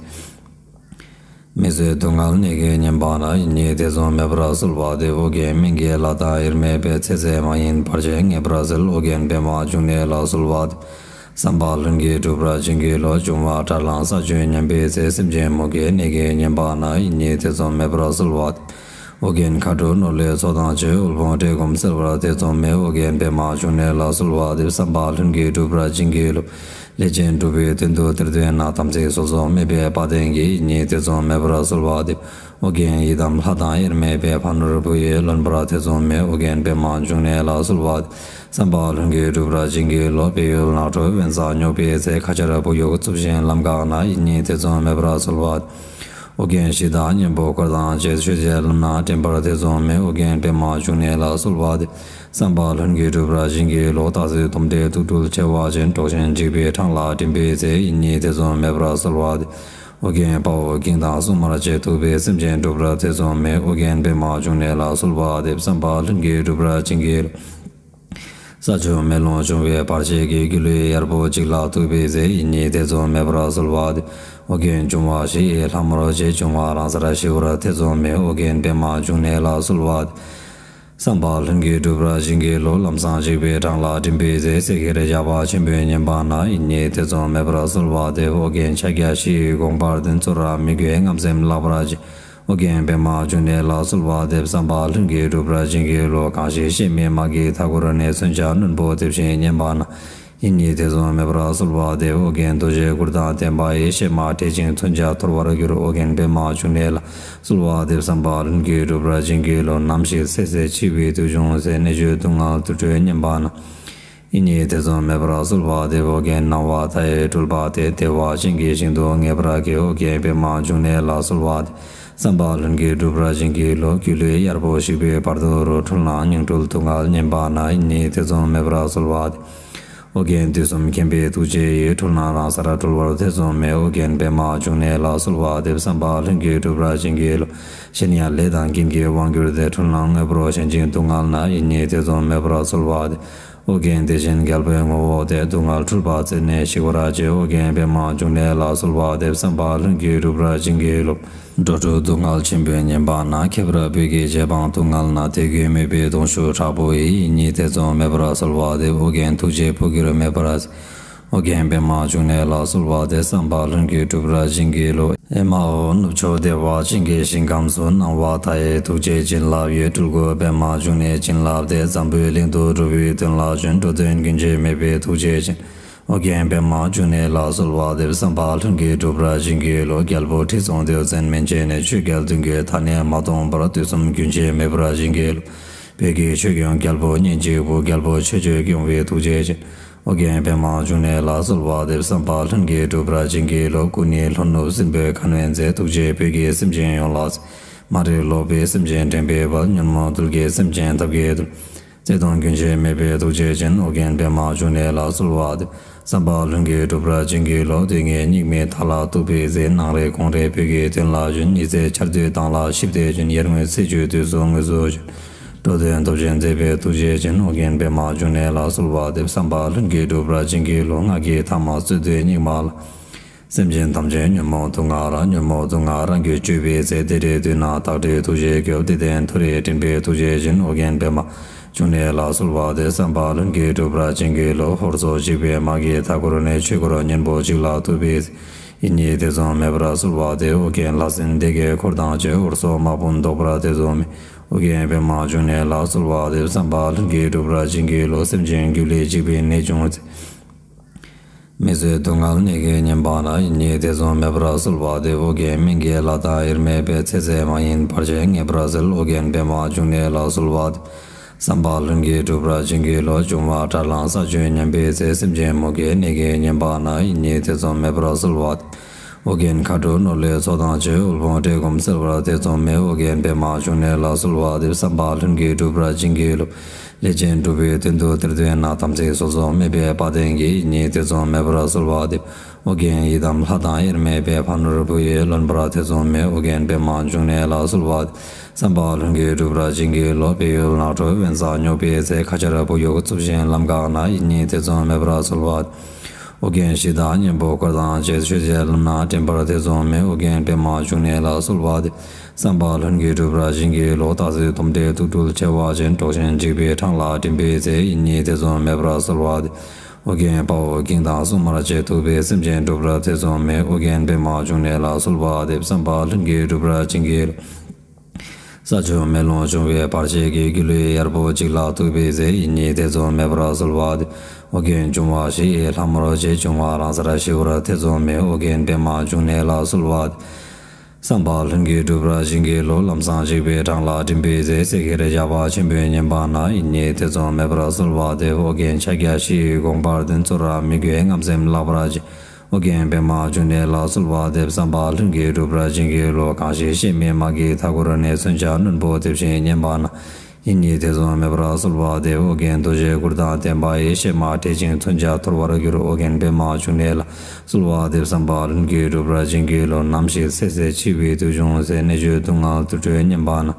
མི་བཟོད་སྡུག་བསྔལ་ནད་ཀྱིས་ཉེན་པ་ན། ཡིད་གཉིས་ཐེ་ཚོམ་མེད་པར་གསོལ་བ་འདེབས། ཨོ་རྒྱན་སྨན་གྱི་བླ་དང་དབྱེར་མེད་པའི། ཚེ་ཟད་མ་ཡིན་བར་ཆད་ངེས་པར་སེལ། ཨོ་རྒྱན་པདྨ་འབྱུང་གནས་ལ་གསོལ་བ་འདེབས། བསམ་པ་ལྷུན་གྱིས་འགྲུབ་པར་བྱིན་གྱིས་རློབས། འབྱུང་བ་དགྲར་ལངས་ས་བཅུད་ཉམས་པའི་ཚེ། སེམས་ཅན་མུ་གེའི་ནད་ཀྱིས་ཉེན་པ་ན། ཡིད་གཉིས་ཐེ་ཚོམ་མེད་པར་གསོལ་བ་འདེབས། ཨོ་རྒྱན་མཁའ་འགྲོ་ནོར་ལྷའི་ཚོགས་དང་བཅས། དབུལ་ཕོངས་བཀྲེས་སྐོམ་སེལ་བར་ཐེ་ཚོམ་མེད། ཨོ་རྒྱན་པདྨ་འབྱུང་གནས་ལ་གསོལ་བ་འདེབས། བསམ་པ་ལྷུན་གྱིས་འགྲུབ་པར་བྱིན་གྱིས་རློབས། ལས་ཅན་འགྲུབ་པའི་དོན་དུ་གཏེར་འདོན་ན། དམ་ཚིག་སོ་སོར་མེད་པའི་དཔའ་གདེང་གིས། ཡིད་གཉིས་ཐེ་ཚོམ་མེད་པར་གསོལ་བ་འདེབས། ཨོ་རྒྱན་ཡི་དམ་ལྷ་དང་དབྱེར་མེད་པའི། ཕ་ནོར་བུ་ཡིས་ལོན་པར་ཐེ་ཚོམ་མེད། ཨོ་རྒྱན་པདྨ་འབྱུང་གནས་ལ་གསོལ་བ་འདེབས། བསམ་པ་ལྷུན་གྱིས་འགྲུབ་པར་བྱིན་གྱིས་རློབས། བལ་ཡུལ་ནགས་ཁྲོད་དབེན་ས་སྙོགས་པའི་ཚེ། ཁ་ཆར་བུ་ཡུག་འཚུབས་ཤིང་ལམ་འགགས་ན། ཡིད་གཉིས་ཐེ་ཚོམ་མེད་པར་གསོལ་བ་འདེབས། ཨོ་རྒྱན་གཞི་བདག་གཉན་པོ་འཁོར་དང་བཅས། ཆོས་རྗེ་ལམ་སྣ་འདྲེན་པར་ཐེ་ཚོམ་མེད། ཨོ་རྒྱན་པདྨ་འབྱུང་གནས་ལ་གསོལ་བ་འདེབས། བསམ་པ་ལྷུན་གྱིས་འགྲུབ་པར་བྱིན་གྱིས་རློབས། སྟག་གཟིག་དོམ་དྲེད་དུག་སྦྲུལ་མཆེ་བ་ཅན། འབྲོག་ཆེན་འཇིགས་པའི་འཕྲང་ལ་འགྲིམ་པའི་ཚེ། ཡིད་གཉིས་ཐེ་ཚོམ་མེད་པར་གསོལ་བ་འདེབས། ཨོ་རྒྱན་དཔའ་བོ་གིང་དང་སྲུང་མར་བཅས། གདུག་པའི་སེམས་ཅན་འགྲུབ་པར་ཐེ་ཚོམ་མེད། ཨོ་རྒྱན་པདྨ་འབྱུང་གནས་ལ་གསོལ་བ་འདེབས། བསམ་པ་ལྷུན་གྱིས་འགྲུབ་པར་བྱིན་གྱིས་རློབས། ས་ཆུ་མེ་རླུང་འབྱུང་བའི་བར་ཆད་ཀྱིས། སྒྱུ་ལུས་གཡར་པོ་གཅིག་ལ་གཏུགས་པའི་ཚེ། ཡིད་གཉིས་ཐེ་ཚོམ་མེད་པར་གསོལ་བ་འདེབས། ཨོ་རྒྱན་འབྱུང་བ་བཞི་ཡི་ལྷ་མོར་བཅས། འབྱུང་བ་རང་སར་ཞི་བར་ཐེ་ཚོམ་མེད། ཨོ་རྒྱན་པདྨ་འབྱུང་གནས་ལ་གསོལ་བ་འདེབས། བསམ་པ་ལྷུན་གྱིས་འགྲུབ་པར་བྱིན་གྱིས་རློབས། ལམ་སྲང་འཇིགས་པའི་འཕྲང་ལ་འགྲིམ་པའི་ཚེ། བསྲེགས་ཁྱེར་ཞགས་པ་ཆེན་པོས་ཉེན་པ་ན། ཡིད་གཉིས་ཐེ་ཚོམ་མེད་པར་གསོལ་བ་འདེབས། ཨོ་རྒྱན་ཕྱག་རྒྱ་བཞི་ཡི་དགོངས་པར་ལྡན། ཚུར་ར་མི་རྒོད་རྔམ་སེམས་བརླག་པར་བྱེད། ཨོ་རྒྱན་པདྨ་འབྱུང་གནས་ལ་གསོལ་བ་འདེབས། བསམ་པ་ལྷུན་གྱིས་འགྲུབ་པར་བྱིན་གྱིས་རློབས། གང་ཞིག་གཤེད་མའི་དམག་གིས་མཐའ་བསྐོར་ནས། མཚོན་ཆ་རྣོན་པོ་འདེབས་ཤིང་ཉེན་པ་ན། ཡིད་གཉིས་ཐེ་ཚོམ་མེད་པར་གསོལ་བ་འདེབས། ཨོ་རྒྱན་རྡོ་རྗེ་གུར་དང་ལྡན་པ་ཡིས། གཤེད་མ་བསྒྲལ་ཞིང་མཚོན་ཆ་འཐོར་བར་འགྱུར། ཨོ་རྒྱན་པདྨ་འབྱུང་གནས་ལ་གསོལ་བ་འདེབས། བསམ་པ་ལྷུན་གྱིས་འགྲུབ་པར་བྱིན་གྱིས་རློབས། ནམ་ཞིག་ཚེ་ཟད་འཆི་བའི་དུས་བྱུང་ཚེ། ནད་གཅོད་སྡུག་བསྔལ་དུར་ཁྲོད་ཉེན་པ་ན། ཡིད་གཉིས་ཐེ་ཚོམ་མེད་པར་གསོལ་བ་འདེབས། ཨོ་རྒྱན་སྣང་བ་མཐའ་ཡས་སྤྲུལ་པ་སྟེ། བདེ་བ་ཅན་གྱི་ཞིང་དུ་ངེས་པར་སྐྱེ། ཨོ་རྒྱན་པདྨ་འབྱུང་གནས་ལ་གསོལ་བ་འདེབས། བསམ་པ་ལྷུན་གྱིས་འགྲུབ་པར་བྱིན་གྱིས་རློབས། སྒྱུ་ལུས་གཡར་པོ་ཞིག་པའི་བར་དོ་རུ། འཁྲུལ་སྣང་ཉིང་འཁྲུལ་སྡུག་བསྔལ་ཉེན་པ་ན། ཡིད་གཉིས་ཐེ་ཚོམ་མེད་པར་གསོལ་བ་འདེབས། ཨོ་རྒྱན་དུས་གསུམ་མཁྱེན་པའི་ཐུགས་རྗེ་ཡིས། འཁྲུལ་སྣང་རང་སར་གྲོལ་བར་ཐེ་ཚོམ་མེད། ཨོ་རྒྱན་པདྨ་འབྱུང་གནས་ལ་གསོལ་བ་འདེབས། བསམ་པ་ལྷུན་གྱིས་འགྲུབ་པར་བྱིན་གྱིས་རློབས། གཞན་ཡང་ལས་དང་རྐྱེན་གྱིས་དབང་གྱུར་ཏེ། འཁྲུལ་སྣང་དངོས་པོར་ཞེན་ཅིང་སྡུག་བསྔལ་ན། ཡིད་གཉིས་ཐེ་ཚོམ་མེད་པར་གསོལ་བ་འདེབས། ཨོ་རྒྱན་བདེ་ཆེན་རྒྱལ་པོའི་ངོ་བོ་སྟེ། སྡུག་བསྔལ་འཁྲུལ་པ་རྩད་ནས་ཞིག་པར་བྱེད། ཨོ་རྒྱན་པདྨ་འབྱུང་གནས་ལ་གསོལ་བ་འདེབས། བསམ་པ་ལྷུན་གྱིས་འགྲུབ་པར་བྱིན་གྱིས་རློབས། འགྲོ་དྲུག་སྡུག་བསྔལ་ཆེན་པོས་ཉེན་པ་ན། ཁྱད་པར་བོད་ཀྱི་རྗེ་འབངས་སྡུག་བསྔལ་ན། དད་གུས་མོས་པའི་གདུང་ཤུགས་དྲག་པོ་ཡིས། ཡིད་གཉིས་ཐེ་ཚོམ་མེད་པར་གསོལ་བ་འདེབས། ཨོ་རྒྱན་ཐུགས་རྗེས་འཕོ་འགྱུར་མེད་པར། ཨོ་རྒྱན་པདྨ་འབྱུང་གནས་ལ་གསོལ་བ་འདེབས། བསམ་པ་ལྷུན་གྱིས་འགྲུབ་པར་བྱིན་གྱིས་རློབས། ཨེ་མ་ཧོ། ནུབ་ཕྱོགས་བདེ་བ་ཅན་གྱི་ཞིང་ཁམས་སུ། སྣང་བ་མཐའ་ཡས་ཐུགས་རྗེའི་བྱིན་རླབས་ཡོད། སྤྲུལ་སྐུ་པདྨ་འབྱུང་གནས་བྱིན་རླབས་ཏེ། འཛམ་བུའི་གླིང་དུ་འགྲོ་བའི་དོན་ལ་བྱོན། འགྲོ་དོན་རྒྱུན་ཆད་མེད་པའི་ཐུགས་རྗེ་ཅན། ཨོ་རྒྱན་པདྨ་འབྱུང་གནས་ལ་གསོལ་བ་འདེབས། བསམ་པ་ལྷུན་གྱིས་འགྲུབ་པར་བྱིན་གྱིས་རློབས། རྒྱལ་པོ་ཁྲི་སྲོང་ལྡེའུ་བཙན་མན་ཆད་ནས། ཆོས་རྒྱལ་མདུན་གྱི་མཐའ་ནས་མ་སྟོངས་བར། དུས་གསུམ་རྒྱུན་ཆད་མེད་པར་བྱིན་གྱིས་རློབས། བོད་ཀྱི་ཆོས་སྐྱོང་རྒྱལ་པོ་གཉེན་གཅིག་པུ། རྒྱལ་པོ་ཆོས་སྤྱོད་སྐྱོང་བའི་ཐུགས་རྗེ་ཅན། ཨོ་རྒྱན་པདྨ་འབྱུང་གནས་ལ་གསོལ་བ་འདེབས། བསམ་པ་ལྷུན་གྱིས་འགྲུབ་པར་བྱིན་གྱིས་རློབས། སྐུ་ནི་ལྷོ་ནུབ་སྲིན་པོའི་ཁ་གནོན་མཛད། ཐུགས་རྗེས་བོད་ཀྱི་སེམས་ཅན་ཡོངས་ལ། མ་རིག་ལོག་པའི་སེམས་ཅན་འདྲེན་པའི་དཔལ། ཉོན་མོངས་གདུལ་དཀའི་སེམས་ཅན་ཐབས་ཀྱིས་འདུལ། བརྩེ་གདུང་རྒྱུན་ཆད་མེད་པའི་ཐུགས་རྗེ་ཅན། ཨོ་རྒྱན་པདྨ་འབྱུང་གནས་ལ་གསོལ་བ་འདེབས། བསམ་པ་ལྷུན་གྱིས་འགྲུབ་པར་བྱིན་གྱིས་རློབས། དུས་ངན་སྙིགས་མའི་མཐའ་ལ་གཏུགས་པའི་ཚེ། ནངས་རེ་དགོང་རེ་བོད་ཀྱི་དོན་ལ་བྱོན། ཉི་ཚེ་འཆར་སྡུད་མདངས་ལ་ཞིབ་ཏེ་བྱོན། ཡར་ངོའི་ཚེས་བཅུའི་དུས་སུ་དངོས་སུ་བྱོན། འགྲོ་དོན་སྟོབས་ཆེན་མཛད་པའི་ཐུགས་རྗེ་ཅན། ཨོ་རྒྱན་པདྨ་འབྱུང་གནས་ལ་གསོལ་བ་འདེབས། བསམ་པ་ལྷུན་གྱིས་འགྲུབ་པར་བྱིན་གྱིས་རློབས། སྔགས་ཀྱི་ཐ་མ་རྩོད་དུས་སྙིགས་མ་ལ། སེམས་ཅན་ཐམས་ཅད་ཉོན་མོངས་དུག་ལྔ་རགས། ཉོན་མོངས་དུག་ལྔ་རང་རྒྱུད་གཅོད་པའི་ཚེ། དེ་འདྲའི་དུས་ན་བདག་འདྲའི་ཐུགས་རྗེས་སྐྱོབས། བདེ་ལྡན་མཐོ་རིས་འདྲེན་པའི་ཐུགས་རྗེ་ཅན། ཨོ་རྒྱན་པདྨ་འབྱུང་གནས་ལ་གསོལ་བ་འདེབས། བསམ་པ་ལྷུན་གྱིས་འགྲུབ་པར་བྱིན་གྱིས་རློབས། ཧོར་སོག་འཇིགས་པའི་དམག་གིས་མཐའ་བསྐོར་ནས། ཆོས་འཁོར་གཉན་པོ་གཅིག་ལ་གཏུགས་པའི་ཚེ། ཡིད་གཉིས་ཐེ་ཚོམ་མེད་པར་གསོལ་བ་འདེབས། ཨོ་རྒྱན་ལྷ་སྲིན་སྡེ་བརྒྱད་འཁོར་དང་བཅས། འོད་སྲུང་དམག་དཔུང་བཟློག་པར་ཐེ་ཚོམ་མེད། ཨོ་རྒྱན་པདྨ་འབྱུང་གནས་ལ་གསོལ་བ་འདེབས། བསམ་པ་ལྷུན་གྱིས་འགྲུབ་པར་བྱིན་གྱིས་རློབས། སེམས་ཅན་རྒྱུད་ལ་འཇིགས་པའི་ནད་བྱུང་ཚེ། མི་བཟོད་སྡུག་བསྔལ་ནད་ཀྱིས་ཉེན་པ་ན། ཡིད་གཉིས་ཐེ་ཚོམ་མེད་པར་གསོལ་བ་འདེབས། ཨོ་རྒྱན་སྨན་གྱི་བླ་དང་དབྱེར་མེད་པའི། ཚེ་ཟད་མ་ཡིན་བར་ཆད་ངེས་པར་སེལ། ཨོ་རྒྱན་པདྨ་འབྱུང་གནས་ལ་གསོལ་བ་འདེབས། བསམ་པ་ལྷུན་གྱིས་འགྲུབ་པར་བྱིན་གྱིས་རློབས། འབྱུང་བ་དགྲར་ལངས་ས་བཅུད་ཉམས་པའི་ཚེ། སེམས་ཅན་མུ་གེའི་ནད་ཀྱིས་ཉེན་པ་ན། ཡིད་གཉིས་ཐེ་ཚོམ་མེད་པར་གསོལ་བ་འདེབས། ཨོ་རྒྱན་མཁའ་འགྲོ་ནོར་ལྷའི་ཚོགས་དང་བཅས། དབུལ་ཕོངས་བཀྲེས་སྐོམ་སེལ་བར་ཐེ་ཚོམ་མེད། ཨོ་རྒྱན་པདྨ་འབྱུང་གནས་ལ་གསོལ་བ་འདེབས། བསམ་པ་ལྷུན་གྱིས་འགྲུབ་པར་བྱིན་གྱིས་རློབས། ལས་ཅན་འགྲུབ་པའི་དོན་དུ་གཏེར་འདོན་ན། དམ་ཚིག་སོ་སོར་མེད་པའི་དཔའ་གདེང་གིས། ཡིད་གཉིས་ཐེ་ཚོམ་མེད་པར་གསོལ་བ་འདེབས། ཨོ་རྒྱན་ཡི་དམ་ལྷ་དང་དབྱེར་མེད་པའི། ཕ་ནོར་བུ་ཡིས་ལོན་པར་ཐེ་ཚོམ་མེད། ཨོ་རྒྱན་པདྨ་འབྱུང་གནས་ལ་གསོལ་བ་འདེབས། བསམ་པ་ལྷུན་གྱིས་འགྲུབ་པར་བྱིན་གྱིས་རློབས། བལ་ཡུལ་ནགས་ཁྲོད་དབེན་ས་སྙོགས་པའི་ཚེ། ཁ་ཆར་བུ་ཡུག་འཚུབས་ཤིང་ལམ་འགག་ན། ཡིད་གཉིས་ཐེ་ཚོམ་མེད་པར་གསོལ་བ་འདེབས། ཨོ་རྒྱན་གཞི་བདག་གཉན་པོ་འཁོར་དང་བཅས། ཆོས་བྱེད་ལམ་སྣ་འདྲེན་པར་ཐེ་ཚོམ་མེད། ཨོ་རྒྱན་པདྨ་འབྱུང་གནས་ལ་གསོལ་བ་འདེབས། བསམ་པ་ལྷུན་གྱིས་འགྲུབ་པར་བྱིན་གྱིས་རློབས། སྟག་གཟིག་དོམ་དྲེད་དུག་སྦྲུལ་མཆེ་བ་ཅན། འབྲོག་ཆེན་འཇིགས་པའི་འཕྲང་ལ་འགྲིམ་པའི་ཚེ། ཡིད་གཉིས་ཐེ་ཚོམ་མེད་པར་གསོལ་བ་འདེབས། ཨོ་རྒྱན་དཔའ་བོ་གིང་དང་སྲུང་མར་བཅས། ཐུབ་པའི་སེམས་ཅན་འགྲུབ་པར་ཐེ་ཚོམ་མེད། ཨོ་རྒྱན་པདྨ་འབྱུང་གནས་ལ་གསོལ་བ་འདེབས། བསམ་པ་ལྷུན་གྱིས་འགྲུབ་པར་བྱིན་གྱིས་རློབས། ས་ཆུ་མེ་རླུང་འབྱུང་བའི་བར་ཆད་ཀྱིས། སྒྱུ་ལུས་གཡར་པོ་གཅིག་ལ་ཐུག་པའི་ཚེ། ཡིད་གཉིས་ཐེ་ཚོམ་མེད་པར་གསོལ་བ་འདེབས། ཨོ་རྒྱན་འབྱུང་བ་བཞི་ཡི་ལྷ་མོར་བཅས། འབྱུང་བ་རང་སར་ཞི་བར་ཐེ་ཚོམ་མེད། ཨོ་རྒྱན་པདྨ་འབྱུང་གནས་ལ་གསོལ་བ་འདེབས། བསམ་པ་ལྷུན་གྱིས་འགྲུབ་པར་བྱིན་གྱིས་རློབས། ལམ་སྲང་འཇིགས་པའི་འཕྲང་ལ་འགྲིམ་པའི་ཚེ། བསྲེག་གེར་ཞགས་པ་ཆེན་པོས་ཉེན་པ་ན། ཡིད་གཉིས་ཐེ་ཚོམ་མེད་པར་གསོལ་བ་འདེབས། ཨོ་རྒྱན་ཕྱག་རྒྱ་བཞི་ཡི་དགོངས་པར་ལྡན། ཚུར་ར་མི་རྒོལ་རྔམ་སེམས་བརླག་པར་བྱེད། ཨོ་རྒྱན་པདྨ་འབྱུང་གནས་ལ་གསོལ་བ་འདེབས། བསམ་པ་ལྷུན་གྱིས་འགྲུབ་པར་བྱིན་གྱིས་རློབས། གང་ཞིག་གཤེད་མའི་དམག་གིས་མཐའ་བསྐོར་ནས། མཚོན་ཆ་རྣོན་པོས་འདེབས་ཤིང་ཉེན་པ་ན། ཡིད་གཉིས་ཐེ་ཚོམ་མེད་པར་གསོལ་བ་འདེབས། ཨོ་རྒྱན་རྡོ་རྗེ་གུར་དང་ལྡན་པ་ཡིས། གཤེད་མ་བསྒྲལ་ཞིང་མཚོན་ཆ་འཐོར་བར་འགྱུར། ཨོ་རྒྱན་པདྨ་འབྱུང་གནས་ལ་གསོལ་བ་འདེབས། བསམ་པ་ལྷུན་གྱིས་འགྲུབ་པར་བྱིན་གྱིས་རློབས། ནམ་ཞིག་ཚེ་ཟད་འཆི་བའི་དུས་བྱུང་ཚེ། གནད་གཅོད་སྡུག་བསྔལ་དུར་ཁྲོད་ཉེན་པ་ན།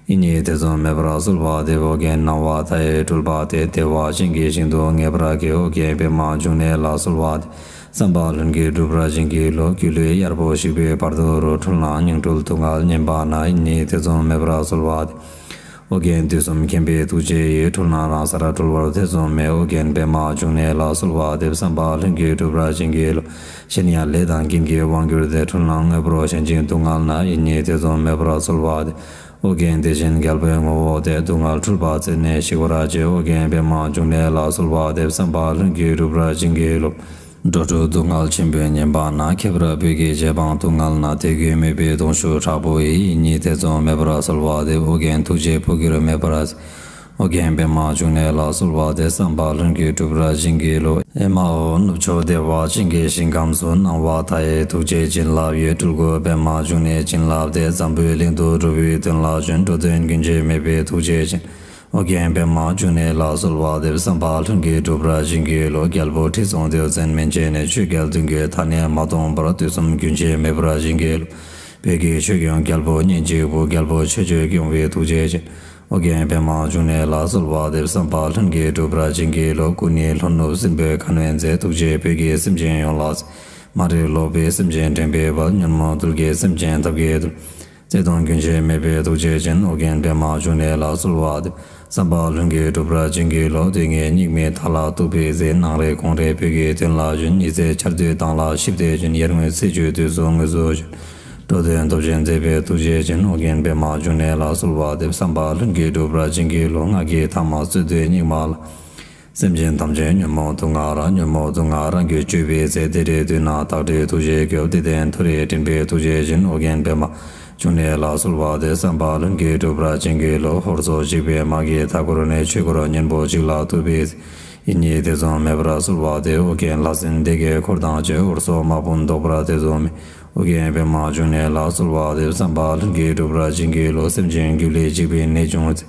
ཡིད་གཉིས་ཐེ་ཚོམ་མེད་པར་གསོལ་བ་འདེབས། ཨོ་རྒྱན་སྣང་བ་མཐའ་ཡས་སྤྲུལ་པ་སྟེ། བདེ་བ་ཅན་གྱི་ཞིང་དུ་ངེས་པར་སྐྱེ། ཨོ་རྒྱན་པདྨ་འབྱུང་གནས་ལ་གསོལ་བ་འདེབས། བསམ་པ་ལྷུན་གྱིས་འགྲུབ་པར་བྱིན་གྱིས་རློབས། སྒྱུ་ལུས་གཡར་པོ་ཞིག་པའི་བར་དོ་རུ། འཁྲུལ་སྣང་ཉིང་འཁྲུལ་སྡུག་བསྔལ་ཉེན་པ་ན། ཡིད་གཉིས་ཐེ་ཚོམ་མེད་པར་གསོལ་བ་འདེབས། ཨོ་རྒྱན་དུས་གསུམ་མཁྱེན་པའི་ཐུགས་རྗེ་ཡིས། འཁྲུལ་སྣང་རང་སར་གྲོལ་བར་ཐེ་ཚོམ་མེད། ཨོ་རྒྱན་པདྨ་འབྱུང་གནས་ལ་གསོལ་བ་འདེབས། བསམ་པ་ལྷུན་གྱིས་འགྲུབ་པར་བྱིན་གྱིས་རློབས། གཞན་ཡང་ལས་དང་རྐྱེན་གྱི་དབང་གྱུར་ཏེ། འཁྲུལ་སྣང་དངོས་པོར་ཞེན་ཅིང་སྡུག་བསྔལ་ན། ཡིད་གཉིས་ཐེ་ཚོམ་མེད་པར་གསོལ་བ་འདེབས། ཨོ་རྒྱན་དེ་བཞིན་རྒྱལ་པོའི་ངོ་བོ་སྟེ། སྡུག་བསྔལ་འཁྲུལ་པ་རྩད་ནས་ཞིག་པར་བྱེད། ཨོ་རྒྱན་པདྨ་འབྱུང་གནས་ལ་གསོལ་བ་འདེབས། བསམ་པ་ལྷུན་གྱིས་འགྲུབ་པར་བྱིན་གྱིས་རློབས། འགྲོ་དྲུག་སྡུག་བསྔལ་ཆེན་པོས་ཉེན་པ་ན། ཁྱད་པར་བོད་ཀྱི་རྗེ་འབངས་སྡུག་བསྔལ་ན། དད་གུས་མོས་པའི་གདུང་ཤུགས་དྲག་པོ་ཡིས། ཡིད་གཉིས་ཐེ་ཚོམ་མེད་པར་གསོལ་བ་འདེབས། ཨོ་རྒྱན་ཐུགས་རྗེས་འཕོ་འགྱུར་མེད་པར་གཟིགས། ཨོ་རྒྱན་པདྨ་འབྱུང་གནས་ལ་གསོལ་བ་འདེབས། བསམ་པ་ལྷུན་གྱིས་འགྲུབ་པར་བྱིན་གྱིས་རློབས། ཨེ་མ་ཧོ། ནུབ་ཕྱོགས་བདེ་བ་ཅན་གྱི་ཞིང་ཁམས་སུ། སྣང་བ་མཐའ་ཡས་ཐུགས་རྗེའི་བྱིན་རླབས་ཡོད། སྤྲུལ་སྐུ་པདྨ་འབྱུང་གནས་བྱིན་རླབས་ཏེ། འཛམ་བུའི་གླིང་དུ་འགྲོ་བའི་དོན་ལ་བྱོན། འགྲོ་དོན་རྒྱུན་ཆད་མེད་པའི་ཐུགས་རྗེ་ཅན། ཨོ་རྒྱན་པདྨ་འབྱུང་གནས་ལ་གསོལ་བ་འདེབས། བསམ་པ་ལྷུན་གྱིས་འགྲུབ་པར་བྱིན་གྱིས་རློབས། རྒྱལ་པོ་ཁྲི་སྲོང་ལྡེའུ་བཙན་མན་ཆད་ནས། ཆོས་རྒྱལ་བདུན་གྱི་མཐའ་ནས་མ་སྟོངས་བར། དུས་གསུམ་རྒྱུན་ཆད་མེད་པར་བྱིན་གྱིས་རློབས། བོད་ཀྱི་ཆོས་སྐྱོང་རྒྱལ་པོ་གཉན་གཅིག་པུ། རྒྱལ་པོ་ཆོས་སྤྱོད་སྐྱོང་བའི་ཐུགས་རྗེ་ཅན། ཨོ་རྒྱན་པདྨ་འབྱུང་གནས་ལ་གསོལ་བ་འདེབས། བསམ་པ་ལྷུན་གྱིས་འགྲུབ་པར་བྱིན་གྱིས་རློབས། སྐུ་ནི་ལྷོ་ནུབ་སྲིན་པོའི་ཁ་གནོན་མཛད། ཐུགས་རྗེས་བོད་ཀྱི་སེམས་ཅན་ཡོངས་ལ་གཟིགས། མ་རིག་ལོག་པའི་སེམས་ཅན་འདྲེན་པའི་དཔལ། ཉོན་མོངས་རྡུལ་གྱི་སེམས་ཅན་ཐབས་ཀྱིས་བཏུལ། བརྩེ་གདུང་རྒྱུན་ཆད་མེད་པའི་ཐུགས་རྗེ་ཅན། ཨོ་རྒྱན་པདྨ་འབྱུང་གནས་ལ་གསོལ་བ་འདེབས། བསམ་པ་ལྷུན་གྱིས་འགྲུབ་པར་བྱིན་གྱིས་རློབས། དུས་ངན་སྙིགས་མའི་མཐའ་ལ་གཏུགས་པའི་ཚེ། ནང་རེ་ཁོང་རེ་བོད་ཀྱི་དོན་ལ་བྱོན། ཉི་ཚེ་ཆར་དུས་མདངས་ལ་ཞིབ་སྟེ་བྱོན། ཡར་ངོའི་ཚེས་བཅུའི་དུས་སུ་དངོས་སུ་བྱོན། འགྲོ་དོན་སྟོབས་ཆེན་མཛད་པའི་ཐུགས་རྗེ་ཅན། ཨོ་རྒྱན་པདྨ་འབྱུང་གནས་ལ་གསོལ་བ་འདེབས། བསམ་པ་ལྷུན་གྱིས་འགྲུབ་པར་བྱིན་གྱིས་རློབས། སྔགས་ཀྱི་ཐ་མ་རྩོད་དུས་སྙིགས་མ་ལ། སེམས་ཅན་ཐམས་ཅད་ཉོན་མོངས་དུག་ལྔ་རགས། ཉོན་མོངས་དུག་ལྔ་རང་རྒྱུད་གཅོད་པའི་ཚེ། བདེ་འབྲས་མདུན་ན་རྟག་བྲིས་ཐུགས་རྗེས་སྐྱོབས། བདེ་ལྡན་མཐོ་རིས་འདྲེན་པའི་ཐུགས་རྗེ་ཅན། ཨོ་རྒྱན་པདྨ་འབྱུང་གནས་ལ་གསོལ་བ་འདེབས། བསམ་པ་ལྷུན་གྱིས་འགྲུབ་པར་བྱིན་གྱིས་རློབས། ཧོར་སོག་འཇིགས་པའི་དམག་གིས་མཐའ་བསྐོར་ནས། ཆོས་འཁོར་གཉན་པོ་གཅིག་ལ་ཐུག་པའི་ཚེ། ཡིད་གཉིས་ཐེ་ཚོམ་མེད་པར་གསོལ་བ་འདེབས། ཨོ་རྒྱན་ལྷ་སྲིན་སྡེ་བརྒྱད་འཁོར་དང་བཅས། ཧོར་སོག་དམག་དཔུང་བཟློག་པར་ཐེ་ཚོམ་མེད། ཨོ་རྒྱན་པདྨ་འབྱུང་གནས་ལ་གསོལ་བ་འདེབས། བསམ་པ་ལྷུན་གྱིས་འགྲུབ་པར་བྱིན་གྱིས་རློབས། སེམས་ཅན་སྒྱུ་ལུས་འཇིག་པའི་ནད་བྱུང་ཚེ།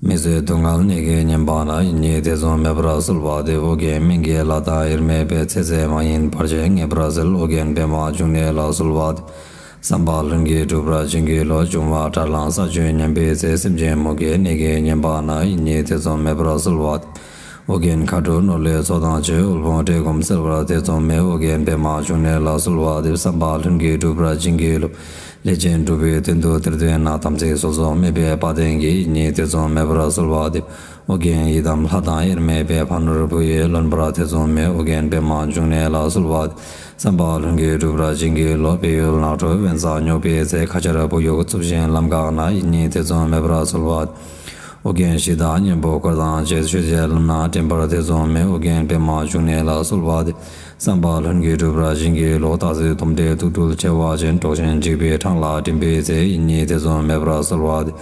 མི་བཟོད་སྡུག་བསྔལ་ནད་ཀྱིས་ཉེན་པ་ན། ཡིད་གཉིས་ཐེ་ཚོམ་མེད་པར་གསོལ་བ་འདེབས། ཨོ་རྒྱན་སྨན་གྱི་བླ་དང་དབྱེར་མེད་པའི། ཚེ་ཟད་མ་ཡིན་བར་ཆད་ངེས་པར་སེལ། ཨོ་རྒྱན་པདྨ་འབྱུང་གནས་ལ་གསོལ་བ་འདེབས། བསམ་པ་ལྷུན་གྱིས་འགྲུབ་པར་བྱིན་གྱིས་རློབས། འབྱུང་བ་དགྲར་ལངས་ས་བཅུད་ཉམས་པའི་ཚེ། སེམས་ཅན་མུ་གེའི་ནད་ཀྱིས་ཉེན་པ་ན། ཡིད་གཉིས་ཐེ་ཚོམ་མེད་པར་གསོལ་བ་འདེབས། ཨོ་རྒྱན་མཁའ་འགྲོ་ནོར་ལྷའི་ཚོགས་དང་བཅས། དབུལ་ཕོངས་བཀྲེས་སྐོམ་སེལ་བར་ཐེ་ཚོམ་མེད། ཨོ་རྒྱན་པདྨ་འབྱུང་གནས་ལ་གསོལ་བ་འདེབས། བསམ་པ་ལྷུན་གྱིས་འགྲུབ་པར་བྱིན་གྱིས་རློབས། ལས་ཅན་འགྲུབ་པའི་དོན་དུ་གཏེར་འདོན་ན། དམ་ཚིག་སྲོལ་འཛིན་མེད་པའི་དཔའ་གདེང་གིས། ཡིད་གཉིས་ཐེ་ཚོམ་མེད་པར་གསོལ་བ་འདེབས། ཨོ་རྒྱན་ཡི་དམ་ལྷ་དང་དབྱེར་མེད་པའི། ཕ་ནོར་བུ་ཡིས་ལོན་པར་ཐེ་ཚོམ་མེད། ཨོ་རྒྱན་པདྨ་འབྱུང་གནས་ལ་གསོལ་བ་འདེབས། བསམ་པ་ལྷུན་གྱིས་འགྲུབ་པར་བྱིན་གྱིས་རློབས། བལ་ཡུལ་ནགས་ཁྲོད་དབེན་ས་སྙོགས་པའི་ཚེ། ཁ་ཆར་བུ་ཡུག་འཚུབས་ཤིང་ལམ་འགག་ན། ཡིད་གཉིས་ཐེ་ཚོམ་མེད་པར་གསོལ་བ་འདེབས། ཨོ་རྒྱན་གཞི་བདག་གཉན་པོ་འཁོར་དང་བཅས། ཆོས་བྱེད་ལམ་སྣ་འདྲེན་པར་ཐེ་ཚོམ་མེད། ཨོ་རྒྱན་པདྨ་འབྱུང་གནས་ལ་གསོལ་བ་འདེབས། བསམ་པ་ལྷུན་གྱིས་འགྲུབ་པར་བྱིན་གྱིས་རློབས། སྟག་གཟིག་དོམ་དྲེད་དུག་སྦྲུལ་མཆེ་བ་ཅན། འབྲོག་ཆེན་འཇིགས་པའི་འཕྲང་ལ་འགྲིམ་པའི་ཚེ། ཡིད་གཉིས་ཐེ་ཚོམ་མེད་པར་གསོལ་བ་འདེབས།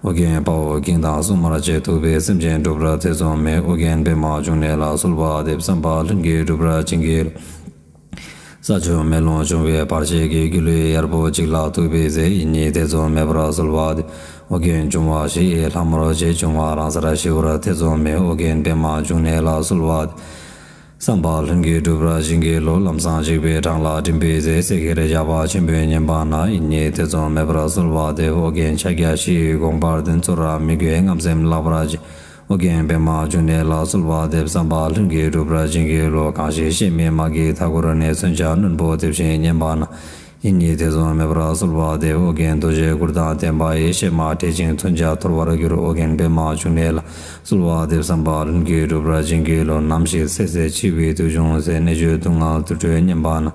ཨོ་རྒྱན་དཔའ་བོ་གིང་དང་སྲུང་མར་བཅས། ཐུབ་པའི་སེམས་ཅན་འགྲུབ་པར་ཐེ་ཚོམ་མེད། ཨོ་རྒྱན་པདྨ་འབྱུང་གནས་ལ་གསོལ་བ་འདེབས། བསམ་པ་ལྷུན་གྱིས་འགྲུབ་པར་བྱིན་གྱིས་རློབས། ས་ཆུ་མེ་རླུང་འབྱུང་བའི་བར་ཆད་ཀྱིས། སྒྱུ་ལུས་གཡར་པོ་གཅིག་ལ་ཐུག་པའི་ཚེ། ཡིད་གཉིས་ཐེ་ཚོམ་མེད་པར་གསོལ་བ་འདེབས། ཨོ་རྒྱན་འབྱུང་བ་བཞི་ཡི་ལྷ་མོར་བཅས། འབྱུང་བ་རང་སར་ཞི་བར་ཐེ་ཚོམ་མེད། ཨོ་རྒྱན་པདྨ་འབྱུང་གནས་ལ་གསོལ་བ་འདེབས། བསམ་པ་ལྷུན་གྱིས་གྲུབ་པར་བྱིན་གྱིས་རློབས། ལམ་སྲང་གཅིག་པའི་འཕྲང་ལ་འགྲིམ་པའི་ཚེ། སེང་གེར་བཞག་པ་ཆེན་པོའི་བསྙེན་པ་ན། ཡིད་གཉིས་ཐེ་ཚོམ་མེད་པར་གསོལ་བ་འདེབས། ཨོ་རྒྱན་ཕྱག་རྒྱ་བཞི་ཡི་དགོངས་པར་ལྡན། ཚུར་ར་མི་རྒོད་རྔམ་སེམས་བརླག་པར་བྱེད། ཨོ་རྒྱན་པདྨ་འབྱུང་གནས་ལ་གསོལ་བ་འདེབས། བསམ་པ་ལྷུན་གྱིས་གྲུབ་པར་བྱིན་གྱིས་རློབས། གང་ཞིག་གཤེད་མའི་དམག་གིས་མཐའ་བསྐོར་ནས། མཚོན་ཆ་རྣོན་པོ་འདེབས་ཤིང་བསྙེན་པ་ན། ཡིད་གཉིས་ཐེ་ཚོམ་མེད་པར་གསོལ་བ་འདེབས། ཨོ་རྒྱན་རྡོ་རྗེའི་གུར་དང་ལྡན་པ་ཡིས། གཤེད་མ་བསྒྲལ་ཞིང་མཚོན་ཆ་འཐོར་བར་འགྱུར། ཨོ་རྒྱན་པདྨ་འབྱུང་གནས་ལ་གསོལ་བ་འདེབས། བསམ་པ་ལྷུན་གྱིས་གྲུབ་པར་བྱིན་གྱིས་རློབས། ནམ་ཞིག་ཚེ་ཟད་འཆི་བའི་དུས་བྱུང་ཚེ། གནད་གཅོད་སྡུག་བསྔལ་དུར་ཁྲོད་བསྙེན་པ་ན།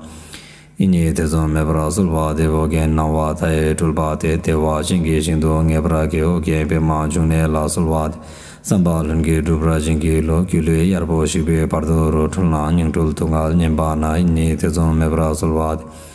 ཡིད་གཉིས་ཐེ་ཚོམ་མེད་པར་གསོལ་བ་འདེབས། ཨོ་རྒྱན་སྣང་བ་མཐའ་ཡས་སྤྲུལ་པ་སྟེ། བདེ་བ་ཅན་གྱི་ཞིང་དུ་ངེས་པར་སྐྱེ། ཨོ་རྒྱན་པདྨ་འབྱུང་གནས་ལ་གསོལ་བ་འདེབས། བསམ་པ་ལྷུན་གྱིས་གྲུབ་པར་བྱིན་གྱིས་རློབས། སྒྱུ་ལུས་གཡར་པོ་ཞིག་པའི་བར་དོ་རུ། འཁྲུལ་སྣང་ཉིང་འཁྲུལ་སྡུག་བསྔལ་བསྙེན་པ་ན། ཡིད་གཉིས་ཐེ་ཚོམ་མེད་པར་གསོལ་བ་འདེབས།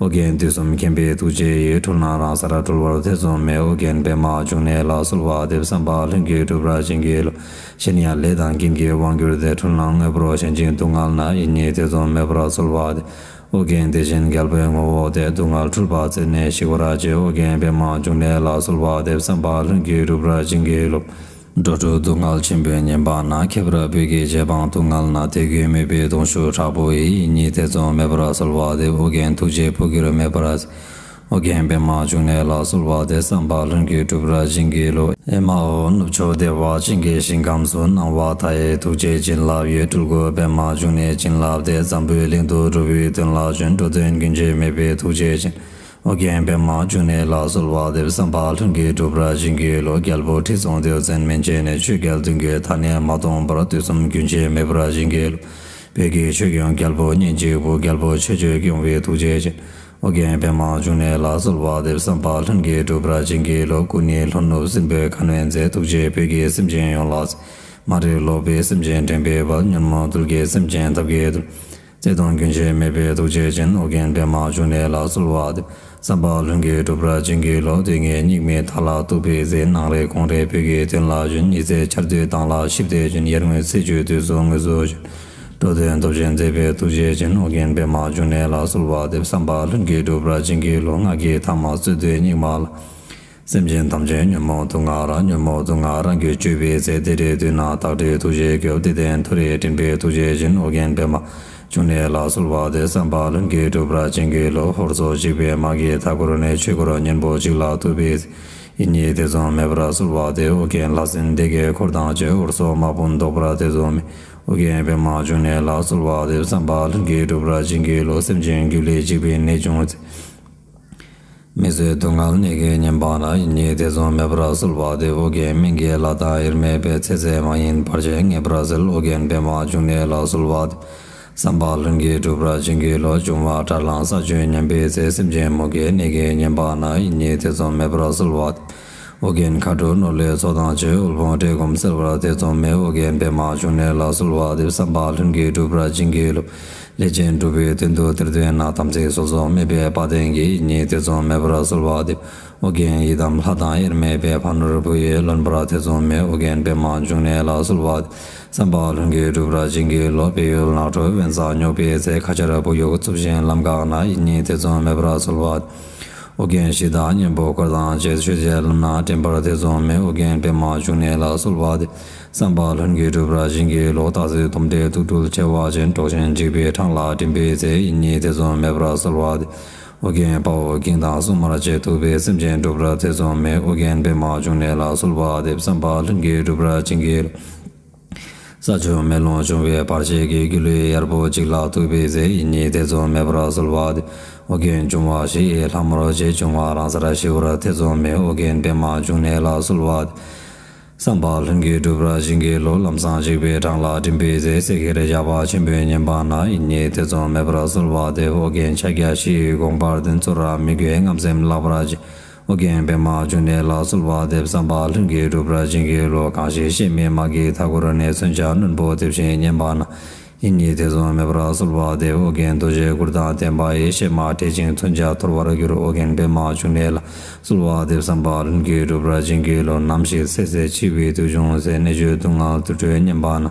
ཨོ་རྒྱན་དུས་གསུམ་མཁྱེན་པའི་ཐུགས་རྗེ་ཡིས། འཁྲུལ་སྣང་རང་སར་གྲོལ་བར་ཐེ་ཚོམ་མེད། ཨོ་རྒྱན་པདྨ་འབྱུང་གནས་ལ་གསོལ་བ་འདེབས། བསམ་པ་ལྷུན་གྱིས་གྲུབ་པར་བྱིན་གྱིས་རློབས། གཞན་ཡང་ལས་དང་རྐྱེན་གྱི་དབང་གྱུར་ཏེ། འཁྲུལ་སྣང་དངོས་པོར་ཞེན་ཅིང་སྡུག་བསྔལ་ན། ཡིད་གཉིས་ཐེ་ཚོམ་མེད་པར་གསོལ་བ་འདེབས། ཨོ་རྒྱན་བདེ་ཆེན་རྒྱལ་པོའི་ངོ་བོ་སྟེ། སྡུག་བསྔལ་འཁྲུལ་པ་རྩད་ནས་ཞི་བར་བྱེད། ཨོ་རྒྱན་པདྨ་འབྱུང་གནས་ལ་གསོལ་བ་འདེབས། བསམ་པ་ལྷུན་གྱིས་གྲུབ་པར་བྱིན་གྱིས་རློབས། འགྲོ་དྲུག་སྡུག་བསྔལ་ཆེན་པོའི་བསྙེན་པ་ན། ཁྱད་པར་བོད་ཀྱི་རྗེ་འབངས་སྡུག་བསྔལ་ན། དད་གུས་མོས་པའི་གདུང་ཤུགས་དྲག་པོ་ཡིས། ཡིད་གཉིས་ཐེ་ཚོམ་མེད་པར་གསོལ་བ་འདེབས། ཨོ་རྒྱན་ཐུགས་རྗེ་འཕོ་འགྱུར་མེད་པར། ཨོ་རྒྱན་པདྨ་འབྱུང་གནས་ལ་གསོལ་བ་འདེབས། བསམ་པ་ལྷུན་གྱིས་གྲུབ་པར་བྱིན་གྱིས་རློབས། ཨེ་མ་ཧོ། ནུབ་ཕྱོགས་བདེ་བ་ཅན་གྱི་ཞིང་ཁམས་སུ། སྣང་བ་མཐའ་ཡས་ཐུགས་རྗེ་བྱིན་རླབས་ཡོད། སྤྲུལ་སྐུ་པདྨ་འབྱུང་གནས་བྱིན་བརླབས་ཏེ། འཛམ་བུའི་གླིང་དུ་འགྲོ་བའི་དོན་ལ་བྱོན། འགྲོ་དོན་རྒྱུན་ཆད་མེད་པའི་ཐུགས་རྗེ་ཅན། ཨོ་རྒྱན་པདྨ་འབྱུང་གནས་ལ་གསོལ་བ་འདེབས། བསམ་པ་ལྷུན་གྱིས་གྲུབ་པར་བྱིན་གྱིས་རློབས། རྒྱལ་པོ་ཁྲི་སྲོང་ལྡེའུ་བཙན་མན་ཆད་ནས། ཆོས་རྒྱལ་བདུན་གྱི་མཐའ་ནས་མ་སྟོངས་བར། དུས་གསུམ་རྒྱུན་ཆད་མེད་པར་བྱིན་གྱིས་རློབས། བོད་ཀྱི་ཆོས་སྐྱོང་རྒྱལ་པོ་གཉེན་གཅིག་པུ། རྒྱལ་པོ་ཆོས་སྤྱོད་སྐྱོང་བའི་ཐུགས་རྗེ་ཅན། ཨོ་རྒྱན་པདྨ་འབྱུང་གནས་ལ་གསོལ་བ་འདེབས། བསམ་པ་ལྷུན་གྱིས་གྲུབ་པར་བྱིན་གྱིས་རློབས། སྐུ་ནི་ལྷོ་ནུབ་སྲིན་པོའི་ཁ་གནོན་མཛད། ཐུགས་རྗེས་བོད་ཀྱི་སེམས་ཅན་ཡོངས་ལ། མ་རིག་ལོག་པའི་སེམས་ཅན་འདྲེན་པའི་དཔལ། ཉོན་མོངས་རྡུལ་གྱི་སེམས་ཅན་ཐབས་ཀྱིས་བཏུལ། བརྩེ་གདུང་རྒྱུན་ཆད་མེད་པའི་ཐུགས་རྗེ་ཅན། ཨོ་རྒྱན་པདྨ་འབྱུང་གནས་ལ་གསོལ་བ་འདེབས། བསམ་པ་ལྷུན་གྱིས་གྲུབ་པར་བྱིན་གྱིས་རློབས། དུས་ངན་སྙིགས་མའི་མཐའ་ལ་ཐུག་པའི་ཚེ། ནང་རེ་དགོང་རེ་བོད་ཀྱི་དོན་ལ་བྱོན། ཉི་ཚེ་འཆར་དུས་མདངས་ལ་ཞིབ་སྟེ་བྱོན། ཡར་ངོའི་ཚེས་བཅུའི་དུས་སུ་དངོས་སུ་བྱོན། འགྲོ་དོན་སྟོབས་ཆེན་མཛད་པའི་ཐུགས་རྗེ་ཅན། ཨོ་རྒྱན་པདྨ་འབྱུང་གནས་ལ་གསོལ་བ་འདེབས། བསམ་པ་ལྷུན་གྱིས་གྲུབ་པར་བྱིན་གྱིས་རློབས། སྔགས་ཀྱི་ཐ་མ་རྩོད་དུས་སྙིགས་མ་ལ། སེམས་ཅན་ཐམས་ཅད་ཉོན་མོངས་དུག་ལྔ་རགས། ཉོན་མོངས་དུག་ལྔ་རང་རྒྱུད་བཅོས་པའི་ཚེ། བདེ་འབྲས་མཐུ་ནི་བདག་སྒྲུབ་ཐུགས་རྗེའི་སྐྱབས། བདེ་ལྡན་མཐོ་རིས་འདྲེན་པའི་ཐུགས་རྗེ་ཅན། ཨོ་རྒྱན་པདྨ་འབྱུང་གནས་ལ་གསོལ་བ་འདེབས། བསམ་པ་ལྷུན་གྱིས་གྲུབ་པར་བྱིན་གྱིས་རློབས། ཧོར་སོག་འཇིགས་པའི་དམག་གིས་མཐའ་བསྐོར་ནས། ཆོས་འཁོར་གཉན་པོ་གཅིག་ལ་ཐུག་པའི་ཚེ། ཡིད་གཉིས་ཐེ་ཚོམ་མེད་པར་གསོལ་བ་འདེབས། ཨོ་རྒྱན་ལྷ་སྲིན་སྡེ་བརྒྱད་འཁོར་དང་བཅས། ཧོར་སོག་དམག་དཔུང་བཟློག་པར་ཐེ་ཚོམ་མེད། ཨོ་རྒྱན་པདྨ་འབྱུང་གནས་ལ་གསོལ་བ་འདེབས། བསམ་པ་ལྷུན་གྱིས་གྲུབ་པར་བྱིན་གྱིས་རློབས། སེམས་ཅན་སྒྱུ་ལུས་འཇིག་པའི་ནད་བྱུང་ཚེ། མི་བཟོད་སྡུག་བསྔལ་ནད་ཀྱིས་ཉེན་པ་ན། ཡིད་གཉིས་ཐེ་ཚོམ་མེད་པར་གསོལ་བ་འདེབས། ཨོ་རྒྱན་སྨན་གྱི་བླ་དང་དབྱེར་མེད་པས། ཚེ་ཟད་མ་ཡིན་བར་ཆད་ངེས་པར་སེལ། ཨོ་རྒྱན་པདྨ་འབྱུང་གནས་ལ་གསོལ་བ་འདེབས། བསམ་པ་ལྷུན་གྱིས་གྲུབ་པར་བྱིན་གྱིས་རློབས། འབྱུང་བ་དགྲར་ལངས་ས་བཅུད་ཉམས་པའི་ཚེ། སེམས་ཅན་མུ་གེའི་ནད་ཀྱིས་ཉེན་པ་ན། ཡིད་གཉིས་ཐེ་ཚོམ་མེད་པར་གསོལ་བ་འདེབས། ཨོ་རྒྱན་མཁའ་འགྲོ་ནོར་ལྷའི་ཚོགས་དང་བཅས། དབུལ་ཕོངས་བཀྲེས་སྐོམ་སེལ་བར་ཐེ་ཚོམ་མེད། ཨོ་རྒྱན་པདྨ་འབྱུང་གནས་ལ་གསོལ་བ་འདེབས། བསམ་པ་ལྷུན་གྱིས་གྲུབ་པར་བྱིན་གྱིས་རློབས། ལས་ཅན་འགྲུབ་པའི་དོན་དུ་དེར་འདོད་ན། དམ་ཚིག་སོ་སོར་སྨོད་པའི་དཔའ་གདེང་གིས། ཡིད་གཉིས་ཐེ་ཚོམ་མེད་པར་གསོལ་བ་འདེབས། ཨོ་རྒྱན་ཡི་དམ་ལྷ་དང་དབྱེར་མེད་པས། ཕ་ནོར་བུ་ཡིས་ལོན་པར་ཐེ་ཚོམ་མེད། ཨོ་རྒྱན་པདྨ་འབྱུང་གནས་ལ་གསོལ་བ་འདེབས། བསམ་པ་ལྷུན་གྱིས་གྲུབ་པར་བྱིན་གྱིས་རློབས། བལ་ཡུལ་ནགས་ཁྲོད་དབེན་ས་སྙོགས་པའི་ཚེ། ཁ་ཆར་བུ་ཡུག་འཚུབས་ཤིང་ལམ་འགགས་ན། ཡིད་གཉིས་ཐེ་ཚོམ་མེད་པར་གསོལ་བ་འདེབས། ཨོ་རྒྱན་གཞི་བདག་གཉན་པོ་འཁོར་དང་བཅས། ཆོས་བྱེད་ལམ་སྣ་འདྲེན་པར་ཐེ་ཚོམ་མེད། ཨོ་རྒྱན་པདྨ་འབྱུང་གནས་ལ་གསོལ་བ་འདེབས། བསམ་པ་ལྷུན་གྱིས་གྲུབ་པར་བྱིན་གྱིས་རློབས། སྟག་གཟིག་དོམ་དྲེད་དུག་སྦྲུལ་མཆེ་བ་ཅན། འབྲོག་ཆེན་འཇིགས་པའི་འཕྲང་ལ་འགྲིམ་པའི་ཚེ། ཡིད་གཉིས་ཐེ་ཚོམ་མེད་པར་གསོལ་བ་འདེབས། ཨོ་རྒྱན་དཔའ་བོ་ཀིང་དང་སྲུང་མར་བཅས། ཐུབ་པས་སེམས་ཅན་སྒྲོལ་བར་ཐེ་ཚོམ་མེད། ཨོ་རྒྱན་པདྨ་འབྱུང་གནས་ལ་གསོལ་བ་འདེབས། བསམ་པ་ལྷུན་གྱིས་གྲུབ་པར་བྱིན་གྱིས་རློབས། ས་ཆུ་མེ་རླུང་འབྱུང་བའི་བར་ཆད་ཀྱིས། སྒྱུ་ལུས་གཡར་པོ་གཅིག་ལ་ཐུག་པའི་ཚེ། ཡིད་གཉིས་ཐེ་ཚོམ་མེད་པར་གསོལ་བ་འདེབས། ཨོ་རྒྱན་འབྱུང་བ་བཞི་ཡི་ལྷ་མོར་བཅས། འབྱུང་བ་རང་སར་ཞི་བར་ཐེ་ཚོམ་མེད། ཨོ་རྒྱན་པདྨ་འབྱུང་གནས་ལ་གསོལ་བ་འདེབས། བསམ་པ་ལྷུན་གྱིས་གྲུབ་པར་བྱིན་གྱིས་རློབས། ལམ་སྲང་འཇིགས་པའི་འཕྲང་ལ་འགྲིམ་པའི་ཚེ། སེང་གེར་བཞག་པ་ཆེན་པོའི་བསྙེན་པ་ན། ཡིད་གཉིས་ཐེ་ཚོམ་མེད་པར་གསོལ་བ་འདེབས། ཨོ་རྒྱན་ཕྱག་རྒྱ་བཞི་ཡི་དགོངས་པར་ལྡན། ཚུར་ར་མི་རྒོད་རྔམ་སེམས་བརླག་པར་བྱེད། ཨོ་རྒྱན་པདྨ་འབྱུང་གནས་ལ་གསོལ་བ་འདེབས། བསམ་པ་ལྷུན་གྱིས་གྲུབ་པར་བྱིན་གྱིས་རློབས། གང་ཞིག་གཤེད་མའི་དམག་གིས་མཐའ་བསྐོར་ནས། མཚོན་ཆ་རྣོན་པོ་འདེབས་ཤིང་བསྙེན་པ་ན། ཡིད་གཉིས་ཐེ་ཚོམ་མེད་པར་གསོལ་བ་འདེབས། ཨོ་རྒྱན་རྡོ་རྗེའི་གུར་དང་ལྡན་པ་ཡིས། གཤེད་མ་བསྒྲལ་ཞིང་མཚོན་ཆ་འཐོར་བར་འགྱུར། ཨོ་རྒྱན་པདྨ་འབྱུང་གནས་ལ་གསོལ་བ་འདེབས། བསམ་པ་ལྷུན་གྱིས་གྲུབ་པར་བྱིན་གྱིས་རློབས། ནམ་ཞིག་ཚེ་ཟད་འཆི་བའི་དུས་བྱུང་ཚེ། གནད་གཅོད་སྡུག་བསྔལ་དུར་ཁྲོད་བསྙེན་པ་ན།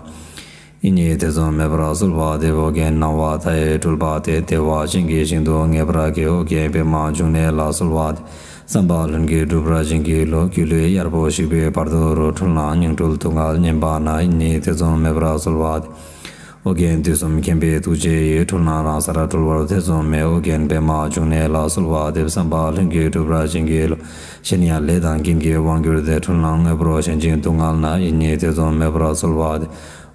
ཡིད་གཉིས་ཐེ་ཚོམ་མེད་པར་གསོལ་བ་འདེབས། ཨོ་རྒྱན་སྣང་བ་མཐའ་ཡས་སྤྲུལ་པ་སྟེ། བདེ་བ་ཅན་གྱི་ཞིང་དུ་ངེས་པར་སྐྱེ། ཨོ་རྒྱན་པདྨ་འབྱུང་གནས་ལ་གསོལ་བ་འདེབས། བསམ་པ་ལྷུན་གྱིས་གྲུབ་པར་བྱིན་གྱིས་རློབས། སྒྱུ་ལུས་གཡར་པོ་ཞིག་པའི་བར་དོ་རུ། འཁྲུལ་སྣང་ཉིང་འཁྲུལ་སྡུག་བསྔལ་བསྙེན་པ་ན། ཡིད་གཉིས་ཐེ་ཚོམ་མེད་པར་གསོལ་བ་འདེབས། ཨོ་རྒྱན་དུས་གསུམ་མཁྱེན་པའི་ཐུགས་རྗེ་ཡིས། འཁྲུལ་སྣང་རང་སར་གྲོལ་བར་ཐེ་ཚོམ་མེད། ཨོ་རྒྱན་པདྨ་འབྱུང་གནས་ལ་གསོལ་བ་འདེབས། བསམ་པ་ལྷུན་གྱིས་འགྲུབ་པར་བྱིན་གྱིས་རློབས། གཞན་ཡང་ལས་དང་རྐྱེན་གྱིས་དབང་གྱུར་ཏེ། འཁྲུལ་སྣང་དངོས་པོར་ཞེན་ཅིང་སྡུག་བསྔལ་ན། ཡིད་གཉིས་ཐེ་ཚོམ་མེད་པར་གསོལ་བ་འདེབས།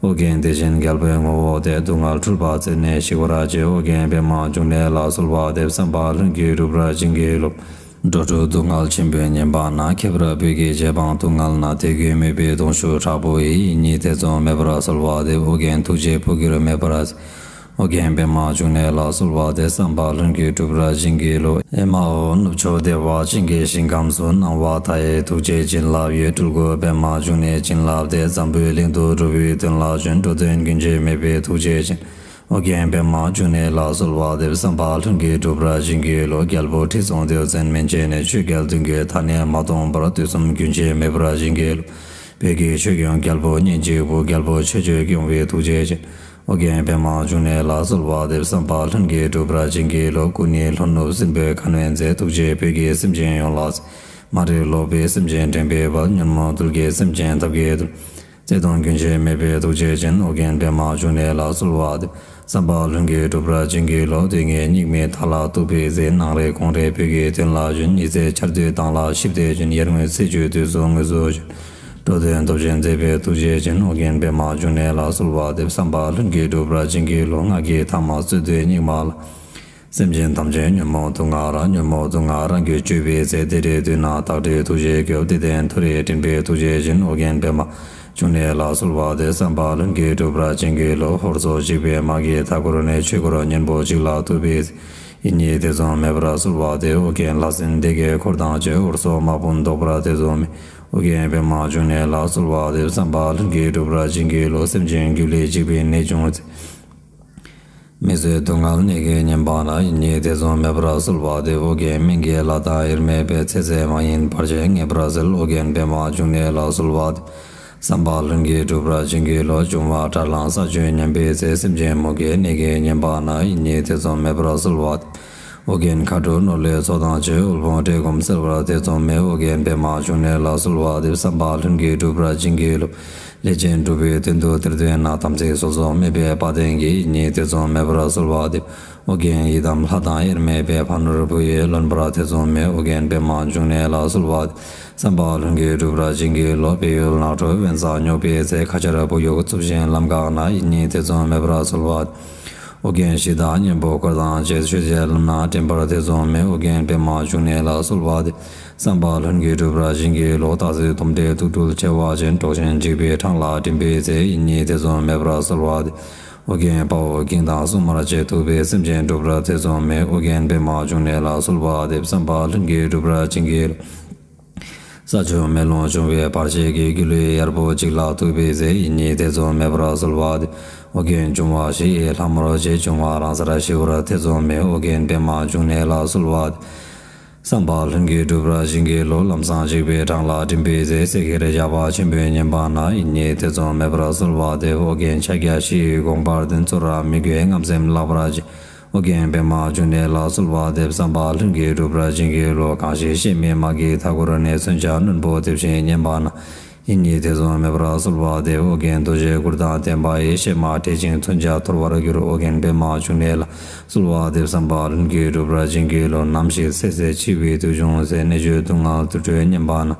ཨོ་རྒྱན་དེ་བཞིན་རྒྱལ་པོའི་ངོ་བོ་སྟེ། སྡུག་བསྔལ་འཁྲུལ་པ་རྩད་ནས་ཞིག་པར་བྱེད། ཨོ་རྒྱན་པདྨ་འབྱུང་གནས་ལ་གསོལ་བ་འདེབས། བསམ་པ་ལྷུན་གྱིས་འགྲུབ་པར་བྱིན་གྱིས་རློབས། འགྲོ་དྲུག་སྡུག་བསྔལ་ཆེན་པོས་ཉེན་པ་ན། ཁྱབ་པར་བོད་ཀྱི་རྗེ་འབངས་སྡུག་བསྔལ་ན། དད་གུས་མོས་པའི་གདུང་ཤུགས་དྲག་པོ་ཡིས། ཡིད་གཉིས་ཐེ་ཚོམ་མེད་པར་གསོལ་བ་འདེབས། ཨོ་རྒྱན་ཐུགས་རྗེས་འཕོ་འགྱུར་མེད་པར། ཨོ་རྒྱན་པདྨ་འབྱུང་གནས་ལ་གསོལ་བ་འདེབས། བསམ་པ་ལྷུན་གྱིས་འགྲུབ་པར་བྱིན་གྱིས་རློབས། ཨེ་མ་ཧོ། ནུབ་ཕྱོགས་བདེ་བ་ཅན་གྱི་ཞིང་ཁམས་སུ། སྣང་བ་མཐའ་ཡས་ཐུགས་རྗེའི་བྱིན་རླབས་ཡོད། སྤྲུལ་སྐུ་པདྨ་འབྱུང་གནས་བྱིན་རླབས་ཏེ། འཛམ་བུའི་གླིང་དུ་འགྲོ་བའི་དོན་ལ་བྱོན། འགྲོ་དོན་རྒྱུན་ཆད་མེད་པའི་ཐུགས་རྗེ་ཅན། ཨོ་རྒྱན་པདྨ་འབྱུང་གནས་ལ་གསོལ་བ་འདེབས། བསམ་པ་ལྷུན་གྱིས་འགྲུབ་པར་བྱིན་གྱིས་རློབས། རྒྱལ་པོ་ཁྲི་སྲོང་ལྡེའུ་བཙན་མན་ཆད་ནས། ཆོས་རྒྱལ་གདུང་བརྒྱུད་མཐའ་ནས་མ་སྟོངས་བར། དུས་གསུམ་རྒྱུན་ཆད་མེད་པར་བྱིན་གྱིས་རློབས། བོད་ཀྱི་ཆོས་སྐྱོང་རྒྱལ་པོ་གཉེན་གཅིག་པུ། རྒྱལ་པོ་ཆོས་སྤྱོད་སྐྱོང་བའི་ཐུགས་རྗེ་ཅན། ཨོ་རྒྱན་པདྨ་འབྱུང་གནས་ལ་གསོལ་བ་འདེབས། བསམ་པ་ལྷུན་གྱིས་འགྲུབ་པར་བྱིན་གྱིས་རློབས། སྐུ་ནི་ལྷོ་ནུབ་སྲིན་པོའི་ཁ་གནོན་མཛད། ཐུགས་རྗེས་བོད་ཀྱི་སེམས་ཅན་ཡོངས་ལ། མ་རིག་ལོག་པའི་སེམས་ཅན་འདྲེན་པའི་དཔལ། ཉོན་མོངས་གདུལ་དཀའི་སེམས་ཅན་ཐབས་མཁས་འདུལ། བརྩེ་གདུང་རྒྱུན་ཆད་མེད་པའི་ཐུགས་རྗེ་ཅན། ཨོ་རྒྱན་པདྨ་འབྱུང་གནས་ལ་གསོལ་བ་འདེབས། བསམ་པ་ལྷུན་གྱིས་འགྲུབ་པར་བྱིན་གྱིས་རློབས། དུས་ངན་སྙིགས་མའི་མཐའ་ལ་ཐུག་པའི་ཚེ། ནངས་རེ་དགོང་རེ་བོད་ཀྱི་དོན་ལ་བྱོན། ཉི་ཚེ་ཆར་དུས་མདངས་ལ་ཞིབ་ཏུ་བྱོན། ཡར་ངོའི་ཚེས་བཅུའི་དུས་སུ་དངོས་སུ་བྱོན། འགྲོ་དོན་སྟོབས་ཆེན་མཛད་པའི་ཐུགས་རྗེ་ཅན། ཨོ་རྒྱན་པདྨ་འབྱུང་གནས་ལ་གསོལ་བ་འདེབས། བསམ་པ་ལྷུན་གྱིས་འགྲུབ་པར་བྱིན་གྱིས་རློབས། སྔགས་ཀྱི་ཐ་མ་རྩོད་དུས་སྙིགས་མ་ལ། སེམས་ཅན་ཐམས་ཅད་ཉོན་མོངས་དུག་ལྔ་རགས། ཉོན་མོངས་དུག་ལྔ་རང་རྒྱུད་བཅོས་པའི་ཚེ། དེ་འདྲའི་དུས་ན་བདག་འདྲའི་ཐུགས་རྗེས་སྐྱོབས། བདེ་ལྡན་མཐོ་རིས་འདྲེན་པའི་ཐུགས་རྗེ་ཅན། ཨོ་རྒྱན་པདྨ་འབྱུང་གནས་ལ་གསོལ་བ་འདེབས། བསམ་པ་ལྷུན་གྱིས་འགྲུབ་པར་བྱིན་གྱིས་རློབས། ཧོར་སོག་འཇིགས་པའི་དམག་གིས་མཐའ་བསྐོར་ནས། ཆོས་འཁོར་གཉན་པོ་གཅིག་ལ་ཐུག་པའི་ཚེ། ཡིད་གཉིས་ཐེ་ཚོམ་མེད་པར་གསོལ་བ་འདེབས། ཨོ་རྒྱན་ལྷ་སྲིན་སྡེ་བརྒྱད་འཁོར་དང་བཅས། ཧོར་སོག་དམག་དཔུང་བཟློག་པར་ཐེ་ཚོམ་མེད། ཨོ་རྒྱན་པདྨ་འབྱུང་གནས་ལ་གསོལ་བ་འདེབས། བསམ་པ་ལྷུན་གྱིས་འགྲུབ་པར་བྱིན་གྱིས་རློབས། སེམས་ཅན་སྒྱུ་ལུས་འཇིག་པའི་ནད་བྱུང་ཚེ། མི་བཟོད་སྡུག་བསྔལ་ནད་ཀྱིས་ཉེན་པ་ན། ཡིད་གཉིས་ཐེ་ཚོམ་མེད་པར་གསོལ་བ་འདེབས། ཨོ་རྒྱན་སྨན་གྱི་བླ་དང་དབྱེར་མེད་པས། ཚེ་ཟད་མ་ཡིན་བར་ཆད་ངེས་པར་སེལ། ཨོ་རྒྱན་པདྨ་འབྱུང་གནས་ལ་གསོལ་བ་འདེབས། བསམ་པ་ལྷུན་གྱིས་འགྲུབ་པར་བྱིན་གྱིས་རློབས། འབྱུང་བ་དགྲར་ལངས་ས་བཅུད་ཉམས་པའི་ཚེ། སེམས་ཅན་མུ་གེའི་ནད་ཀྱིས་ཉེན་པ་ན། ཡིད་གཉིས་ཐེ་ཚོམ་མེད་པར་གསོལ་བ་འདེབས། ཨོ་རྒྱན་མཁའ་འགྲོ་ནོར་ལྷའི་ཚོགས་དང་བཅས། དབུལ་ཕོངས་བཀྲེས་སྐོམ་སེལ་བར་ཐེ་ཚོམ་མེད། ཨོ་རྒྱན་པདྨ་འབྱུང་གནས་ལ་གསོལ་བ་འདེབས། བསམ་པ་ལྷུན་གྱིས་འགྲུབ་པར་བྱིན་གྱིས་རློབས། ལས་ཅན་འགྲུབ་པའི་དོན་དུ་གཏེར་འདོན་ན། དམ་ཚིག་སོ་སོར་སྨོད་པའི་དཔའ་གདེང་གིས། ཡིད་གཉིས་ཐེ་ཚོམ་མེད་པར་གསོལ་བ་འདེབས། ཨོ་རྒྱན་ཡི་དམ་ལྷ་དང་དབྱེར་མེད་པས། ཕ་ནོར་བུ་ཡིས་ལོན་པར་ཐེ་ཚོམ་མེད། ཨོ་རྒྱན་པདྨ་འབྱུང་གནས་ལ་གསོལ་བ་འདེབས། བསམ་པ་ལྷུན་གྱིས་འགྲུབ་པར་བྱིན་གྱིས་རློབས། བལ་ཡུལ་ནགས་ཁྲོད་དབེན་ས་སྙོགས་པའི་ཚེ། ཁ་ཆར་བུ་ཡུག་རྩུབ་ཅིང་ལམ་འགགས་ན། ཡིད་གཉིས་ཐེ་ཚོམ་མེད་པར་གསོལ་བ་འདེབས། ཨོ་རྒྱན་གཞི་བདག་གཉན་པོ་འཁོར་དང་བཅས། ཆོས་བྱེད་ལམ་སྣ་འདྲེན་པར་ཐེ་ཚོམ་མེད། ཨོ་རྒྱན་པདྨ་འབྱུང་གནས་ལ་གསོལ་བ་འདེབས། བསམ་པ་ལྷུན་གྱིས་འགྲུབ་པར་བྱིན་གྱིས་རློབས། སྟག་གཟིག་དོམ་དྲེད་དུག་སྦྲུལ་མཆེ་བ་ཅན། འབྲོག་ཆེན་འཇིགས་པའི་འཕྲང་ལ་འགྲིམ་པའི་ཚེ། ཡིད་གཉིས་ཐེ་ཚོམ་མེད་པར་གསོལ་བ་འདེབས། ཨོ་རྒྱན་དཔའ་བོ་གིང་དང་སྲུང་མར་བཅས། ཐུབ་པའི་སེམས་ཅན་འགྲུབ་པར་ཐེ་ཚོམ་མེད། ཨོ་རྒྱན་པདྨ་འབྱུང་གནས་ལ་གསོལ་བ་འདེབས། བསམ་པ་ལྷུན་གྱིས་འགྲུབ་པར་བྱིན་གྱིས་རློབས། ས་ཆུ་མེ་རླུང་འབྱུང་བའི་བར་ཆད་ཀྱིས། སྒྱུ་ལུས་གཡར་པོ་གཅིག་ལ་ཐུག་པའི་ཚེ། ཡིད་གཉིས་ཐེ་ཚོམ་མེད་པར་གསོལ་བ་འདེབས། ཨོ་རྒྱན་འབྱུང་བ་བཞི་ཡི་ལྷ་མོར་བཅས། འབྱུང་བ་རང་སར་ཞི་བར་ཐེ་ཚོམ་མེད། ཨོ་རྒྱན་པདྨ་འབྱུང་གནས་ལ་གསོལ་བ་འདེབས། བསམ་པ་ལྷུན་གྱིས་འགྲུབ་པར་བྱིན་གྱིས་རློབས། ལམ་སྲང་འཇིགས་པའི་འཕྲང་ལ་འགྲིམ་པའི་ཚེ། བསད་ཁྱེར་ཇག་པ་ཆེན་པོས་ཉེན་པ་ན། ཡིད་གཉིས་ཐེ་ཚོམ་མེད་པར་གསོལ་བ་འདེབས། ཨོ་རྒྱན་ཕྱག་རྒྱ་བཞི་ཡི་དགོངས་པར་ལྡན། ཚུར་ར་མི་རྒོད་རྔམ་སེམས་བརླག་པར་བྱེད། ཨོ་རྒྱན་པདྨ་འབྱུང་གནས་ལ་གསོལ་བ་འདེབས། བསམ་པ་ལྷུན་གྱིས་འགྲུབ་པར་བྱིན་གྱིས་རློབས། གང་ཞིག་གཤེད་མའི་དམག་གིས་མཐའ་བསྐོར་ནས། མཚོན་ཆ་རྣོན་པོ་འདེབས་ཤིང་ཉེན་པ་ན། ཡིད་གཉིས་ཐེ་ཚོམ་མེད་པར་གསོལ་བ་འདེབས། ཨོ་རྒྱན་རྡོ་རྗེ་གུར་དང་ལྡན་པ་ཡིས། གཤེད་མ་བསྒྲལ་ཞིང་མཚོན་ཆ་འཐོར་བར་འགྱུར། ཨོ་རྒྱན་པདྨ་འབྱུང་གནས་ལ་གསོལ་བ་འདེབས། བསམ་པ་ལྷུན་གྱིས་འགྲུབ་པར་བྱིན་གྱིས་རློབས། ནམ་ཞིག་ཚེ་ཟད་འཆི་བའི་དུས་བྱུང་ཚེ། ནད་བཅོས་སྡུག་བསྔལ་དུར་ཁྲོད་ཉེན་པ་ན།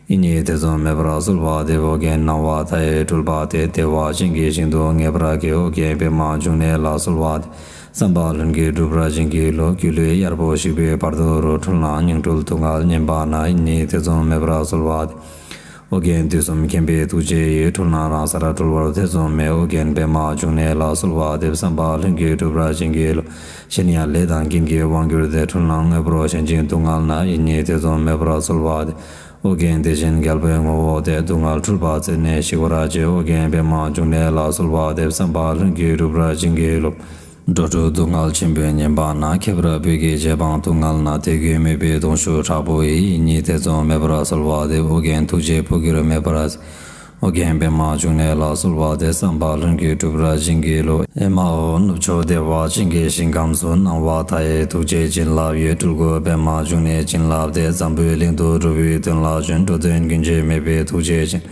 ཡིད་གཉིས་ཐེ་ཚོམ་མེད་པར་གསོལ་བ་འདེབས། ཨོ་རྒྱན་སྣང་བ་མཐའ་ཡས་སྤྲུལ་པ་སྟེ། བདེ་བ་ཅན་གྱི་ཞིང་དུ་ངེས་པར་སྐྱེ། ཨོ་རྒྱན་པདྨ་འབྱུང་གནས་ལ་གསོལ་བ་འདེབས། བསམ་པ་ལྷུན་གྱིས་འགྲུབ་པར་བྱིན་གྱིས་རློབས། སྒྱུ་ལུས་གཡར་པོ་ཞིག་པའི་བར་དོ་རུ། འཁྲུལ་སྣང་ཉིང་འཁྲུལ་སྡུག་བསྔལ་ཉེན་པ་ན། ཡིད་གཉིས་ཐེ་ཚོམ་མེད་པར་གསོལ་བ་འདེབས། ཨོ་རྒྱན་དུས་གསུམ་མཁྱེན་པའི་ཐུགས་རྗེ་ཡིས། འཁྲུལ་སྣང་རང་སར་གྲོལ་བར་ཐེ་ཚོམ་མེད། ཨོ་རྒྱན་པདྨ་འབྱུང་གནས་ལ་གསོལ་བ་འདེབས། བསམ་པ་ལྷུན་གྱིས་འགྲུབ་པར་བྱིན་གྱིས་རློབས། གཞན་ཡང་ལས་དང་རྐྱེན་གྱིས་དབང་གྱུར་ཏེ། འཁྲུལ་སྣང་དངོས་པོར་ཞེན་ཅིང་སྡུག་བསྔལ་ན། ཡིད་གཉིས་ཐེ་ཚོམ་མེད་པར་གསོལ་བ་འདེབས། ཨོ་རྒྱན་དེ་བཞིན་རྒྱལ་པོའི་ངོ་བོ་སྟེ། སྡུག་བསྔལ་འཁྲུལ་པ་རྩད་ནས་ཞིག་པར་བྱེད། ཨོ་རྒྱན་པདྨ་འབྱུང་གནས་ལ་གསོལ་བ་འདེབས། བསམ་པ་ལྷུན་གྱིས་འགྲུབ་པར་བྱིན་གྱིས་རློབས། འགྲོ་དྲུག་སྡུག་བསྔལ་ཆེན་པོས་ཉེན་པ་ན། ཁྱབ་པར་བོད་ཀྱི་རྗེ་འབངས་སྡུག་བསྔལ་ན། དད་གུས་མོས་པའི་གདུང་ཤུགས་དྲག་པོ་ཡིས། ཡིད་གཉིས་ཐེ་ཚོམ་མེད་པར་གསོལ་བ་འདེབས། ཨོ་རྒྱན་ཐུགས་རྗེས་འཕོ་འགྱུར་མེད་པར། ཨོ་རྒྱན་པདྨ་འབྱུང་གནས་ལ་གསོལ་བ་འདེབས། བསམ་པ་ལྷུན་གྱིས་འགྲུབ་པར་བྱིན་གྱིས་རློབས། ཨེ་མ་ཧོ། ནུབ་ཕྱོགས་བདེ་བ་ཅན་གྱི་ཞིང་ཁམས་སུ། སྣང་བ་མཐའ་ཡས་ཐུགས་རྗེའི་བྱིན་རླབས་ཡོད། སྤྲུལ་སྐུ་པདྨ་འབྱུང་གནས་བྱིན་རླབས་ཏེ། འཛམ་བུའི་གླིང་དུ་འགྲོ་བའི་དོན་ལ་བྱོན། འགྲོ་དོན་རྒྱུན་ཆད་མེད་པའི་ཐུགས་རྗེ་ཅན།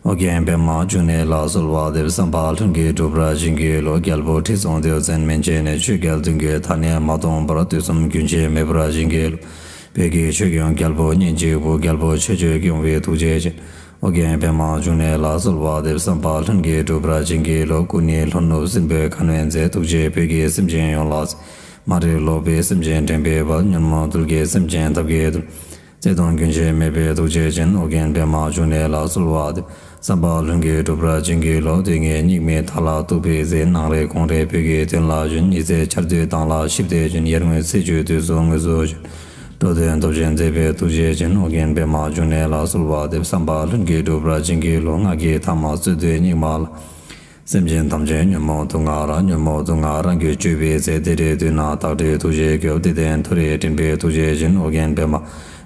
ཨོ་རྒྱན་པདྨ་འབྱུང་གནས་ལ་གསོལ་བ་འདེབས། བསམ་པ་ལྷུན་གྱིས་འགྲུབ་པར་བྱིན་གྱིས་རློབས། རྒྱལ་པོ་ཁྲི་སྲོང་ལྡེའུ་བཙན་མན་ཆད་ནས། ཆོས་རྒྱལ་བདུན་གྱི་མཐའ་ནས་མ་སྟོངས་བར། དུས་གསུམ་རྒྱུན་གཅིག་མེད་པར་བྱིན་གྱིས་རློབས། བོད་ཀྱི་ཆོས་སྐྱོང་རྒྱལ་པོ་གཉན་གཅིག་པུ། རྒྱལ་པོ་ཆོས་སྤྱོད་སྐྱོང་བའི་ཐུགས་རྗེ་ཅན། ཨོ་རྒྱན་པདྨ་འབྱུང་གནས་ལ་གསོལ་བ་འདེབས། བསམ་པ་ལྷུན་གྱིས་འགྲུབ་པར་བྱིན་གྱིས་རློབས། སྐུ་ནི་ལྷོ་ནུབ་སྲིན་པོའི་ཁ་གནོན་མཛད། ཐུགས་རྗེས་བོད་ཀྱི་སེམས་ཅན་ཡོངས་ལ། མ་རིག་ལོག་པའི་སེམས་ཅན་འདྲེན་པའི་དཔལ། ཉོན་མོངས་གདུལ་དཀའི་སེམས་ཅན་ཐབས་མཁས་འདུལ། བརྩེ་གདུང་རྒྱུན་ཆད་མེད་པའི་ཐུགས་རྗེ་ཅན། ཨོ་རྒྱན་པདྨ་འབྱུང་གནས་ལ་གསོལ་བ་འདེབས། བསམ་པ་ལྷུན་གྱིས་འགྲུབ་པར་བྱིན་གྱིས་རློབས། དུས་ངན་སྙིགས་མའི་མཐའ་ལ་ཐུག་པའི་ཚེ། ནང་རེ་དགོང་རེ་བོད་ཀྱི་དོན་ལ་བྱོན། ཉི་ཚེ་འཆར་སྡུད་མདངས་ལ་ཞིབ་ཏུ་བྱོན། ཡར་ངོའི་ཚེས་བཅུའི་དུས་སུ་དངོས་སུ་བྱོན། འགྲོ་དོན་སྟོབས་ཆེན་མཛད་པའི་ཐུགས་རྗེ་ཅན། ཨོ་རྒྱན་པདྨ་འབྱུང་གནས་ལ་གསོལ་བ་འདེབས། བསམ་པ་ལྷུན་གྱིས་འགྲུབ་པར་བྱིན་གྱིས་རློབས། སྔགས་ཀྱི་ཐ་མ་རྩོད་དུས་སྙིགས་མ་ལ། སེམས་ཅན་ཐམས་ཅད་ཉོན་མོངས་དུག་ལྔ་རགས། ཉོན་མོངས་དུག་ལྔ་རང་རྒྱུད་གཅོད་པའི་ཚེ། དེ་འདྲའི་དུས་ན་བདག་འདྲའི་ཐུགས་རྗེས་སྐྱོབས། བདེ་ལྡན་མཐོ་རིས་འདྲེན་པའི་ཐུགས་རྗེ་ཅན། ཨོ་རྒྱན་པདྨ་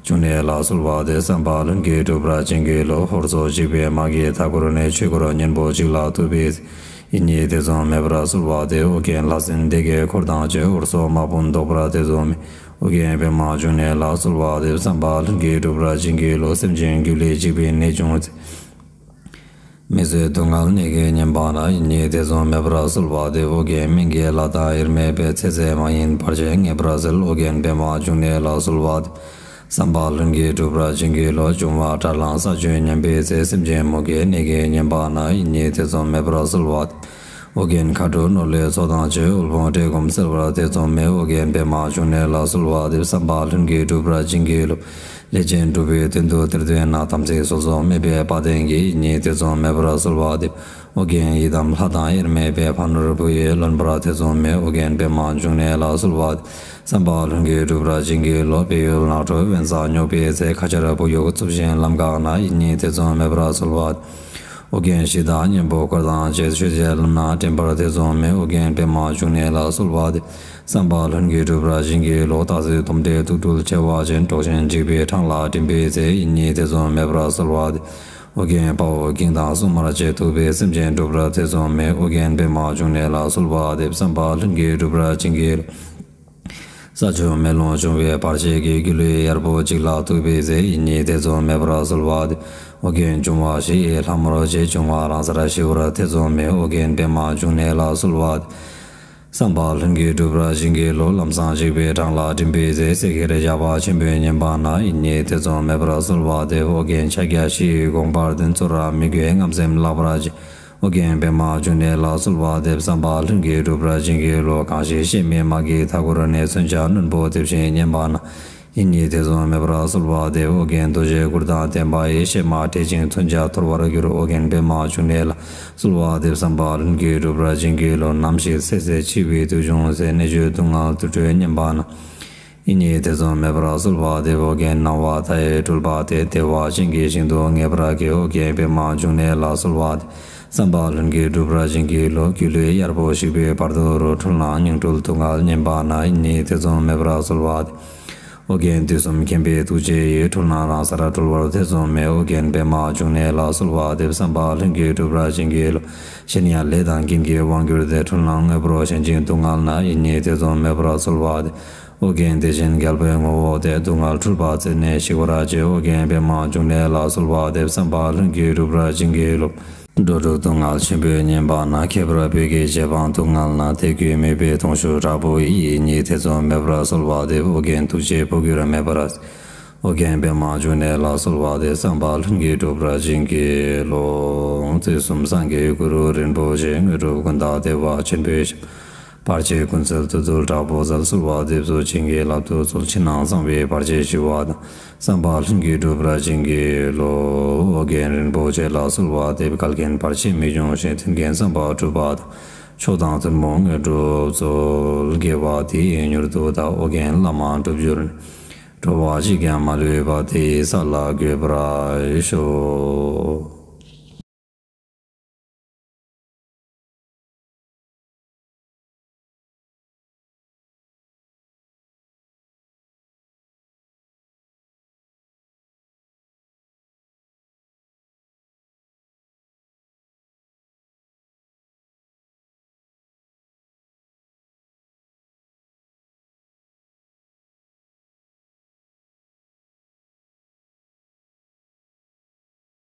འབྱུང་གནས་ལ་གསོལ་བ་འདེབས། བསམ་པ་ལྷུན་གྱིས་འགྲུབ་པར་བྱིན་གྱིས་རློབས། ཧོར་སོག་འཇིགས་པའི་དམག་གིས་མཐའ་བསྐོར་ནས། ཆོས་འཁོར་གཉན་པོ་གཅིག་ལ་ཐུག་པའི་ཚེ། ཡིད་གཉིས་ཐེ་ཚོམ་མེད་པར་གསོལ་བ་འདེབས། ཨོ་རྒྱན་ལྷ་སྲིན་སྡེ་བརྒྱད་འཁོར་དང་བཅས། ཧོར་སོག་དམག་དཔུང་བཟློག་པར་ཐེ་ཚོམ་མེད། ཨོ་རྒྱན་པདྨ་འབྱུང་གནས་ལ་གསོལ་བ་འདེབས། བསམ་པ་ལྷུན་གྱིས་འགྲུབ་པར་བྱིན་གྱིས་རློབས། སེམས་ཅན་རྒྱུད་ལ་འཇིགས་པའི་ནད་བྱུང་ཚེ། མི་བཟོད་སྡུག་བསྔལ་ནད་ཀྱིས་ཉེན་པ་ན། ཡིད་གཉིས་ཐེ་ཚོམ་མེད་པར་གསོལ་བ་འདེབས། ཨོ་རྒྱན་སྨན་གྱི་བླ་དང་དབྱེར་མེད་པས། ཚེ་ཟད་མ་ཡིན་བར་ཆད་ངེས་པར་སེལ། ཨོ་རྒྱན་པདྨ་འབྱུང་གནས་ལ་གསོལ་བ་འདེབས། བསམ་པ་ལྷུན་གྱིས་འགྲུབ་པར་བྱིན་གྱིས་རློབས། འབྱུང་བ་དགྲར་ལངས་ས་བཅུད་ཉམས་པའི་ཚེ། སེམས་ཅན་མུ་གེའི་ནད་ཀྱིས་ཉེན་པ་ན། ཡིད་གཉིས་ཐེ་ཚོམ་མེད་པར་གསོལ་བ་འདེབས། ཨོ་རྒྱན་མཁའ་འགྲོ་ནོར་ལྷའི་ཚོགས་དང་བཅས། དབུལ་ཕོངས་བཀྲེས་སྐོམ་སེལ་བར་ཐེ་ཚོམ་མེད། ཨོ་རྒྱན་པདྨ་འབྱུང་གནས་ལ་གསོལ་བ་འདེབས། བསམ་པ་ལྷུན་གྱིས་འགྲུབ་པར་བྱིན་གྱིས་རློབས། ལས་ཅན་འགྲུབ་པའི་དོན་དུ་གཏེར་འདོན་ན། དམ་ཚིག་སོལ་ཚོགས་མེད་པའི་དཔའ་གདེང་གིས། ཡིད་གཉིས་ཐེ་ཚོམ་མེད་པར་གསོལ་བ་འདེབས། ཨོ་རྒྱན་ཡི་དམ་ལྷ་དང་དབྱེར་མེད་པས། ཕ་ནོར་བུ་ཡིས་ལོན་པར་ཐེ་ཚོམ་མེད། ཨོ་རྒྱན་པདྨ་འབྱུང་གནས་ལ་གསོལ་བ་འདེབས། བསམ་པ་ལྷུན་གྱིས་འགྲུབ་པར་བྱིན་གྱིས་རློབས། བལ་ཡུལ་ནགས་ཁྲོད་དབེན་ས་སྙོགས་པའི་ཚེ། ཁ་ཆར་བུ་ཡུག་འཚུབས་ཤིང་ལམ་འགགས་ན། ཡིད་གཉིས་ཐེ་ཚོམ་མེད་པར་གསོལ་བ་འདེབས། ཨོ་རྒྱན་གཞི་བདག་གཉན་པོ་འཁོར་དང་བཅས། ཆོས་བྱེད་ལམ་སྣ་འདྲེན་པར་ཐེ་ཚོམ་མེད། ཨོ་རྒྱན་པདྨ་འབྱུང་གནས་ལ་གསོལ་བ་འདེབས། བསམ་པ་ལྷུན་གྱིས་འགྲུབ་པར་བྱིན་གྱིས་རློབས། སྟག་གཟིག་དོམ་དྲེད་དུག་སྦྲུལ་མཆེ་བ་ཅན། འབྲོག་ཆེན་འཇིགས་པའི་འཕྲང་ལ་འགྲིམ་པའི་ཚེ། ཡིད་གཉིས་ཐེ་ཚོམ་མེད་པར་གསོལ་བ་འདེབས། ཨོ་རྒྱན་དཔའ་བོ་གིང་དང་སྲུང་མར་བཅས། ཐུབ་པའི་སེམས་ཅན་འགྲུབ་པར་ཐེ་ཚོམ་མེད། ཨོ་རྒྱན་པདྨ་འབྱུང་གནས་ལ་གསོལ་བ་འདེབས། བསམ་པ་ལྷུན་གྱིས་འགྲུབ་པར་བྱིན་གྱིས་རློབས། ས་ཆུ་མེ་རླུང་འབྱུང་བའི་བར་ཆད་ཀྱིས། སྒྱུ་ལུས་གཡར་པོ་གཅིག་ལ་ཐུག་པའི་ཚེ། ཡིད་གཉིས་ཐེ་ཚོམ་མེད་པར་གསོལ་བ་འདེབས། ཨོ་རྒྱན་འབྱུང་བ་བཞི་ཡི་ལྷ་མོར་བཅས། འབྱུང་བ་རང་སར་ཞི་བར་ཐེ་ཚོམ་མེད། ཨོ་རྒྱན་པདྨ་འབྱུང་གནས་ལ་གསོལ་བ་འདེབས། བསམ་པ་ལྷུན་གྱིས་འགྲུབ་པར་བྱིན་གྱིས་རློབས། ལམ་སྲང་འཇིགས་པའི་འཕྲང་ལ་འགྲིམ་པའི་ཚེ། བསྲེག་གེར་ཞགས་པ་ཆེན་པོས་ཉེན་པ་ན། ཡིད་གཉིས་ཐེ་ཚོམ་མེད་པར་གསོལ་བ་འདེབས། ཨོ་རྒྱན་ཕྱག་རྒྱ་བཞི་ཡི་དགོངས་པར་ལྡན། ཚུར་ར་མི་རྒོད་རྔམ་སེམས་བརླག་པར་བྱེད། ཨོ་རྒྱན་པདྨ་འབྱུང་གནས་ལ་གསོལ་བ་འདེབས། བསམ་པ་ལྷུན་གྱིས་འགྲུབ་པར་བྱིན་གྱིས་རློབས། གང་ཞིག་གཤེད་མའི་དམག་གིས་མཐའ་བསྐོར་ནས། མཚོན་ཆ་རྣོན་པོ་འདེབས་ཤིང་ཉེན་པ་ན། ཡིད་གཉིས་ཐེ་ཚོམ་མེད་པར་གསོལ་བ་འདེབས། ཨོ་རྒྱན་རྡོ་རྗེ་གུར་དང་ལྡན་པ་ཡིས། གཤེད་དམག་བསྐྲད་ཅིང་མཚོན་ཆ་འཐོར་བར་འགྱུར། ཨོ་རྒྱན་པདྨ་འབྱུང་གནས་ལ་གསོལ་བ་འདེབས། བསམ་པ་ལྷུན་གྱིས་འགྲུབ་པར་བྱིན་གྱིས་རློབས། ནམ་ཞིག་ཚེ་ཟད་འཆི་བའི་དུས་བྱུང་ཚེ། ནད་བཅོས་སྡུག་བསྔལ་དུར་ཁྲོད་ཉེན་པ་ན། ཡིད་གཉིས་ཐེ་ཚོམ་མེད་པར་གསོལ་བ་འདེབས། ཨོ་རྒྱན་སྣང་བ་མཐའ་ཡས་སྤྲུལ་པ་སྟེ། བདེ་བ་ཅན་གྱི་ཞིང་དུ་ངེས་པར་སྐྱེ། ཨོ་རྒྱན་པདྨ་འབྱུང་གནས་ལ་གསོལ་བ་འདེབས། བསམ་པ་ལྷུན་གྱིས་འགྲུབ་པར་བྱིན་གྱིས་རློབས། སྒྱུ་ལུས་གཡར་པོ་ཞིག་པའི་བར་དོ་རུ། འཁྲུལ་སྣང་ཉིང་འཁྲུལ་སྡུག་བསྔལ་ཉེན་པ་ན། ཡིད་གཉིས་ཐེ་ཚོམ་མེད་པར་གསོལ་བ་འདེབས། ཨོ་རྒྱན་དུས་གསུམ་མཁྱེན་པའི་ཐུགས་རྗེ་ཡིས། འཁྲུལ་སྣང་རང་སར་གྲོལ་བར་ཐེ་ཚོམ་མེད། ཨོ་རྒྱན་པདྨ་འབྱུང་གནས་ལ་གསོལ་བ་འདེབས། བསམ་པ་ལྷུན་གྱིས་འགྲུབ་པར་བྱིན་གྱིས་རློབས། གཞན་ཡང་ལས་དང་རྐྱེན་གྱི་དབང་གྱུར་ཏེ། འཁྲུལ་སྣང་དངོས་པོར་ཞེན་ཅིང་སྡུག་བསྔལ་ན། ཡིད་གཉིས་ཐེ་ཚོམ་མེད་པར་གསོལ་བ་འདེབས། ཨོ་རྒྱན་བདེ་ཆེན་རྒྱལ་པོའི་ངོ་བོ་སྟེ། སྡུག་བསྔལ་འཁྲུལ་པ་རྩད་ནས་ཞིག་པར་བྱེད། ཨོ་རྒྱན་པདྨ་འབྱུང་གནས་ལ་གསོལ་བ་འདེབས། བསམ་པ་ལྷུན་གྱིས་འགྲུབ་པར་བྱིན་གྱིས་རློབས། འགྲོ་དྲུག་སྡུག་བསྔལ་ཆེན་པོས་ཉེན་པ་ན། ཁྱད་པར་བོད་ཀྱི་རྗེ་འབངས་སྡུག་བསྔལ་ན། དད་གུས་མོས་པའི་གདུང་ཤུགས་དྲག་པོ་ཡིས། ཡིད་གཉིས་ཐེ་ཚོམ་མེད་པར་གསོལ་བ་འདེབས། ཨོ་རྒྱན་ཐུགས་རྗེས་འཕོ་འགྱུར་མེད་པར། ཨོ་རྒྱན་པདྨ་འབྱུང་གནས་ལ་གསོལ་བ་འདེབས། བསམ་པ་ལྷུན་གྱིས་འགྲུབ་པར་བྱིན་གྱིས་རློབས། དུས་གསུམ་སངས་རྒྱས་གུ་རུ་རིན་པོ་ཆེ། དངོས་གྲུབ་ཀུན་བདག་བདེ་བ་ཆེན་པོའི་ཞབས། བར་ཆད་ཀུན་སེལ་བདུད་འདུལ་དྲག་པོ་རྩལ། གསོལ་བ་འདེབས་སོ་བྱིན་གྱིས་བརླབ་ཏུ་གསོལ། ཕྱི་ནང་གསང་བའི་བར་ཆད་ཞི་བ་དང་། བསམ་པ་ལྷུན་གྱིས་འགྲུབ་པར་བྱིན་གྱིས་རློབས། ཨོ་རྒྱན་རིན་པོ་ཆེ་ལ་གསོལ་བ་འདེབས། འགལ་རྐྱེན་བར་ཆད་མི་འབྱུང་ཞིང་། མཐུན་རྐྱེན་བསམ་པ་འགྲུབ་པ་དང་། མཆོག་དང་ཐུན་མོང་དངོས་གྲུབ་སྩོལ། དགེ་བ་འདི་ཡིས་མྱུར་དུ་བདག་ཨོ་རྒྱན་བླ་མ་འགྲུབ་གྱུར་ནས། འགྲོ་བ་གཅིག་ཀྱང་མ་ལུས་པ། དེ་ཡི་ས་ལ་འགོད་པར་ཤོག།